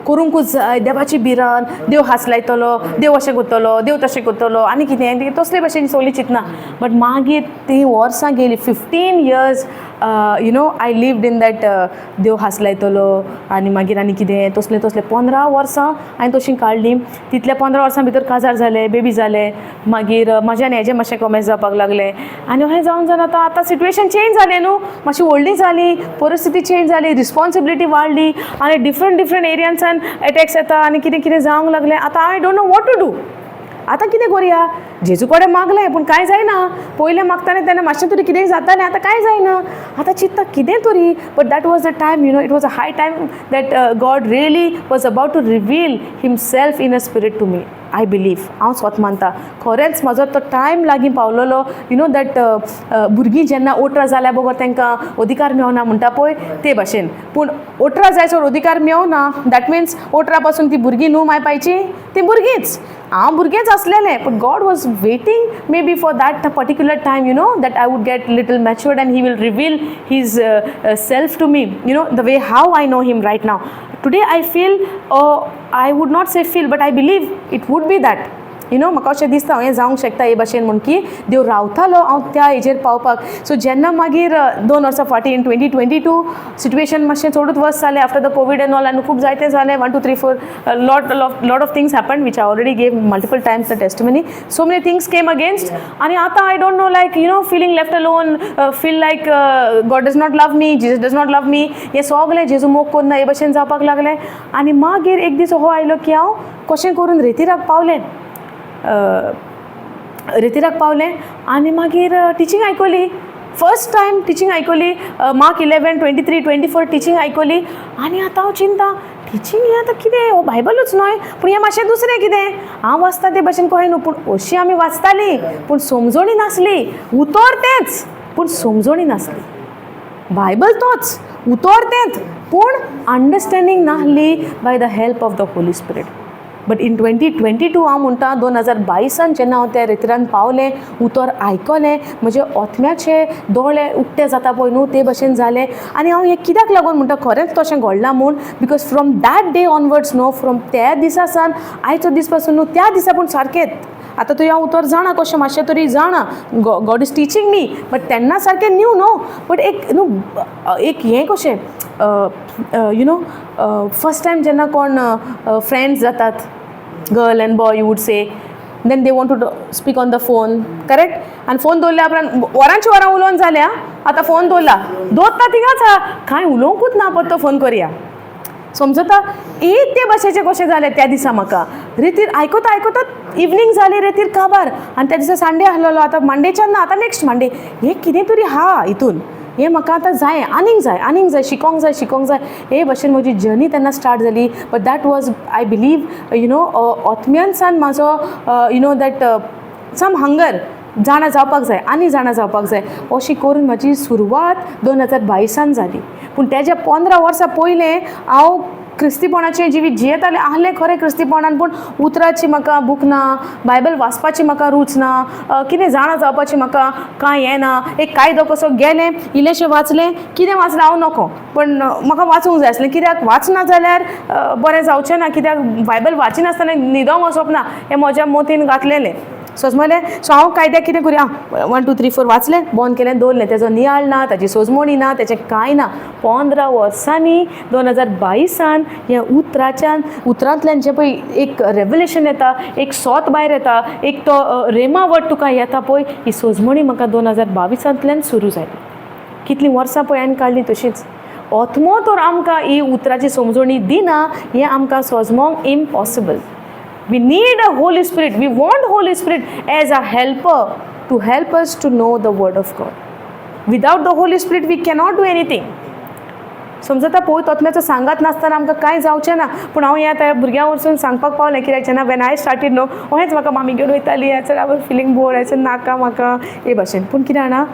करूंकूच जाय, देवाची भिरांत, देव हास लायतलो, देव अशें करतलो, देव तशें करतलो, आनी कितें तसले भशेन सगळीं चिंतना. बट मागीर तीं वर्सां गेलीं, 15 years I lived in that, देव हास लायतलो आनी मागीर आनी कितें तसलें तसलें. 15 वर्सां हांवें तशीं काडलीं. तितल्या 15 वर्सां भितर काजार जालें, बेबी जालें, मागीर म्हाजें आनी हेजें मातशें कॉमेस जावपाक लागलें आनी अशें जावन जावन आतां आतां सिट्युएशन चेंज जालें न्हू, मातशी व्हडली जाली, परिस्थिती चेंज जाली, रिस्पोन्सिबिलिटी वाडली आनी डिफरंट डिफरंट एरियांसान एटॅक्स येता आनी कितें कितें जावंक लागलें. आतां I don't know what to do. आतां कितें करुया? जेजू कडेन मागलें पूण कांय जायना. पयलें मागतालें तेन्ना मातशें तरी कितेंय जातालें, आतां कांय जायना. आतां चिंत्ता कितें तरी. But that was the time, it was a high time that God really was about to reveal himself in a spirit to me, I believe. हांव स्वत मानता, खरेंच म्हजो तो टायम लागीं पावलेलो, you know that भुरगीं जेन्ना 18 जाल्या बगर तांकां अधिकार मेवना म्हणटा पळय, ते भाशेन. पूण 18 जायसर अधिकार मेवना, that means 18 पासून ती भुरगीं न्हू माय पायची, ती भुरगींच, हांव भुरगेंच आसलेलें. But God was waiting maybe for that particular time that I would get little matured and he will reveal his self to me, the way how I know him right now. Today I feel, I would not say feel, but I believe it would be that म्हाका अशें दिसता, हें जावंक शकता हे भाशेन म्हूण की देव रावतालो हांव त्या हेजेर पावपाक. सो जेन्ना मागीर 2 वर्सां फाटीं in 2022 situation मातशें चडूच वर्स जालें after the Covid and all, आनी खूब जायतें जालें, one two three four, lot lot of things happen, which I already gave multiple times the testimony. So many things came against आनी आतां I don't know, like feeling left alone, feel like God does not love me, Jesus does not love me, हें सगळें, जेजू मोग करना, हे भशेन जावपाक लागलें. आनी मागीर एक दीस हो आयलो की हांव कशें करून रेतिराक पावलें, रेतिराक पावलें आनी मागीर टिचींग आयकली. फर्स्ट टायम टिचींग आयकली, Mark 11:23-24 teaching आयकली आनी आतां हांव चिंता, टिचींग हें आतां कितें, हो बायबलूच न्हय, पूण हें मातशें दुसरें कितें. हांव वाचता ते भशेन कळ्ळें न्हू, पूण अशी आमी वाचतालीं पूण समजणी नासली. उतर तेंच पूण समजणी नासली. बायबल तोच, उतर तेंच, पूण अंडरस्टँडींग नासली by the help of the Holy Spirit. But in 2022, हांव म्हणटा, 2022an जेन्ना हांव त्या रेतिरान पावलें, उतर आयकलें, म्हजे ओतम्याचे दोळे उक्ते जाता पळय न्हू, ते भशेन जालें. आनी हांव हें कित्याक लागून म्हणटा खरेंच तशें घडलां म्हूण, because from that day onwards न्हू, फ्रॉम त्या दिसा सान आयचो दीस पासून न्हू, त्या दिसा पूण सारकेंच आतां तरी हांव उतर जाणा, कशें मातशें तरी जाणा, God is teaching me, but तेन्ना सारकें न्यू न्हू. बट एक न्हू, एक हें कशें you know first time जेन्ना कोण फ्रेंड्स जातात, girl and boy, you would say, then they want to speak on the phone, correct? आनी फोन दवरल्या उपरांत वरांची वरां उलोवन जाल्या, आतां फोन दवरला, दवरता थिंगाच आहा, कांय उलोवंकूच ना, परतो फोन करया, समजता? एक ते भाशेचें कशें जालें त्या दिसा म्हाका. रेतीर आयकता आयकता इवनींग जाली, रेतीर काबार, आनी त्या दिसा संडे आसलेलो. आतां मंडेच्यान ना, आतां नेक्स्ट मंडे. हें कितें तरी आहा हितून, हें म्हाका आतां जाय, आनीक जाय, आनीक जाय, शिकोंक जाय, शिकोंक जाय. हे भशेन म्हजी जर्नी तेन्ना स्टार्ट जाली. But that was, I believe, ओतम्यानसान म्हाजो that some hunger, जाणा जावपाक जाय आनी जाणा जावपाक जाय, अशी करून म्हाजी सुरवात 2022an जाली. पूण तेज्या 15 वर्सां पयलें हांव क्रिस्तीपणाचें जिवीत जियेतालें आहलें खरें क्रिस्तीपणान, पूण उतराची म्हाका भूक ना, बायबल वाचपाची म्हाका रूच ना, कितें जाणा जावपाची म्हाका कांय येना. एक कायदो कसो गेलें, इल्लेंशें वाचलें, कितें वाचलें हांव नको, पण म्हाका वाचूंक जाय आसलें, कित्याक वाचना जाल्यार बरें जावचें ना, कित्याक बायबल वाचिनासतना न्हिदोंक वचप ना हें म्हज्या मोतीन घातलेलें, समजलें? सो हांव कायद्याक कितें करूं, आं, वन टू थ्री फोर वाचलें, बंद केलें, दवरलें. तेजो नियाळ ना, ताजी सोजमणी ना, तेचें कांय ना. 15 वर्सांनी 2022an ह्या उतराच्यान, उतरांतल्यान जें पळय एक रेवलेशन येता, एक सोत भायर येता, एक तो रेमा वर्ड तुका येता पळय, ही सोजमणी म्हाका 2022तल्यान सुरू जाली. कितलीं वर्सां पळय हांवें काडलीं तशींच. ओतमो तर आमकां ही उतराची समजणी दिना, हें आमकां सोजमोंक impossible. We need a Holy Spirit. We want Holy Spirit as a helper to help us to know the Word of God. Without the Holy Spirit, we cannot do anything. समजता? पळय, तोतम्याचो सांगात नासतना आमकां कांय जावचें ना. पूण हांव हें आतां भुरग्यां वरसून सांगपाक पावलें, कित्याक जेन्ना when I started न्हू, अहेंच म्हाका मामी घेवन वयताली. I was feeling bore, I नाका म्हाका, हे भाशेन. पूण कितें जाणा,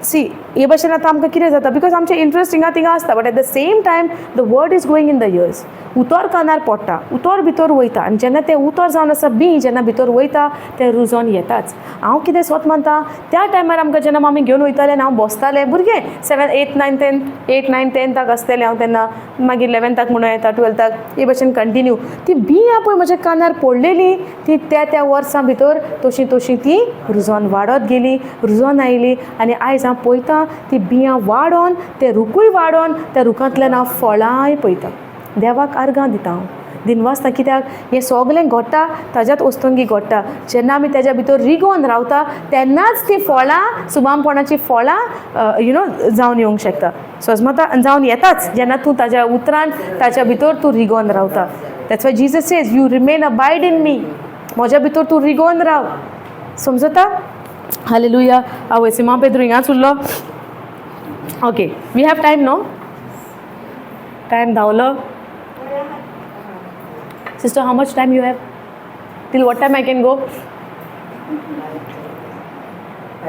सी, हे भाशेन आतां आमकां कितें जाता, because आमचें इंट्रस्ट हिंगा थिंगा आसता, but at the same time the word is going in the ears. उतर कानार पडटा, उतर भितर वयता, आनी जेन्ना तें उतर जावन आसा बी जेन्ना भितर वयता तें रुजोन येताच. हांव कितें स्वत मानता, त्या टायमार आमकां जेन्ना मामी घेवन वयतालें आनी हांव बसतालें भुरगें, seven eight nine ten eight nine टेंथाक आसतलें हांव तेन्ना, मागीर इलेवन्थाक म्हणून येता, ट्वेल्थाक, हे भशेन कंटिन्यू ती बियां पळय म्हज्या कानार पडलेली, ती त्या त्या वर्सां भितर तशीं तशीं ती रुजोन वाडत गेली, रुजोन आयली. आनी आयज हांव पळयतां ती बियां वाडोन, ते रुकूय वाडोन, त्या रुखांतल्यान हांव फळांय पळयतां. देवाक आर्गां दिता हांव, दिनवासता, कित्याक हें सगलें घडटा ताज्याच वस्तुंगी घडटा. जेन्ना आमी तेज्या भितर रिगोन रावता तेन्नाच ती फळां, सुबामपणाची फळां you know जावन येवंक शकता, सजमता? जावन येताच जेन्ना तूं ताज्या उतरान, ताच्या भितर तूं रिगोन रावता. That's why Jesus says, "You remain, abide in me." म्हज्या भितर तूं रिगोन राव, समजता? हालेलुया. आवय, सिमा पेद्रू हिंगाच उरलो. Okay, we have time, no? Time धांवलो. Sister, how much time you have? Till what time I can go?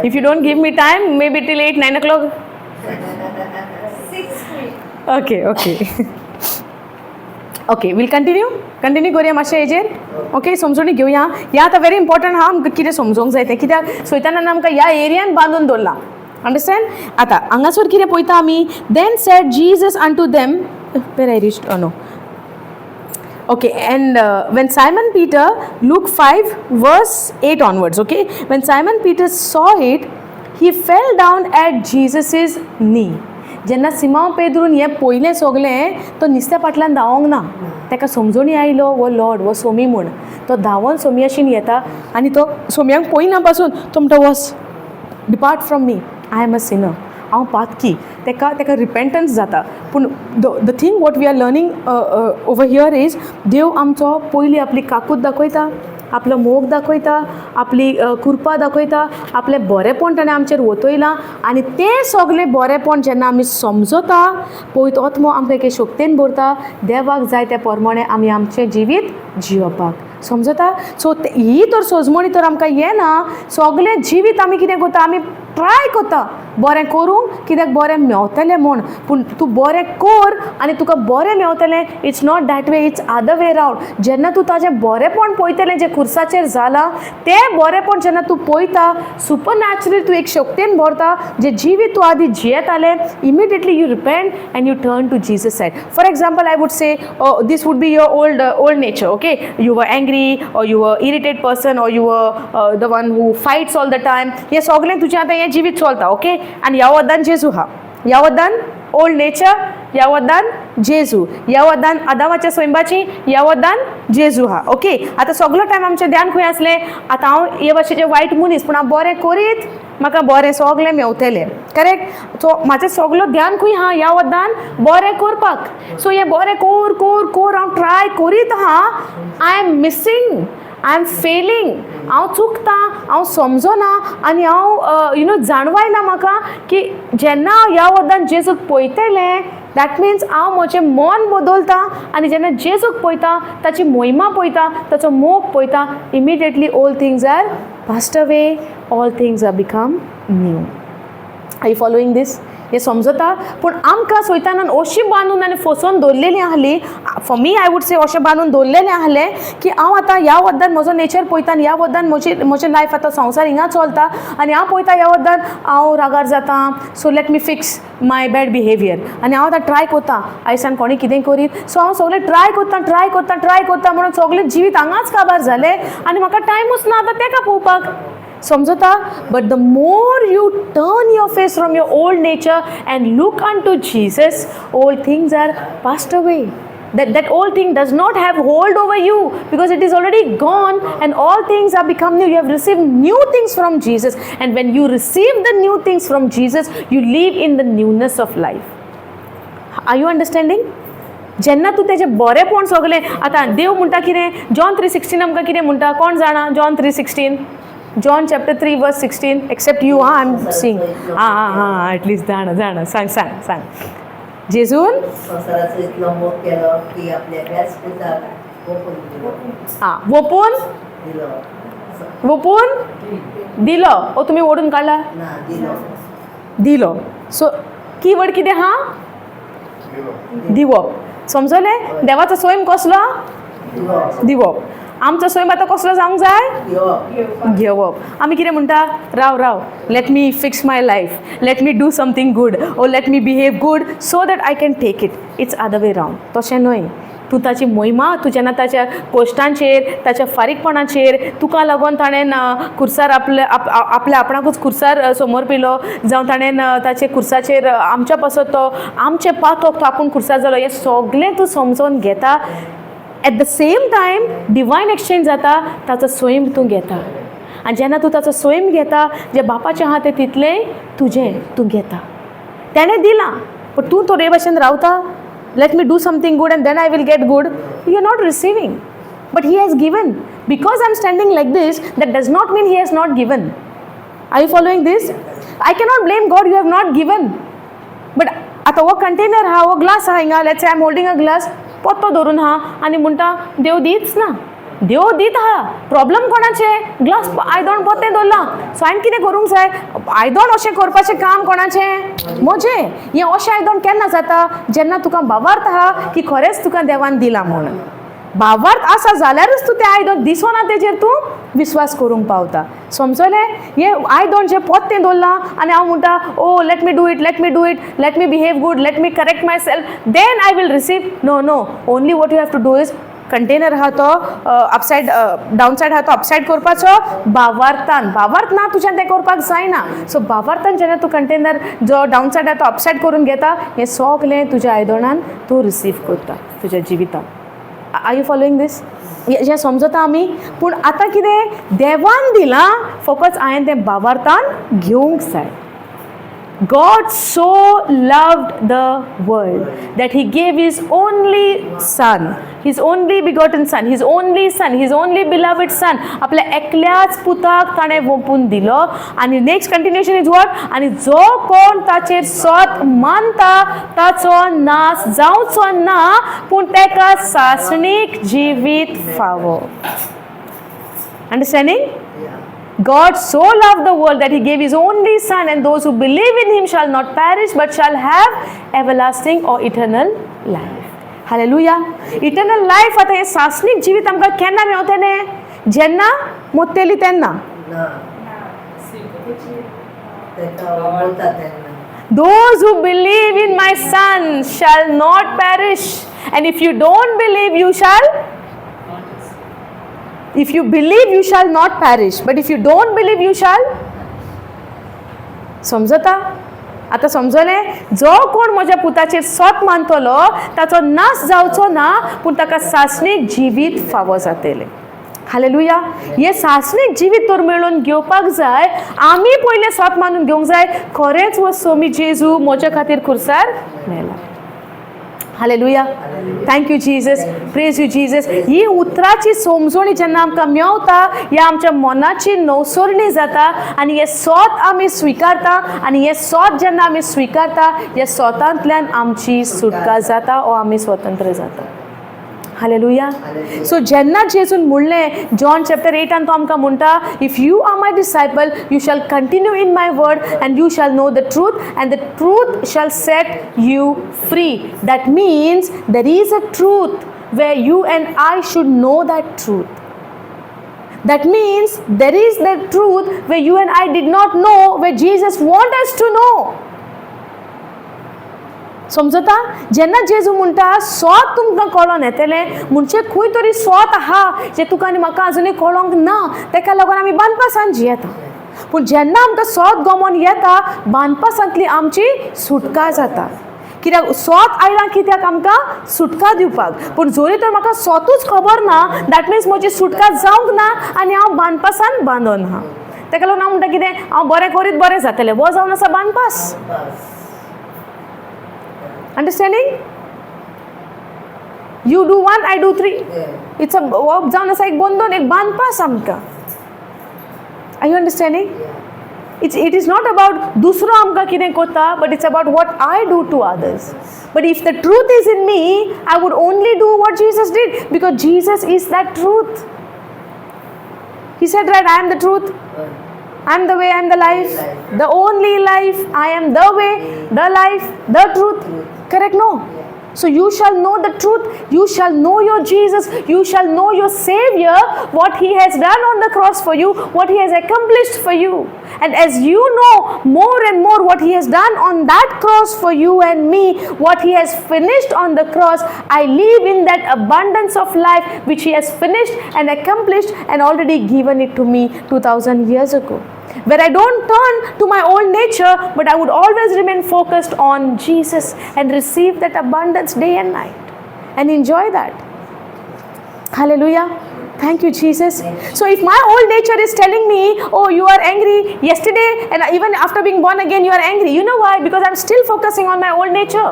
If you don't give me time, maybe till 8, 9 o'clock. 6 minutes. Okay, we'll continue. Continue करूया मातशें हेजेर. Okay, समजून घेवया. ह्या आतां very important आहा, आमकां कितें समजूंक जाय तें, कित्याक सैतानान आमकां ह्या एरियान बांदून दवरलां, अंडरस्टँड? आतां हांगासर कितें पळयता आमी? Then said Jesus unto them, where I reach? No. Okay, and when Simon Peter, Luke 5, verse 8 onwards, okay, when Simon Peter saw it, he fell down at Jesus's knee. जेन्ना सिमांव पेद्रून हें पयलें सगलें, तो निस्त्या फाटल्यान धांवोंक ना. ताका समजणी आयलो हो लॉर्ड, हो सोमी म्हूण. तो धांवोन सोमयाशीन येता आनी तो सोमयांक पळयना पासून तो म्हणटा, "वस, depart from me, I am a sinner." हांव पातकी. ताका रिपेंटन्स जाता. पूण the thing what we are learning over here is, देव आमचो पयलीं आपली काकूत दाखयता आपलो मोग दाखयता, आपली कृपा दाखयता, आपलें बरेंपण ताणें आमचेर वतयलां. आनी तें सगलें बरेंपण जेन्ना आमी समजता, पवित्र आत्मो आमकां एके शक्तेन भरता, देवाक जाय त्या प्रमाणे आमी आमचें जिवीत जियोपाक. समजता? सो ही तर सोजमणी तर आमकां येना. सगलें जिवीत आमी कितें करता? आमी ट्राय करता बरें करूंक, कित्याक बरें मेवतलें म्हूण. पूण तूं बरें कर आनी तुका बरें मेवतलें, it's not that way, it's other way round. जेन्ना तूं ताजें बरेंपण पळयतलें, जें खुर्साचेर जालां तें बरेंपण जेन्ना तूं पळयता, सुपर नॅचरली तूं एक शक्तेन भरता. जें जिवीत तूं आदी जियेतालें, immediately you repent and you turn to Jesus side. For example, I would say this would be your old nature, okay? You were angry or you were irritate person or you were the one who fights all the time. हें सगळें तुजें आतां हें जिवीत चलता, okay? आनी ह्या वद्दान जेजू आहा. ह्या वद्दान ओल्ड नेचर, ह्या वद्दान जेजू. ह्या वद्दान आदामाच्या स्वयंबाची, ह्या वद्दान जेजू आहा, ओके? आतां सगलो टायम आमचें ध्यान खंय आसलें? आतां हांव हे भाशेचें वायट मनीस, पूण हांव बरें करीत म्हाका बरें सगलें मेवतलें, करेक्ट? सो म्हाजें सगलो ध्यान खंय आहा? ह्या वद्दान बरें करपाक. सो हें बरें कोर कोर कोर हांव ट्राय करीत आहा. I am missing, I am failing. हांव चुकतां, हांव समजना आनी हांव you know जाणवायना म्हाका की जेन्ना हांव ह्या वद्दान जेजूक पळयतलें, that means हांव म्हजें मन बदलता. आनी जेन्ना जेजूक पळयता, ताची मोहिमा पळयता, ताचो मोग पळयता, immediately old things are passed away, all things are become new. Are you following this? हें समजता? पूण आमकां सैतानान अशी बांदून आनी फसोवन दवरलेली आहली, for me I would say, अशें बांदून दवरलेलें आहलें की हांव आतां ह्या वद्दान म्हजो नेचर पळयता आनी ह्या वद्दान म्हजी म्हजें लायफ आतां संवसार हिंगा चलता. आनी हांव पळयता, ह्या वद्दान हांव रागार जाता, so let me fix my bad behaviour. आनी हांव आतां ट्राय करता, आयसान कोणी कितें करीत, सो हांव सगळें ट्राय करता, ट्राय करता, ट्राय करता म्हणून सगळें जिवीत हांगाच काबार जालें आनी म्हाका टायमूच ना आतां तेका पळोवपाक. समजता? But the more you turn your face from your old nature and look unto Jesus, old things are passed away. That old thing does not have hold over you because it is already gone and all things are become new. You have received new things from Jesus, and when you receive the new things from Jesus, you live in the newness of life. Are you understanding? जेन्ना तूं तेजें बरेंपण सगलें, आतां देव म्हणटा कितें? John 3:16 आमकां कितें म्हणटा? कोण जाणा? John 3:16, John chapter 3 verse 16. Except you. आं, I am seeing. आं आं आं, एटलिस्ट जाणा जाणा. सांग सांग सांग. जेजून संवसाराचो इतलो मोग केलो की आपल्या एकाच पुताक ओपून दिलो. आं, वोपून दिलो. वोपून दिलो. ओ, तुमी ओडून काडला? ना, दिलो. दिलो. सो किवर्ड कितें आहा? दिवप. समजलें? देवाचो स्वयं कसलो? दिवप. दिवप. आमचो स्वयं आतां कसलो जावंक जाय? घेवप. घेवप. आमी कितें म्हणटा? राव राव, let me fix my life, let me do something good or let me behave good so that I can take it. It's other way round. तशें न्हय. तूं ताची मोहिमा, तूं जेन्ना ताच्या कोश्टांचेर, ताच्या फारीकपणाचेर, तुका लागून ताणें खुर्सार आपले आपल्या आपणाकूच खुर्सार समोर पिलो, जावं ताणें ताचे खुर्साचेर आमच्या पासत तो आमचें पातक तो आपूण खुर्सार जालो, हें सगलें तूं समजोन घेता. At the same time divine exchange जाता. ताचो स्वयं तूं घेता आनी जेन्ना तूं ताचो स्वयं घेता, जें बापाचें आहा तें तितलेंय तुजें तूं घेता. तेणें दिलां, पण तूं थोडे भशेन रावता, let me do something good and then I will get good, you are not receiving. But he has given. Because I am standing like this, that does not mean he has not given. Are you following this? I cannot blame God, you have not given. But आतां हो container आहा, हो glass आहा हिंगा, let's, I am holding a glass, पोत्तो धरून आहा आनी म्हणटा देव दीच ना. देव दीत आहा. प्रॉब्लम कोणाचें? ग्लास आयदोण पोत्तें दवरलां. सो हांवें कितें करूंक जाय? आयदोण अशें करपाचें काम कोणाचें? म्हजें. हें अशें आयदोण केन्ना जाता? जेन्ना तुका भावार्थ आहा की खरेंच तुका देवान दिलां म्हणून. भावार्थ आसा जाल्यारूच तूं तें आयदन दिसना तेजेर तूं विस्वास करूंक पावता. समजलें? हें आयदन जें पोत्तें दवरलां आनी हांव म्हणटा, oh, let me do it, let me do it, let me behave good, let me correct myself, then I will receive. No, no. Only what you have to do is, container आहा तो अपसायड down side आहा तो अपसायड करपाचो भावार्थान. भावार्थ ना तुज्यान तें करपाक जायना. सो भावार्थान जेन्ना तूं कंटेनर जो डावन सायड आहा तो अपसायड करून घेता, हें सगलें तुज्या आयदनान तूं रिसीव करता तुज्या जिवितान. Are you following this? हें समजता आमी? पूण आतां कितें, देवान दिलां, फकत हांवें तें भावार्थान घेवंक जाय. God so loved the world that he gave his only son, his only begotten son, his only son, his only beloved son. आपल्या एकल्याच पुताक ताणें वोंपून दिलो. आनी नेक्स्ट कंटिन्युएशन is what? आनी जो कोण ताचेर सोत मानता ताचो नाश जावचो ना, पूण ताका सासणीक जिवीत फावो. Understanding? Yeah. God so loved the world that he gave his only Son, and those who believe in him shall not perish but shall have everlasting or eternal life. Hallelujah. Eternal life. आतां हें सासणीक जिवीत आमकां केन्ना मेवतलें? जेन्ना मोत्तेली तेन्ना? ना, तेका वता तेन्ना. Those who believe in my Son shall not perish. And if you don't believe, you shall. If you believe, you shall not perish. But if you don't believe, you shall. समजता आतां? समजलें? जो कोण म्हज्या पुताचेर सोत मानतलो ताचो नाश जावचो ना, पूण ताका सासणीक जिवीत फावो जातलें. हालेलुया. हें सासणीक जिवीत तर मेळोवन घेवपाक जाय, आमी पयलें सोत मानून घेवंक जाय, खरेंच हो सोमी जेजू म्हज्या खातीर खुर्सार मेला. Hallelujah. Thank you, Jesus. Praise you, Jesus. ही उतराची समजणी जेन्ना आमकां मेवता, ह्या आमच्या मनाची नवसरणी जाता आनी हें सोत आमी स्विकारता. आनी हें सोत जेन्ना आमी स्विकारता, ह्या सोतांतल्यान आमची सुटका जाता ओ आमी स्वतंत्र जाता. हालेलुया. सो जेन्ना जेजून म्हणलें, जॉन चॅप्टर 8 तो आमकां म्हणटा, "If you are my disciple, you shall continue in my word and you shall know the truth and the truth shall set you free." That means there is a truth where you and I should know that truth. That means there is the truth where you and I did not know, where Jesus want us to know. समजता? जेन्ना जेजू म्हणटा सोत तुमकां कळोन येतलें, म्हणजे खंय तरी सोत आहा जें तुका आनी म्हाका अजुनूय कळोंक ना. तेका लागून आमी बांदपासान जियेता. पूण जेन्ना आमकां सोत गमोन येता, बांदपासांतली आमची सुटका जाता. कित्याक सोत आयलां? कित्याक? आमकां सुटका दिवपाक. पूण जरी तर म्हाका सोतूच खबर ना, that means म्हजी सुटका जावंक ना आनी हांव बांदपासान बांदून आहा. तेका लागून हांव म्हणटा, कितें हांव बरें करीत बरें जातलें, हो जावन आसा बांदपास. बस. Understanding? You do one, I do three. It's a हो जावन आसा एक बंधन, एक बांदपास आमकां. Are you understanding? Yeah. It is not about दुसरो आमकां कितें करता, but it's about what I do to others. But if the truth is in me, I would only do what Jesus did, because Jesus is that truth. He said, right, "I am the truth, I am the way, I am the life, the only life. I am the way, the life, the truth." Correct, no? So you shall know the truth. You shall know your Jesus. You shall know your Savior, what He has done on the cross for you, what He has accomplished for you. And as you know more and more what He has done on that cross for you and me, what He has finished on the cross, I live in that abundance of life which He has finished and accomplished and already given it to me 2000 years ago. Where I don't turn to my old nature, but I would always remain focused on Jesus and receive that abundance day and night and enjoy that. Hallelujah. Thank you, Jesus. So, if my old nature is telling me, "Oh, you are angry yesterday, and even after being born again, you are angry." You know why? Because I'm still focusing on my old nature.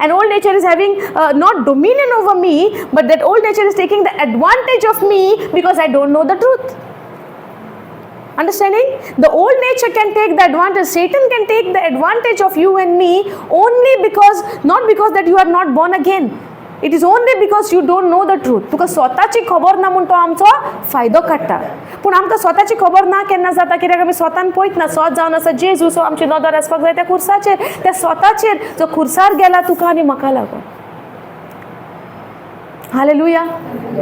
And old nature is having not dominion over me, but that old nature is taking the advantage of me because I don't know the truth. Understanding? The old nature can take the advantage. Satan can take the advantage of you and me only because, not because that you are not born again. It is only because you don't know the truth. तुका स्वताची खबर ना म्हूण तो आमचो फायदो काडटा. पूण आमकां स्वताची खबर ना केन्ना जाता? कित्याक आमी स्वतान पळयतना स्वत जावन आसा जेजू. सो आमची नदर आसपाक जाय त्या खुर्साचेर, त्या स्वताचेर जो खुर्सार गेला तुका आनी म्हाका लागून. Hallelujah.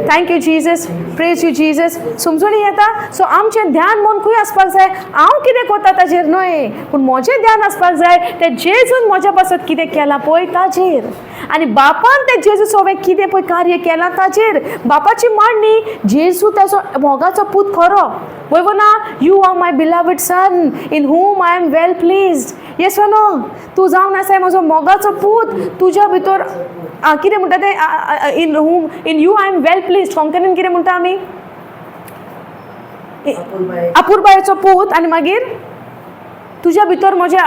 Thank you, Jesus. Praise you, Jesus. समजून येता? सो आमचें ध्यान मन खंय आसपाक जाय? हांव कितें करता ताजेर न्हय, पूण म्हजें ध्यान आसपाक जाय तें जेजून म्हज्या पासत कितें केलां पळय ताजेर, आनी बापान तें जेजू सोवें कितें पळय कार्य केलां ताजेर. बापाची मांडणी, जेजू ताजो मोगाचो पूत खरो वय ना? "You are my beloved son in whom I am well pleased." Yes no? तूं जावन आसाय म्हजो मोगाचो पूत, तुज्या भितर कितें म्हणटा तें, in whom, in you I am well pleased. कोंकणीन कितें म्हणटा आमी? अपुरबाये. अपुरबायेचो पूत. आनी मागीर तुज्या भितर म्हज्या,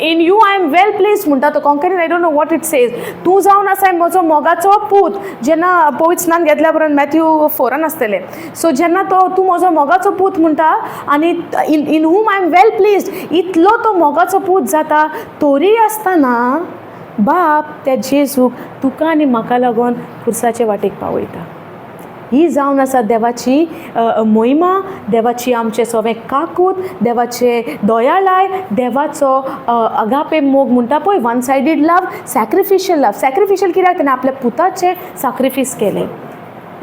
in you I am well pleased म्हणटा तो. कोंकणीन I don't know what it says. तूं जावन आसाय म्हजो मोगाचो पूत. जेन्ना पवित्र स्नान घेतल्या उपरांत, मॅथ्यू 4आन आसतलें. सो जेन्ना तो तूं म्हजो मोगाचो पूत म्हणटा आनी in whom I am well pleased, इतलो तो मोगाचो पूत जाता तरी आसतना बाप त्या जेजूक तुका आनी म्हाका लागून खुर्साचे वाटेक पावयता. ही जावन आसा देवाची मोहिमा, देवाची आमचे सगळें काकूत, देवाचे दयाळाय, देवाचो अगापे मोग म्हणटा पळय, one sided love, sacrificial love. Sacrificial कित्याक? ताणें आपल्या पुताचें साक्रिफीस केलें.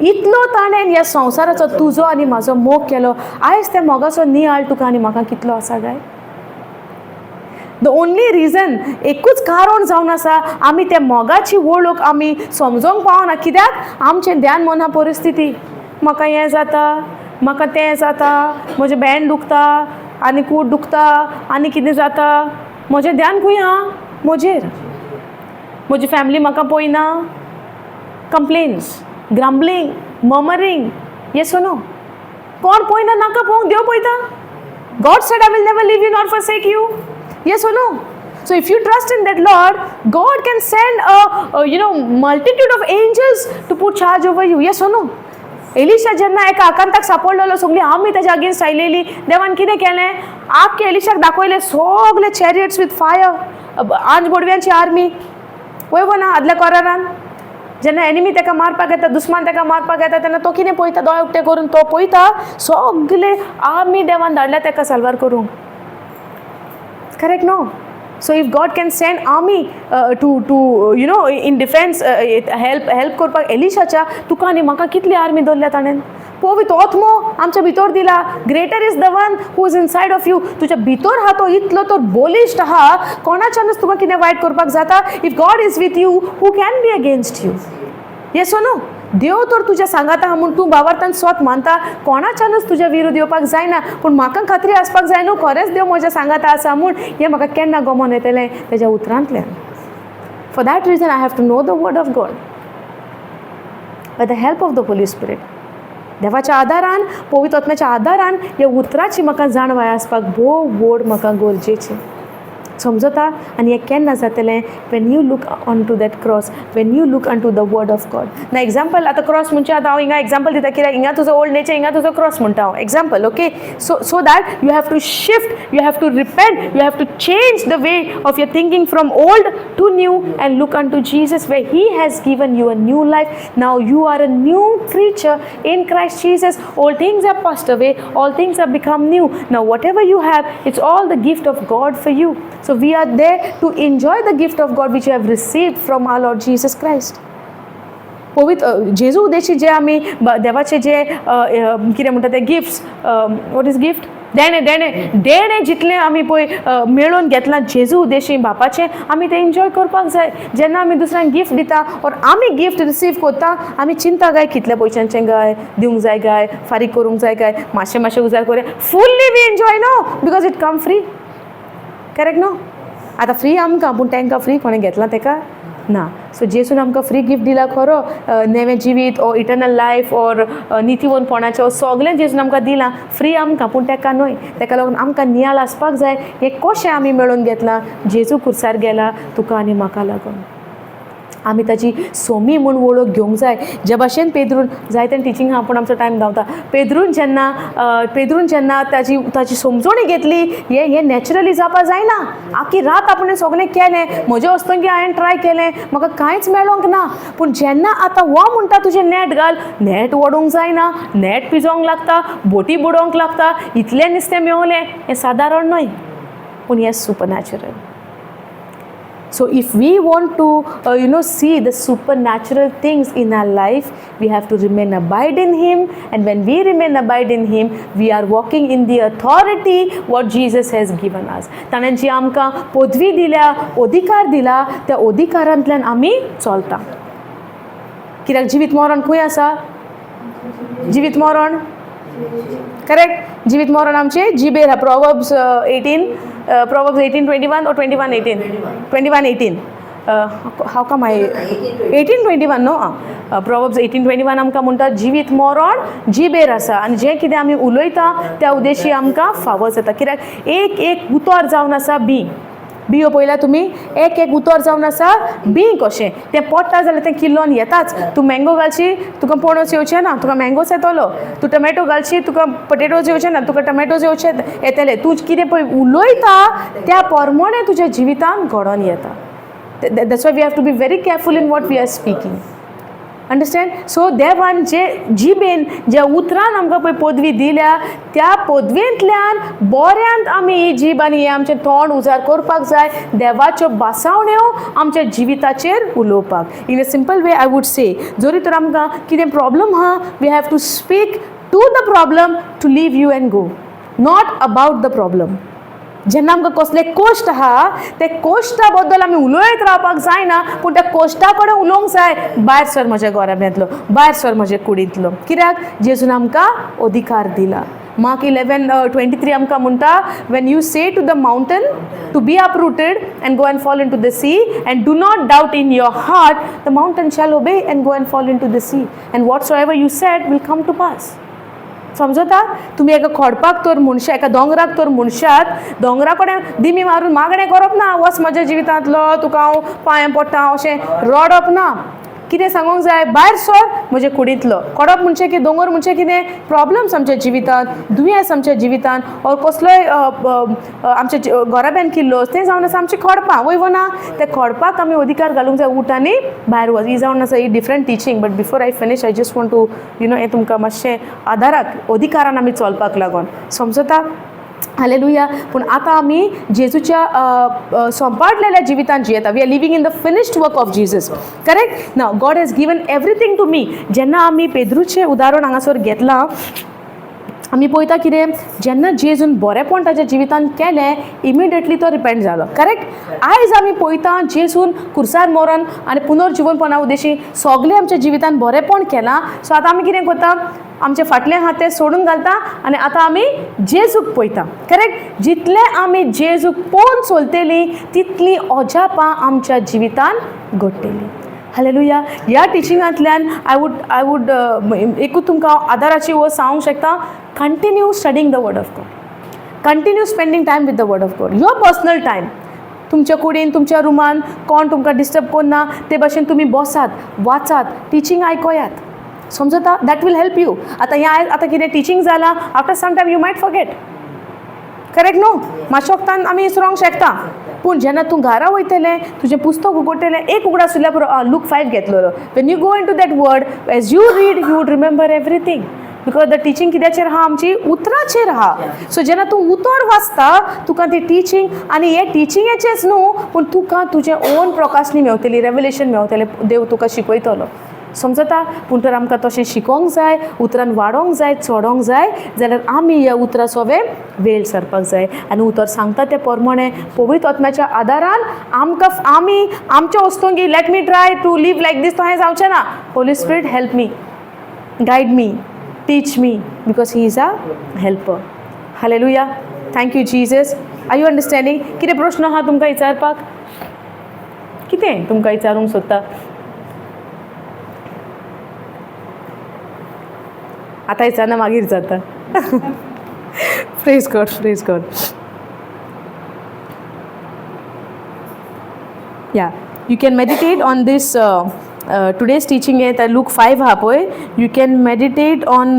इतलो ताणें ह्या संवसाराचो, तुजो आनी म्हाजो मोग केलो. आयज त्या मोगाचो नियाळ तुका आनी म्हाका कितलो आसा काय? The only reason, एकूच कारण जावन आसा, आमी त्या मोगाची वळख आमी समजोंक पावना. कित्याक? आमचें ध्यान मना परिस्थिती. म्हाका हें जाता, म्हाका तें जाता, म्हजें भेंड दुखता आनी कूड दुखता आनी कितें जाता. म्हजें ध्यान खंय आहा? म्हजेर. म्हजी फॅमिली म्हाका पळयना. Complaints, grumbling, murmuring, yes or no? कोण पळयना, नाका पळोवंक, देव पळयता. God said, "I will never leave you nor forsake you." Yes or no? So if you trust in that Lord, God can send a multitude of angels to put charge over you. Yes or no? Elisha जेन्ना एका आकांताक सापडलेलो, सगळी army तेज्या against आयलेली, देवान कितें केलें? आख्खे एलिशाक दाखयले सगळे चॅरियट्स with fire, आंज बोडव्यांची आर्मी. वय ना आदल्या करारान जेन्ना एनिमी ताका मारपाक येता, दुस्मान ताका मारपाक येता, तेन्ना तो कितें पळयता? दोळे उक्ते करून तो पळयता, सगळे आर्मी देवान धाडल्या ताका साल्वार करूंक. Correct, no? So if God can send army to in defense, help करपाक एलिशाच्या, तुका आनी म्हाका कितली आर्मी दवरल्या ताणें? पवित्र आत्मो आमच्या भितर दिला. Greater is the one who is inside of you. तुज्या भितर आहा तो इतलो तो बलिश्ट आहा, कोणाच्यानूच तुका कितें वायट करपाक जाता? If God is with you, who can be against you? Yes or no? देव तर तुज्या सांगाता आहा म्हूण तूं भावार्थान स्वत मानता, कोणाच्यानूच तुज्या विरोध येवपाक जायना. पूण म्हाका खात्री आसपाक जाय न्हू, खरेंच देव म्हज्या सांगाता आसा म्हूण. हें म्हाका केन्ना गमोन येतलें? तेज्या उतरांतल्यान. For that reason I have to know the word of God by the help of the Holy Spirit. देवाच्या आदारान, पवित्र आत्म्याच्या आदारान ह्या उतराची म्हाका जाणवाय आसपाक भोव व्हड म्हाका गरजेचें. समजता? आनी हें केन्ना जातलें? When you look on to that cross, when you look on to the word of God. ना एग्जाम्पल, आतां क्रॉस म्हणजे आतां हांव हिंगा एग्जाम्पल दिता, कित्याक हिंगा तुजो ओल्ड नेचर, हिंगा तुजो क्रॉस म्हणटा हांव example, okay? So that you have to shift, you have to repent, you have to change the way of your thinking from old to new and look unto Jesus, where He has given you a new life. Now you are a new creature in Christ Jesus. All things are passed away, all things have become new. Now, whatever you have, it's all the gift of God for you. So, we are there to enjoy the gift of God which you have received from our Lord Jesus Christ. पवित्र जेजू उद्देशी जे आमी देवाचे जे अ, अ, कितें म्हणटा ते, gifts, what is gift, देणें, देणें, देणें जितलें आमी पळय मेळोवन घेतलां जेजू उद्देशी बापाचें, आमी तें एन्जॉय करपाक जाय. जेन्ना आमी दुसऱ्यांक गिफ्ट दिता ऑर आमी गिफ्ट रिसीव करता, आमी चिंता काय, कितल्या पयशांचें काय दिवंक जाय, काय फारीक करूंक जाय, काय मातशें मातशें उजार करूया. Fully we enjoy, no? Because it come free. Correct, no? आतां फ्री आमकां, पूण तांकां फ्री कोणें घेतलां तेका ना. सो जेजून आमकां फ्री गिफ्ट दिला खरो, नवें जिवीत ओ इटर्नल लायफ ऑर नितीवंतपणाचें सगळें जेजून आमकां दिलां फ्री आमकां, पूण तेका न्हय. तेका लागून आमकां नियाळ आसपाक जाय, हें कशें आमी मेळोवन घेतलां. जेजू खुर्सार गेला तुका आनी म्हाका लागून. आमी ताची सोमी म्हूण वळख घेवंक जाय. जे भाशेन पेद्रून जायते टिचींग आहा, पूण आमचो टायम धांवता. पेद्रून जेन्ना ताची समजोणी घेतली, हें हें नॅचरली जावपा जायना. आखी रात आपणें सगळें केलें, म्हज्या वस्तूंकी हांवें ट्राय केलें, म्हाका कांयच मेळोंक ना. पूण जेन्ना आतां हो म्हणटा, तुजें नॅट घाल, नॅट ओडूंक जायना, नॅट पिजोवंक लागता, बोटी बुडोवंक लागता, इतलें नुस्तें मेवलें. हें सादारण न्हय, पूण हें super natural. So if we want to see the supernatural things in our life, we have to remain abide in Him. And when we remain abide in Him, we are walking in the authority what Jesus has given us. ताणें जी आमकां पदवी दिल्या, अधिकार दिला, त्या अधिकारांतल्यान आमी चलता. कित्याक जिवीत मरण खंय आसा? जिवीत मरण, करेक्ट, जिवीत मरण आमचे जिबेर आहा. Proverbs 18, Proverbs 18:21 or 21:18? 21:18. How come I 18:21 न्हू? आं, प्रोवर्ब्स 18:21 आमकां म्हणटा जिवीत मरण जिबेर आसा आनी जें कितें आमी उलयता त्या उद्देशी आमकां फावो जाता. कित्याक एक एक उतर जावन आसा बी बियो पळयल्या तुमी, एक एक उतर जावन आसा बी कशें तें पोडटा जाल्यार तें किल्लोन येताच. तूं मँगो घालशी तुका पणस येवचें ना, तुका मँगोच येतलो. तूं टमॅटो घालशी तुका पटेटोज येवचे ना, तुका टमॅटोज येवचे येतले. तूं कितें पळय उलयता त्या प्रमाणें तुज्या जिवितान घडोन येता. That's why we have to be very careful in what we are speaking. Understand? So देवान जे जिबेन ज्या उतरान आमकां पळय पदवी दिल्या त्या पदवेंतल्यान बऱ्यांत आमी ही जीब आनी हें आमचें तोंड उजार करपाक जाय देवाच्यो भासावण्यो आमच्या जिविताचेर उलोवपाक. In a simple way I would say, जरी तर आमकां कितें प्रॉब्लम आहा, we have to speak to the problem to leave you and go, not about the problem. जेन्ना आमकां कसले कोश्ट आहा ते कोश्टा बद्दल आमी उलयत रावपाक जायना, पूण त्या कोश्टा कडेन उलोवंक जाय. भायर सर म्हज्या घराब्यांतलो, भायर सर म्हज्या कुडींतलो. कित्याक जेजून आमकां अधिकार दिला. मार्क 11:23 आमकां म्हणटा, when you say to the mountain to be uprooted and go and fall into the sea and do not doubt in your heart, the mountain shall obey and go and fall into the sea, and whatsoever you said will come to pass. समजता? तुमी एका खोडपाक तर मनशां, एका दोंगराक तर मनशात, दोंगरा कडेन दिमी मारून मागणें करप ना, वच म्हज्या जिवितांतलो, तुका हांव पांयां पडटा अशें रडप ना. कितें सांगूंक जाय? भायर सर म्हजे कुडींतलो. खोडप म्हणजे की दोंगर म्हणजे कितें? प्रॉब्लम्स आमच्या जिवितांत, दुयेंस आमच्या जिवितांत, ऑर कसलोय आमच्या घराब्यान किल्लो तें जावन आसा आमची खोडपां, वय वो ना? त्या खोडपाक आमी अधिकार घालूंक जाय, उठ आनी भायर वच. ही जावन आसा ही different teaching, but before I finish I just want to you know हें तुमकां मातशें आदाराक अधिकारान आमी चलपाक लागोन. समजता? हालेलुया. पूण आतां आमी जेजूच्या सोंपाडलेल्या जिवितान जियेता. We are living in the finished work of Jesus. Correct? Now God has given everything to me. जेन्ना आमी पेद्रूचें उदाहरण हांगासर घेतलां, आमी पळयता कितें, जेन्ना जेजून बरेंपण ताच्या जिवितान केलें, इमिडिएटली तो रिपेंट जालो. करेक्ट? आयज आमी पळयता जेजून खुर्सार मरोन आनी पुनर्जिवनपणा उद्देशी सगळें आमच्या जिवितान बरेंपण केलां. सो आतां आमी कितें करता, आमचे फाटलें आहा तें सोडून घालता आनी आतां आमी जेजूक पळयता. करेक्ट? जितलें आमी जेजूक पळोवन चलतलीं तितलीं अजापां आमच्या जिवितान घडटलीं. हालेलुया. ह्या टिचिंगांतल्यान I would एकूच तुमकां आदाराची वो सांगूंक शकता, continue studying the word of God, continue spending time with the word of God, your personal time. तुमच्या कुडीन, तुमच्या रुमान कोण तुमकां डिस्टर्ब करना ते भाशेन तुमी बसात, वाचात, टिचींग आयकोयात. समजता? That will help you. आतां हें आतां कितें टिचींग जालां, after some time you might forget. Correct न्हू? मातशें वखदान आमी विसरोंक शकता, पूण जेन्ना तूं घरा वयतलें, तुजें पुस्तक उगडटलें, एक उगडास उरल्यार पुरो, लूक 5 घेतलेलो. When you go into that word, as you read, you would remember everything, because the teaching कित्याचेर आहा? आमची उतराचेर आहा. सो जेन्ना तूं उतर वाचता तुका ती टिचींग, आनी हें टिचिंगाचेंच न्हू, पूण तुका तुजें ओन प्रकाशनी मेवतली, रेवलेशन मेवतलें, देव तुका शिकयतलो. समजता? पूण तर आमकां तशें शिकोंक जाय, उतरान वाडोंक जाय, चडोंक जाय, जाल्यार आमी ह्या उतरा सोवे वेळ सरपाक जाय. आनी उतर सांगता ते प्रमाणे पवित्र आत्म्याच्या आदारान आमकां आमी आमच्या वस्तूंक let me try to live like this, तशें जावचें ना. Holy Spirit help me, guide me, teach me, because he is a helper. Hallelujah. Thank you Jesus. Are you understanding? कितें प्रश्न आहा तुमकां विचारपाक? कितें तुमकां विचारूंक सोदता? आतां विचारना, मागीर जाता. Praise God, praise God. Yeah, you can meditate on this today's teaching आहे. लूक 5 आहा पळय, you can meditate on,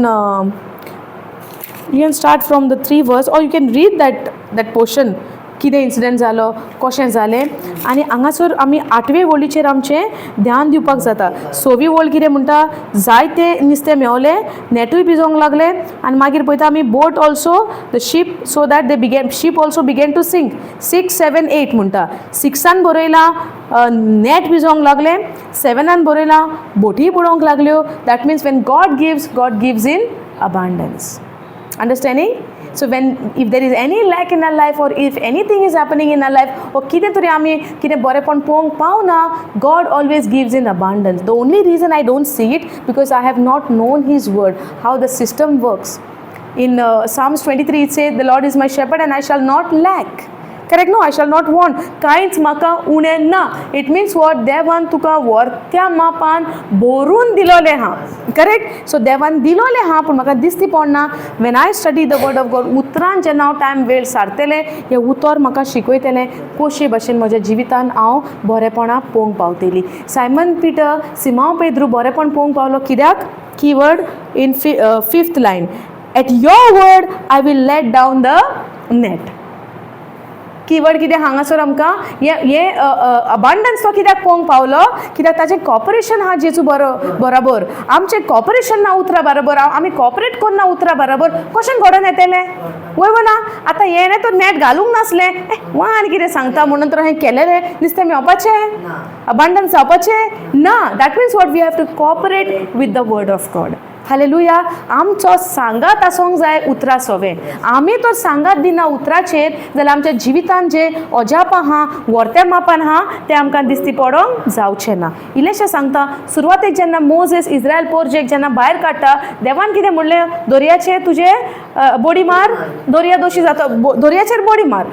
you can start from the 3 verse or you can read that portion, कितें इन्सिडंट जालो, कशें जालें. आनी हांगासर आमी 8वे वळीचेर आमचें ध्यान दिवपाक जाता. 6वी वळ कितें म्हणटा, जायते नुस्तें मेवलें, नेटूय भिजोवंक लागलें, आनी मागीर पळयता आमी boat also the ship, so that they began, ship also began to sink. 6, 7, 8 म्हणटा. 6 बरयलां नेट भिजोवंक लागलें, 7 बरयलां बोटी बुडोवंक लागल्यो. That means when God gives, God gives in abundance. Understanding? So when if there is any lack in our life or if anything is happening in our life or कितें तरी आमी कितें बरेंपण पळोवंक पावना, God always gives in abundance. The only reason I don't see it because I have not known his word, how the system works. In Psalms 23 it says, the Lord is my shepherd and I shall not lack. Correct न्हू? I shall not want, कांयच म्हाका उणें ना. It means what? देवान तुका वर्त्या मापान भरून दिलोलें आहा, correct? So देवान दिलोलें आहा, पूण म्हाका दिसती पडना. When I study the word of God, उतरान जेन्ना हांव टायम वेळ सारतलें, हें उतर म्हाका शिकयतलें कशे भशेन म्हज्या जिवितान हांव बरेपणां पोवंक पावतली. सायमन पिटर, सिमांव पेद्रू बरेपण पोवंक पावलो कित्याक? Keyword in fifth line, "At your word I will let down the net." Keyword कितें हांगासर आमकां? हें हें अबांडन्स तो कित्याक पळोवंक पावलो? कित्याक ताचें कॉपरेशन आहा जेजू बरो बराबर. आमचें कॉपरेशन ना उतरा बरोबर. आमी कॉपरेट करना उतरा बरोबर, कशें घडोवन येतलें? वय वो ना? आतां हें तो नेट घालूंक नासलें, ए वा आनी कितें सांगता म्हणून तर हें केलेलें नुस्तें मेळपाचें? ना. अबांडन्स जावपाचें ना. That means what? We have to cooperate with the word of God. Hallelujah. आमचो सांगात आसोंक जाय उतरा सोवें. आमी तर सांगात दिना उतराचेर जाल्यार आमच्या जिवितान जे अजाप आहा, व्हरत्या मापान आहा, तें आमकां दिसती पडोंक जावचें ना. इल्लेशें सांगता, सुरवातेक जेन्ना मोजेस इस्रायल पोरजेक जेन्ना भायर काडटा, देवान कितें म्हणलें? दर्याचेर तुजे बडी मार, दर्या दोशी जाता, दर्याचेर बडी मार.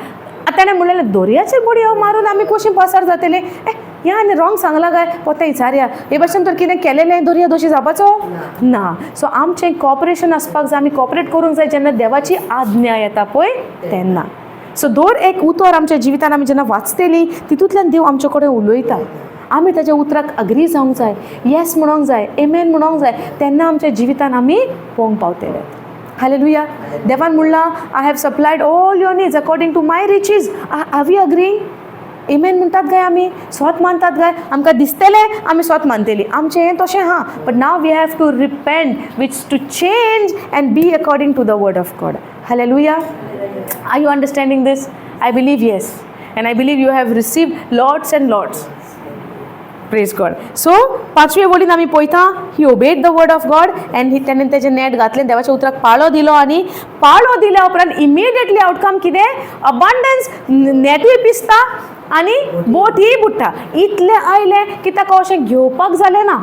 आतां ताणें म्हणलेलें, दर्याचेर बडी हांव मारून आमी कशीं पासार जातले? ए, ह्या आनी रॉंग सांगलां काय? पोत्तें विचारया. हे भशेन तर कितें केलेलें दर्या दोशी जावपाचो ना. सो आमचें कॉपरेशन आसपाक जाय. आमी कॉपरेट करूंक जाय जेन्ना देवाची आज्ञा येता पळय तेन्ना. सो दर एक उतर आमच्या जिवितान आमी जेन्ना वाचतली, तितूंतल्यान देव आमचे कडेन उलयता. आमी ताच्या उतराक अग्री जावंक जाय, येस म्हणोंक जाय, एमेन म्हणोंक जाय, तेन्ना आमच्या जिवितान आमी पोवंक पावतले. हालेलुया. देवान म्हणलां, "I have supplied all your needs according to my riches." Are we agreeing? Amen म्हणटात काय आमी? स्वत मानतात काय? आमकां दिसतलें, आमी स्वत मानतली. आमचें हें तशें आहा, but now we have to repent, which to change and be according to the word of God. Hallelujah. Are you understanding this? I believe yes. And I believe you have received lots and lots. Praise God. So पांचवे वळीन आमी पळयता, he obeyed the word of God and he तेणें तेजें नेट घातलें, देवाच्या उतराक पाळो दिलो आनी पाळो दिल्या उपरांत इमिडिएटली आवटकम कितें? अबांडन्स. नेटूय पिसता आनी बोटूय बुडटा. इतलें आयलें की ताका अशें घेवपाक जालें ना.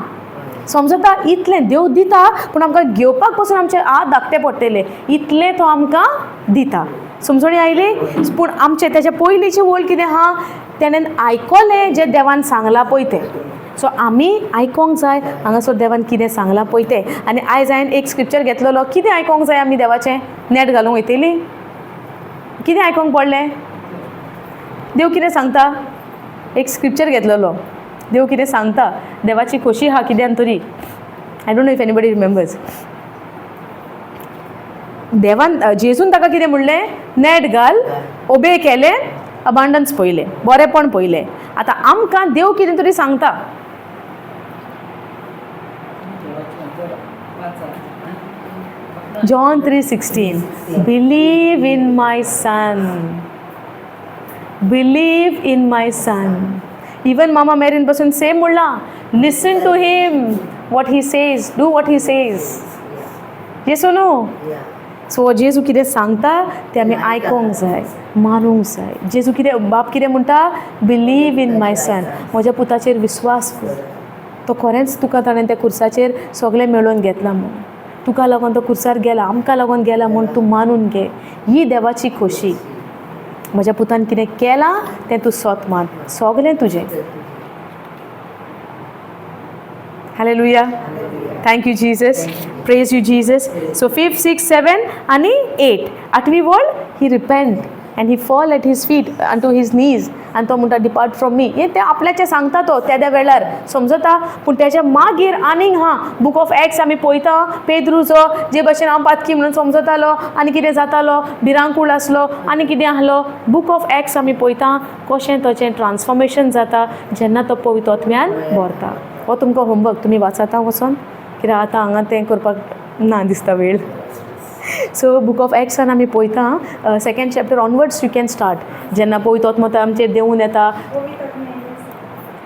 समजता? इतलें देव दिता, पूण आमकां घेवपाक पसून आमचे हात धाकटे पडटले, इतलें तो आमकां दिता. समजणी आयली? पूण आमचें तेच्या पयलींची वळ कितें आहा? तेणेन आयकलें जें देवान सांगलां पळय तें. सो आमी आयकोंक जाय हांगासर देवान कितें सांगलां पळय तें. आनी आयज हांवें एक स्क्रिप्चर घेतलेलो. कितें आयकोंक जाय आमी देवाचें? नेट घालूंक वयतली? कितें आयकोंक पडलें? देव कितें सांगता? एक स्क्रिप्चर घेतलेलो. देव कितें सांगता, देवाची खोशी आहा कित्यान तरी. I don't know if anybody remembers. देवान, जेजून ताका कितें म्हणलें? नेट घाल. ओबे केलें, अबांडन्स पयलें, बरेंपण पयलें. आतां आमकां देव कितें तरी सांगता. देवाचें बरं वाचा. John 3:16. Believe in my son. Believe in my son. Even Mama Merin पासून सेम म्हणला, listen to him, what he says, do what he says. Yes or no? Yeah. So जेजू कितें सांगता तें आमी आयकोंक जाय, मानूंक जाय. जेजू कितें, बाप कितें म्हणटा? Believe in my son. म्हज्या पुताचेर विस्वास कर. तो खरेंच तुका ताणें त्या खुर्साचेर सगळें मेळोवन घेतलां म्हूण, तुका लागून तो खुर्सार गेला, आमकां लागून गेला म्हूण तूं मानून घे. ही देवाची खोशी. म्हज्या पुतान कितें केलां तें तूं सोत मान, सगळें तुजें. Hallelujah. Thank you, Jesus. Praise you, Jesus. So fifth, six, seven आनी एट. आठवी वळ, he repent and he fall at his feet आनी टू his नीज आनी तो म्हणटा, "Depart from me." हें तें आपल्याचें सांगता तो तेद्या वेळार, समजता? पूण तेच्या मागीर आनीक हा, बूक ऑफ एक्स आमी पळयता, पेद्रूचो जे भशेन हांव पातकी म्हणून समजतालो आनी कितें जातालो, भिरांकूळ आसलो आनी कितें आहलो. बूक ऑफ एक्स आमी पळयता कशें ताचें ट्रान्सफॉर्मेशन जाता जेन्ना तो पवित्र आत्म्यान भरता. हो तुमकां होमवर्क, तुमी वाचाता वचोन, कित्याक आतां हांगा तें करपाक ना दिसता वेळ. सो बूक ऑफ एक्सान आमी पळयता, second chapter onwards you can start, जेन्ना पवित्र आत्मो आमचेर देंवून येता.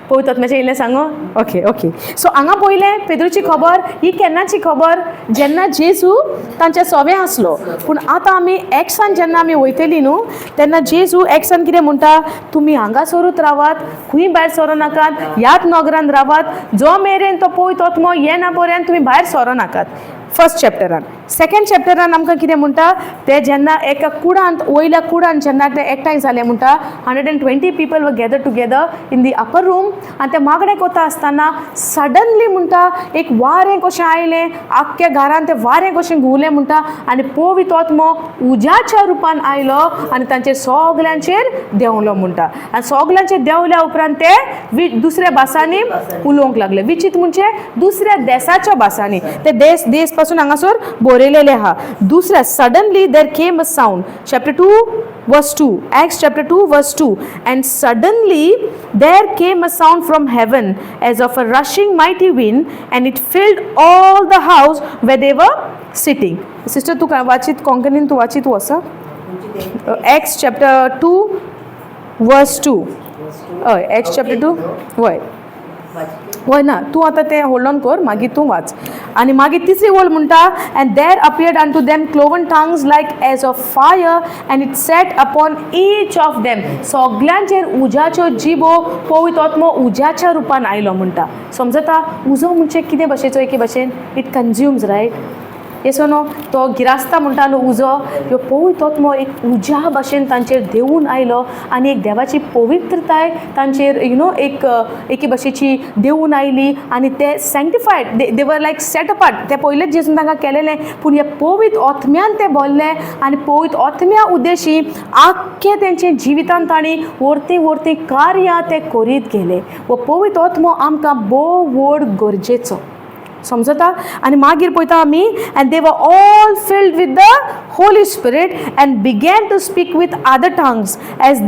पवित्र आत्म्याचें इल्लें सांगो. Okay okay. सो हांगा पयलें पेद्रूची खबर ही केन्नाची खबर? जेन्ना जेजू तांच्या सोवे आसलो. पूण आतां आमी एक्सान जेन्ना आमी वयतली न्हू, तेन्ना जेजू एक्सान कितें म्हणटा? तुमी हांगासरूच रावात, खंय भायर सरो नाकात, ह्याच नगरान रावात, जो मेरेन तो पवित्र आत्मो येना पर्यंत तुमी भायर सरो नाकात. फर्स्ट चॅप्टरान. सेकंड चॅप्टरान आमकां कितें म्हणटा ते, जेन्ना एका कुडांत, वयल्या कुडांत जेन्ना ते एकठांय जाले म्हणटा, 120 people were gather together in the upper room. आनी ते मागणें कोता आसतना सडनली म्हणटा एक वारें कशें आयलें, आख्ख्या घरान तें वारें कशें घुंवलें म्हणटा आनी पवित्र आत्मो उज्याच्या रुपान आयलो आनी तांचेर सगल्यांचेर देंवलो म्हणटा. आनी सगल्यांचेर देंवल्या उपरांत ते दुसऱ्या भासांनी उलोवंक लागले. विचित म्हणजे दुसऱ्या देसाच्या भासांनी. ते देस देस पासून हांगासर बरयलेले आहा. दुसऱ्या, suddenly there came a sound, chapter 2 verse 2, Acts chapter 2 verse 2: "And suddenly there came a sound from heaven as of a rushing mighty wind, and it filled all the house where they were sitting." Sister, तूं काय वाचीत? कोंकणीन तूं वाचीत आसा? खंयची तें? Acts chapter 2 verse 2. हय, acts chapter 2, हय. वाचीत. हय, ना, तूं आतां तें होल्ड ऑन कर, मागीर तूं वाच. आनी मागीर तिसरी ओळ म्हणटा, "And there appeared unto them cloven tongues like as of fire, and it sat upon each of them." सगल्यांचेर उज्याच्यो जिबो, पवित्र आत्मो उज्याच्या रुपान आयलो म्हणटा. समजता? उजो म्हणजे कितें भाशेचो? एके भाशेन it consumes, right? Yes, no? तो गिरास्ता म्हणटा न्हू उजो. ह्यो पवित्र आत्मो एक उज्या भाशेन तांचेर देंवून आयलो आनी एक देवाची पवित्रताय तांचेर you know एक एके भाशेची देंवून आयली आनी ते sanctified, they were like set apart. ते पयलेच जेजून तांकां केलेलें, पूण ह्या पवित्र आत्म्यान ते भरले आनी पवित्र आत्म्या उद्देशी आख्खे तेंचे जिवितान तांणी वर्ती वर्ती कार्यां ते करीत गेले. हो पवित्र आत्मो आमकां भोव व्हड गरजेचो. समजता? आनी मागीर पळयता आमी, "And they were all filled with the Holy Spirit and began to speak with other tongues as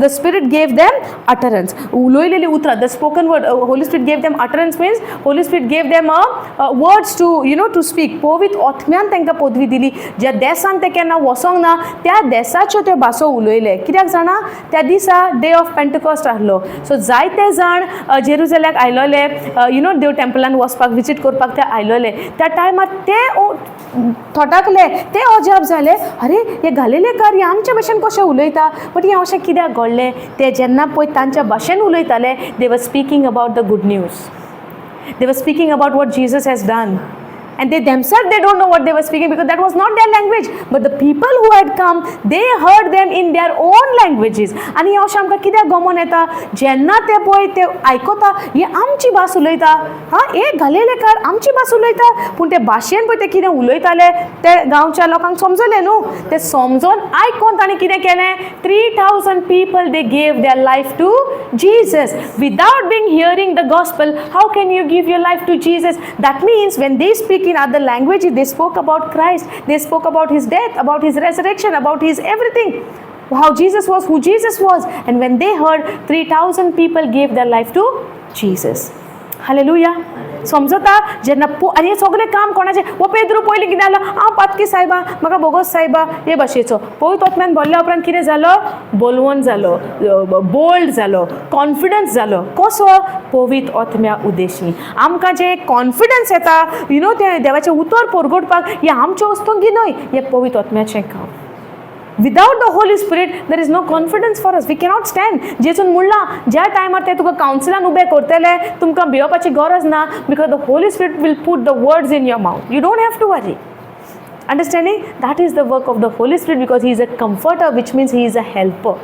the Spirit gave them utterance." उलयलेली उतरां, the spoken word. Holy Spirit gave them utterance means Holy Spirit gave them a words to you know to speak. पवित्र आत्म्यान तांकां पदवी दिली. ज्या देसान ते केन्ना वचोंक ना, त्या देसाच्यो त्यो भासो उलयले. कित्याक जाणा? त्या दिसा डे ऑफ पेंटकॉस्ट आहलो. सो जायते जाण जेरुजल्याक आयलोले, you know देव टेम्पलान वचपाक, विजीट करपाक ते आयलोले. त्या टायमार ते थोटाकले, ते अजाप जाले, अरे, हे गालिलेकार हे आमच्या भाशेन कशें उलयता? बट हें अशें कित्याक घडलें? ते जेन्ना पळय तांच्या भाशेन उलयताले, they were speaking about the good news. They were speaking about what Jesus has done. And they themselves, they don't know what they were speaking because that was not their language. But the people who had come, they heard them in their own languages. आनी हें अशें आमकां कित्याक गमोन येता? जेन्ना ते पळय ते आयकता, हे आमची भास उलयता, हां, हे गालिलेकार आमची भास उलयता. पूण ते भाशेन पळय ते कितें उलयताले ते गांवच्या लोकांक समजलें न्हू. ते समजोन आयकोन ताणें कितें केलें? 3000 people, they gave their life to Jesus. Without being hearing the gospel, how can you give your life to Jesus? That means when they speak in other languages, they spoke about Christ, they spoke about his death, about his resurrection, about his everything, how Jesus was, who Jesus was. And when they heard, 3000 people gave their life to Jesus. Hallelujah. समजता? जेन्ना पो आनी हें सगळें काम कोणाचें? हो पेद्रू पयलीं कितें जालो? हांव पातकी सायबा, म्हाका भोगोस सायबा, हे भाशेचो. पवित्र आत्म्यान भरल्या उपरांत कितें जालो? बोलवण जालो, बोल्ड जालो, कॉन्फिडन्स जालो. कसो? पवित्र आत्म्या उद्देशी. आमकां जें कॉन्फिडन्स येता you know तें देवाचें उतर परगटपाक, हें आमचें वस्तूंगी न्हय, हें पवित्र आत्म्याचें काम. Without the Holy Spirit there is no confidence for us. We cannot stand. जेजून म्हणलां, ज्या टायमार ते तुका कावन्सिलान उबे करतले, तुमकां भियोपाची गरज ना, because the Holy Spirit will put the words in your mouth. You don't have to worry. Understanding? That is the work of the Holy Spirit, because He is a comforter, which means He is a helper.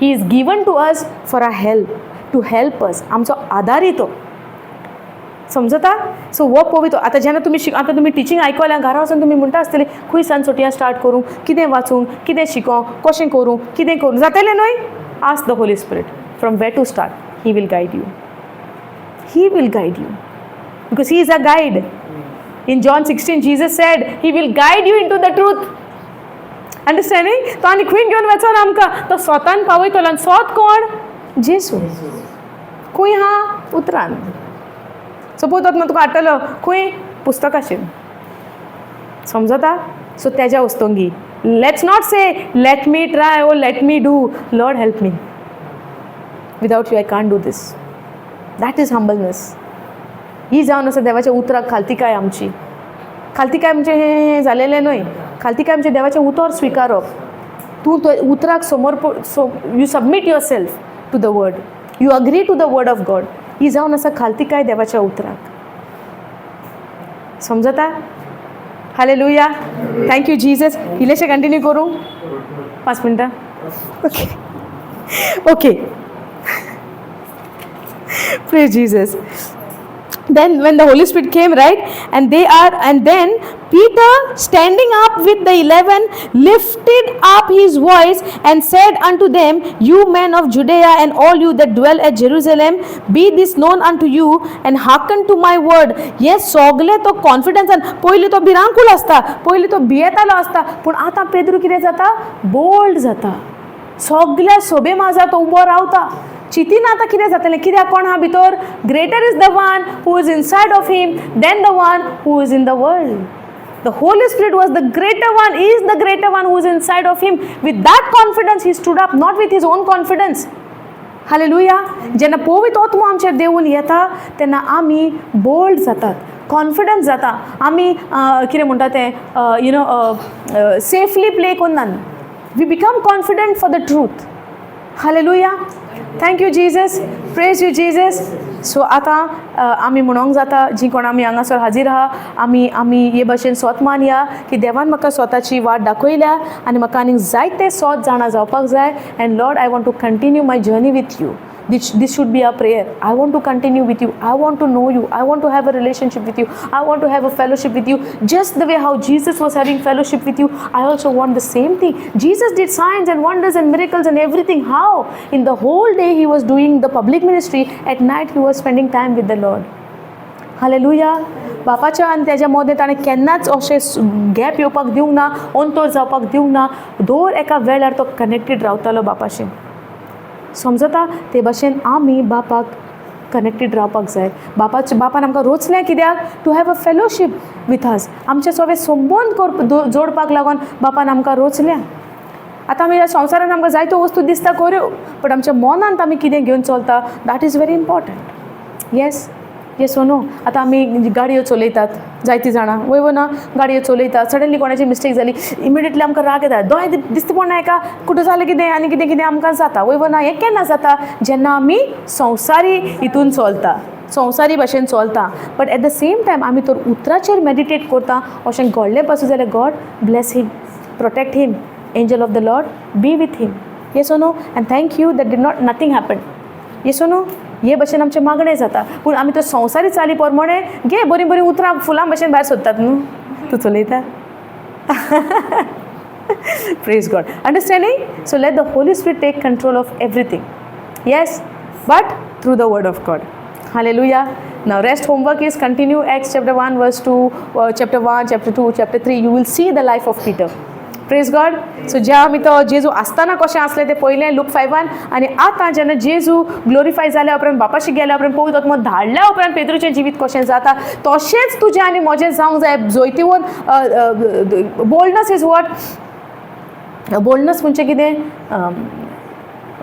He is given to us for a help, to help us. आमचो आदारी तो. समजता? So हो पवित्र आतां जेन्ना तुमी शिक, आतां तुमी टिचींग आयकल्या, घरा वचून तुमी म्हणटा आसतली, खंय सान सोटयां स्टार्ट करूं, कितें वाचूंक, कितें शिकों, कशें करूं, कितें करूं जातलें न्हय? Ask the Holy Spirit from where to start. He will guide you. He will guide you because He is a guide. In John 16, Jesus said, He will guide you into the truth. Understanding? तो आनी खंय घेवन वचोन आमकां, तो स्वतान पावयतलो. आनी स्वत कोण? जेसू. खंय हा? उतरान. सपोज आतां तुका हाडटलो खंय? पुस्तकाचेर. समजता? सो तेज्या वस्तोंगी let's not say, "Let me try," "Oh, let me do." "Lord, help me. Without you I can't do this." That is humbleness. ही जावन आसा देवाच्या उतराक खालतीकाय आमची. खालतीकाय म्हणजे हें जालेलें न्हय. खालतीकाय म्हणजे देवाचें उतर स्विकारप. तूं तो उतराक समोर, so you submit yourself to the word, you agree to the word of God. ही जावन आसा खालतीकाय देवाच्या उतराक. समजता? Hallelujah, thank you Jesus. इल्लेशें कंटिन्यू करूं 5 मिनटां? Okay okay, praise Jesus. Then when the Holy Spirit came, right, and they are, and then Peter, standing up with the 11, lifted up his voice and said unto them, You men of Judea and all you that dwell at Jerusalem, be this known unto you and hearken to my word. हे सगळे तो कॉन्फिडन्सान, पयलीं तो भिरांकूल आसता, पयलीं तो भियेतालो आसता, पूण आतां पेद्रू कितें जाता? बोल्ड जाता. सगल्या सोबे माजा तो उबो रावता. चिंतिना आतां कितें जातलें, कित्याक कोण आहा भितर? Greater is the one who is inside of him than the one who is in the world. The Holy Spirit was the greater one, is the greater one who is inside of him. With that confidence, he stood up, not with his own confidence. Hallelujah. जेन्ना पवित्र आत्मो आमचेर देवून येता तेन्ना आमी bowled जातात, confidence जाता. आमी कितें म्हणटा तें, you know safely play करनात. We become confident for the truth. Hallelujah, thank you Jesus, praise you Jesus. So आतां आमी म्हणोंक जाता, जी कोण आमी हांगासर हाजीर आहा, आमी हे भशेन सोत मानया की देवान म्हाका स्वताची वाट दाखयल्या आनी म्हाका आनीक जायते सोत जाणा जावपाक जाय. And Lord, I want to continue my journey with you. This should be a prayer. I want to continue with you. I want to know you. I want to have a relationship with you. I want to have a fellowship with you. Just the way how Jesus was having fellowship with you, I also want the same thing. Jesus did signs and wonders and miracles and everything. How? In the whole day he was doing the public ministry. At night he was spending time with the Lord. Hallelujah. बापाच्या आनी तेज्या मदें ताणें केन्नाच अशें gap येवपाक दिवंक ना, अंतर जावपाक दिवंक ना. दर एका वेळार तो कनेक्टेड रावतालो बापाशी. समजता? ते भाशेन आमी बापाक कनेक्टेड रावपाक जाय. बापाचे, बापान आमकां रोचलें कित्याक? To have a fellowship with us. आमचे सगळे संबंद कर जोडपाक लागून बापान आमकां रोचल्या. आतां आमी ह्या संवसारान आमकां जायत्यो वस्तू दिसता खऱ्यो, बट आमच्या मनांत आमी कितें घेवन चलता, that is very important. Yes, yes or no? आतां आमी गाडयो चलयतात जायतीं जाणां, वय वो ना? गाडयो चलयतात, सडनली कोणाची मिस्टेक जाली, इमिडिएटली आमकां राग येता. दोळे दिसता पडना हेका, कुठं जालें कितें आनी कितें कितें आमकां जाता, वय वो ना? हें केन्ना जाता? जेन्ना आमी संवसारी हितून चलता, संवसारी भाशेन चलता. But at the same time आमी तर उतराचेर मेडिटेट करता, अशें घडलें पासून जाल्यार, God bless him, protect him, angel of the Lord be with him. Yes or no? And thank you that did not nothing happen. Yes or no? हे भशेन आमचें मागणें जाता. पूण आमी तर संवसारी चाली प्रमाणे घे बरीं बरीं उतरां फुलां भशेन भायर सोदतात न्हू. तूं चलयता. Praise God. Understanding? So let the Holy Spirit take control of everything. Yes, but through the word of God. Hallelujah. Now rest homework is continue Acts chapter 1 verse 2, chapter 1, chapter 2, chapter 3. You will see the life of Peter. Praise God. So जेव्हा आमी तो जेजू आसतना कशें आसलें तें पयलें look फायवान, आनी आतां जेन्ना जेजू ग्लोरिफाय जाल्या उपरांत, बापाशी गेल्या उपरांत, पवित्र आत्मो धाडल्या उपरांत पेद्रूचें जिवीत कशें जाता, तशेंच तुजें आनी म्हजें जावंक जाय. जैतिवंत, boldness is what? Boldness म्हणजे कितें?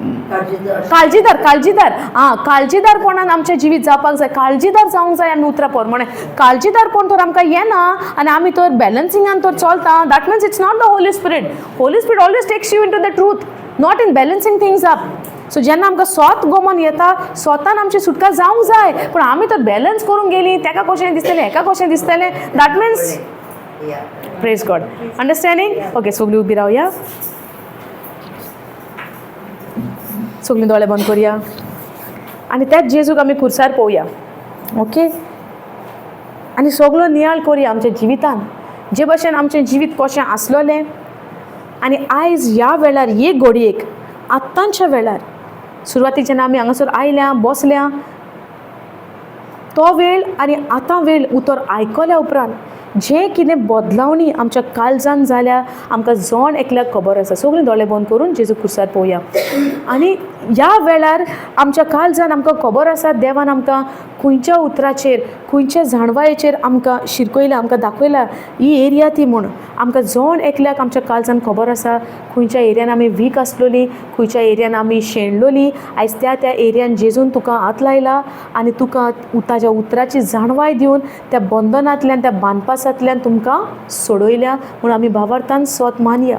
काळजीदार. काळजीदार, काळजीदार. आं, काळजीदारपणान आमचें जिवीत जावपाक जाय. काळजीदार जावंक जाय आमी उतरां प्रमाणे. काळजीदारपण तर आमकां येना आनी आमी तर बॅलन्सिंगान तर चलता, that means it's not the Holy Spirit. Holy Spirit always takes you into the truth, not in balancing things up. So जेन्ना आमकां सोत गोमोन येता, स्वतान आमची सुटका जावंक जाय. पूण आमी तर बॅलन्स करूंक गेलीं, तेका कशें दिसतलें, हेका कशें दिसतलें, that means Praise God. Understanding? Okay, सगळीं उबी रावया, सगळीं दोळे बंद करुया आनी त्याच जेजूक आमी खुर्सार पळोवया. ओके, आनी सगळो नियाळ करुया आमच्या जिवितान, जे भशेन आमचें जिवीत कशें आसलोलें आनी आयज ह्या वेळार, हे घडयेक, आत्तांच्या वेळार, सुरवातीक जेन्ना आमी हांगासर आयल्या बसल्या तो वेळ आनी आतां वेळ, उतर आयकल्या उपरांत जें कितें बदलावणी आमच्या काळजान जाल्या, आमकां जण एकल्याक खबर आसा. सगळीं दोळे बंद करून जेजू खुर्सार पळोवया. आनी ह्या वेळार आमच्या काळजान आमकां खबर आसा, देवान आमकां खंयच्या उतराचेर, खंयच्या जाणवायेचेर आमकां शिरकयला, आमकां दाखयला ही एरिया ती म्हूण. आमकां जण एकल्याक आमच्या काळजान खबर आसा खंयच्या एरियान आमी वीक आसलोली, खंयच्या एरियान आमी शेणलोली. आयज त्या त्या एरियान जेजून तुका हात लायला आनी तुका ताज्या उतराची जाणवाय दिवन त्या बंधनांतल्यान, त्या बांदपासांतल्यान तुमकां सोडयल्या म्हूण आमी भावार्थान सोत मानया.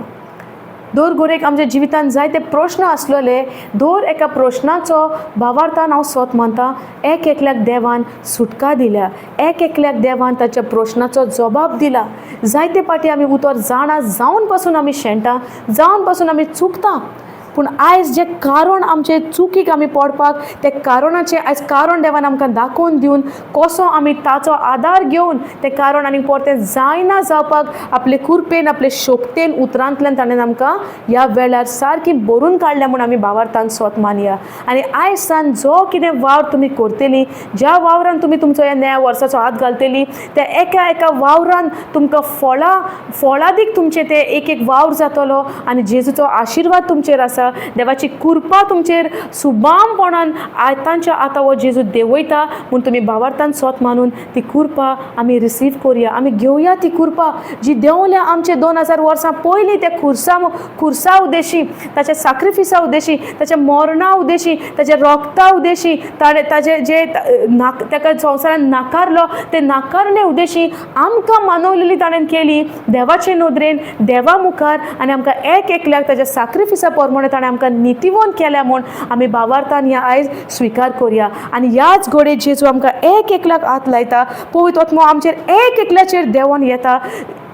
दर घडयेक आमच्या जिवितांत जायते प्रश्न आसलेले, दर एका प्रश्नाचो भावार्थान हांव सोत मानता एक एकल्याक देवान सुटका दिल्या, एक एकल्याक देवान ताच्या प्रश्नाचो जबाब दिला. जायते पाटी आमी उतर जाणा जावन पासून आमी शेणटा, जावन पासून आमी चुकता. पूण आयज जें कारण आमचे चुकीक आमी पडपाक, तें कारणाचें आयज कारण देवान आमकां दाखोवन दिवन कसो आमी ताचो आदार घेवन तें कारण आनी परतें जायना जावपाक आपले कृपेन, आपले शक्तेन, उतरांतल्यान ताणें आमकां ह्या वेळार सारकी भरून काडल्या म्हूण आमी भावार्थान सोत मानया. आनी आयज सान जो कितें वावर तुमी करतली, ज्या वावरान तुमी तुमचो ह्या नव्या वर्साचो हात घालतली, त्या एका एका वावरान तुमकां फळां फळादीक तुमचें तें एक एक वावर जातलो आनी जेजूचो आशिर्वाद तुमचेर आसा, देवाची कृपा तुमचेर सुबामपणान आतांच्या आतां हो जेजू देंवयता म्हूण तुमी भावार्थान सोत मानून ती कृपा आमी रिसीव करुया. आमी घेवया ती कृपा जी देंवल्या आमचे 2000 वर्सां पयलीं त्या खुर्सा उद्देशी, ताच्या साक्रिफिसा उद्देशी, ताच्या मरणा उद्देशी, ताच्या रोगता उद्देशी, ताणें ताजे जे ताका संवसारान नाकारलो ते नाकारणे उद्देशी आमकां मानवलेली ताणें केली देवाचे नदरेन देवा मुखार. आनी आमकां एक एकल्याक ताच्या साक्रिफिसा प्रमाणे ताणें आमकां नितीवंत केल्या म्हूण आमी भावार्थान ह्या आयज स्विकार करुया. आनी ह्याच घडये जेजू आमकां एक एकल्याक हात लायता, पवित्र आत्मो आमचेर एक एकल्याचेर देंवोन येता.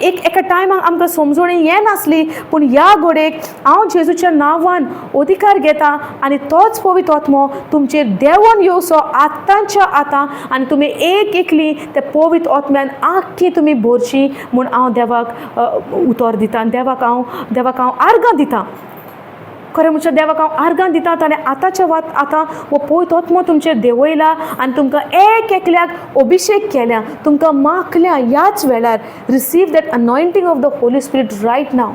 एक एका टायमाक आमकां समजणी येनासली, पूण ह्या घडयेक हांव जेजूच्या नांवान अधिकार घेता आनी तोच पवित्र आत्मो तुमचेर देंवोन येवचो आतांच्या आतां आनी तुमी एक एकली त्या पवित्र आत्म्यान आख्खी तुमी भरची म्हूण हांव देवाक उतर दिता आनी देवाक हांव आर्गां दिता. खरें म्हणल्यार देवाक हांव आर्गां दिता, ताणें आतांच्या वात आतां हो पवित्र आत्मो तुमचेर देंवयला आनी तुमकां एक एकल्याक अभिशेक केल्या, तुमकां माखल्या. ह्याच वेळार receive that anointing of the Holy Spirit right now,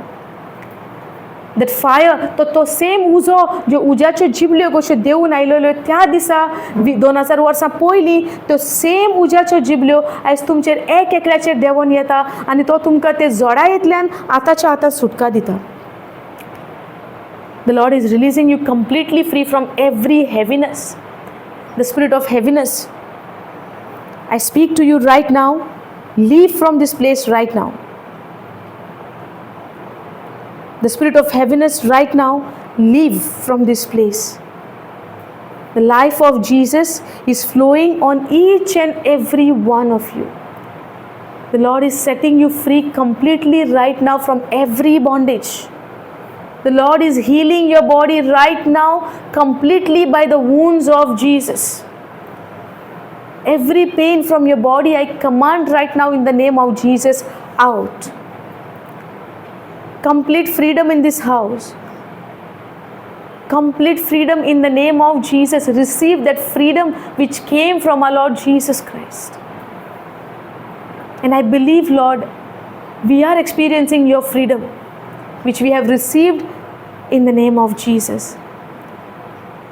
that fire. तो तो सेम उजो ज्यो उज्याच्यो जिबल्यो कश्यो देंवून आयलेल्यो त्या दिसा 2000 वर्सां पयलीं, त्यो सेम उज्याच्यो जिबल्यो आयज तुमचेर एक एकल्याचेर देंवोन येता आनी तो तुमकां ते जोडायेंतल्यान आतांच्या आतां सुटका दिता. The Lord is releasing you completely free from every heaviness, the spirit of heaviness. I speak to you right now. Leave from this place right now. The spirit of heaviness right now, leave from this place. The life of Jesus is flowing on each and every one of you. The Lord is setting you free completely right now from every bondage. The Lord is healing your body right now completely by the wounds of Jesus. Every pain from your body, I command right now in the name of Jesus out. Complete freedom in this house. Complete freedom in the name of Jesus. Receive that freedom which came from our Lord Jesus Christ. And I believe, Lord, we are experiencing your freedom which we have received in the name of Jesus.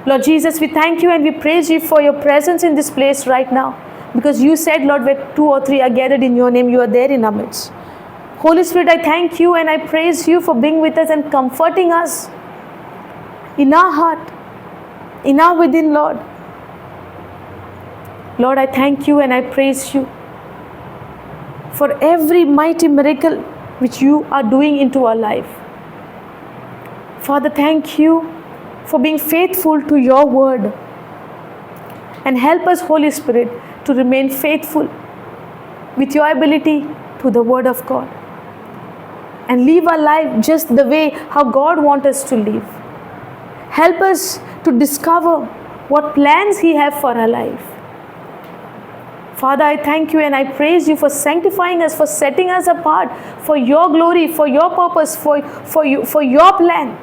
Lord Jesus, we thank you and we praise you for your presence in this place right now. Because you said, Lord, where two or three are gathered in your name, you are there in our midst. Holy Spirit, I thank you and I praise you for being with us and comforting us in our heart, in our within, Lord. Lord, I thank you and I praise you for every mighty miracle which you are doing into our life. Father, thank you for being faithful to your word. And help us, Holy Spirit, to remain faithful with your ability to the word of God and live our life just the way how God wants us to live. Help us to discover what plans He have for our life. Father, I thank you and I praise you for sanctifying us, for setting us apart for your glory, for your purpose, for you, for your plan.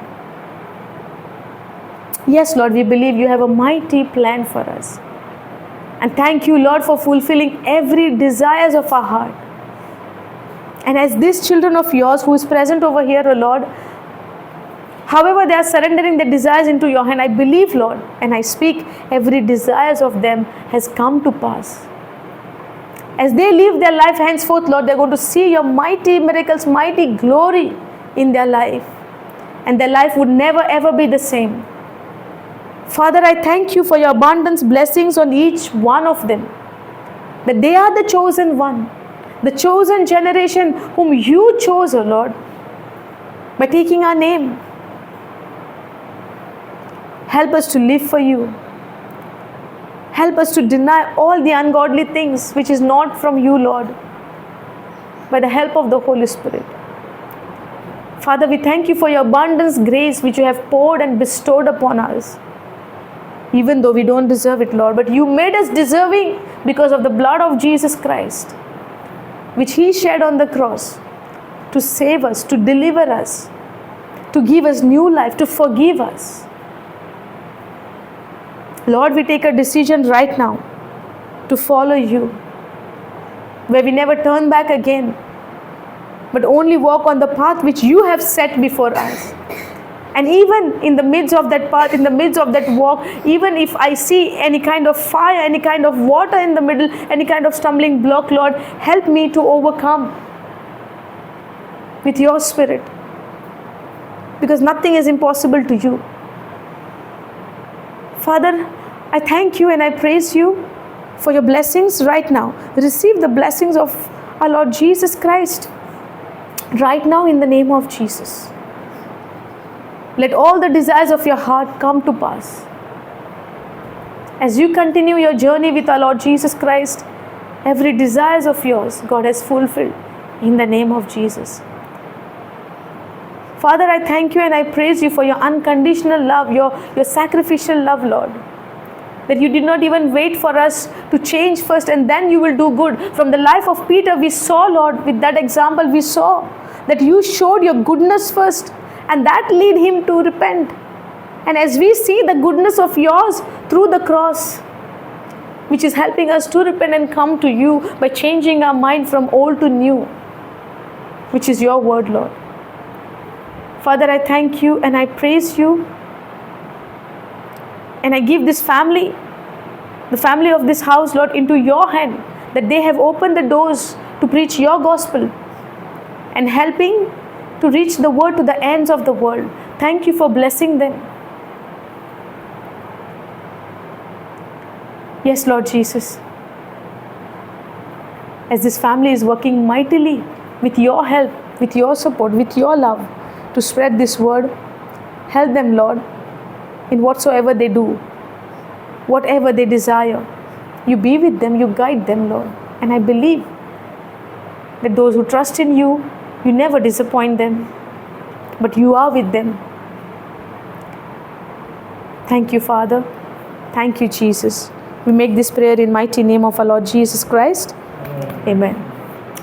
Yes, Lord, we believe you have a mighty plan for us. And thank you, Lord, for fulfilling every desires of our heart. And as these children of yours who is present over here, O Lord, however they are surrendering their desires into your hand, I believe, Lord, and I speak every desires of them has come to pass. As they live their life henceforth, Lord, they're going to see your mighty miracles, mighty glory in their life. And their life would never ever be the same. Father, I thank you for your abundance blessings on each one of them. That they are the chosen one, the chosen generation whom you chose, O Lord. by taking our name. Help us to live for you. Help us to deny all the ungodly things which is not from you, Lord, by the help of the Holy Spirit. Father, we thank you for your abundance grace which you have poured and bestowed upon us. Even though we don't deserve it, Lord, but you made us deserving because of the blood of Jesus Christ, which he shed on the cross to save us, to deliver us, to give us new life, to forgive us. Lord, we take a decision right now to follow you, where we never turn back again, but only walk on the path which you have set before us. And even in the midst of that path, in the midst of that walk, even if I see any kind of fire, any kind of water in the middle, any kind of stumbling block, Lord, help me to overcome with your Spirit, because nothing is impossible to you. Father, I thank you and I praise you for your blessings right now. Receive the blessings of our Lord Jesus Christ right now in the name of Jesus. Let all the desires of your heart come to pass. As you continue your journey with our Lord Jesus Christ, every desire of yours God has fulfilled in the name of Jesus. Father, I thank you and I praise you for your unconditional love, your sacrificial love, Lord. That you did not even wait for us to change first and then you will do good. From the life of Peter, we saw, Lord, with that example, we saw that you showed your goodness first and that led him to repent. And as we see the goodness of yours through the cross, which is helping us to repent and come to you by changing our mind from old to new, which is your word, Lord. Father, I thank you and I praise you. And I give this family, the family of this house, Lord, into your hand, that they have opened the doors to preach your gospel and helping to reach the word to the ends of the world. Thank you for blessing them. Yes, Lord Jesus, as this family is working mightily with your help, with your support, with your love to spread this word, help them, Lord, in whatsoever they do, whatever they desire. You be with them, you guide them, Lord. And I believe that those who trust in you, you never disappoint them, but you are with them. Thank you, Father. Thank you, Jesus. We make this prayer in mighty name of our Lord Jesus Christ. Amen.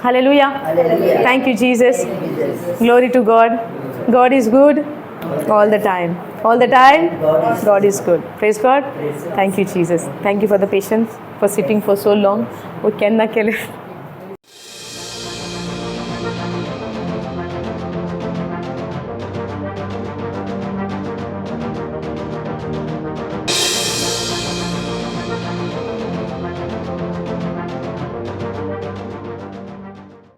Hallelujah. Hallelujah. Thank you, Jesus. Thank you, Jesus. Glory to God. God is good all the time. All the time, God is good. Praise God. Thank you, Jesus. Thank you for the patience, for sitting for so long. Oh, केन्ना केलें.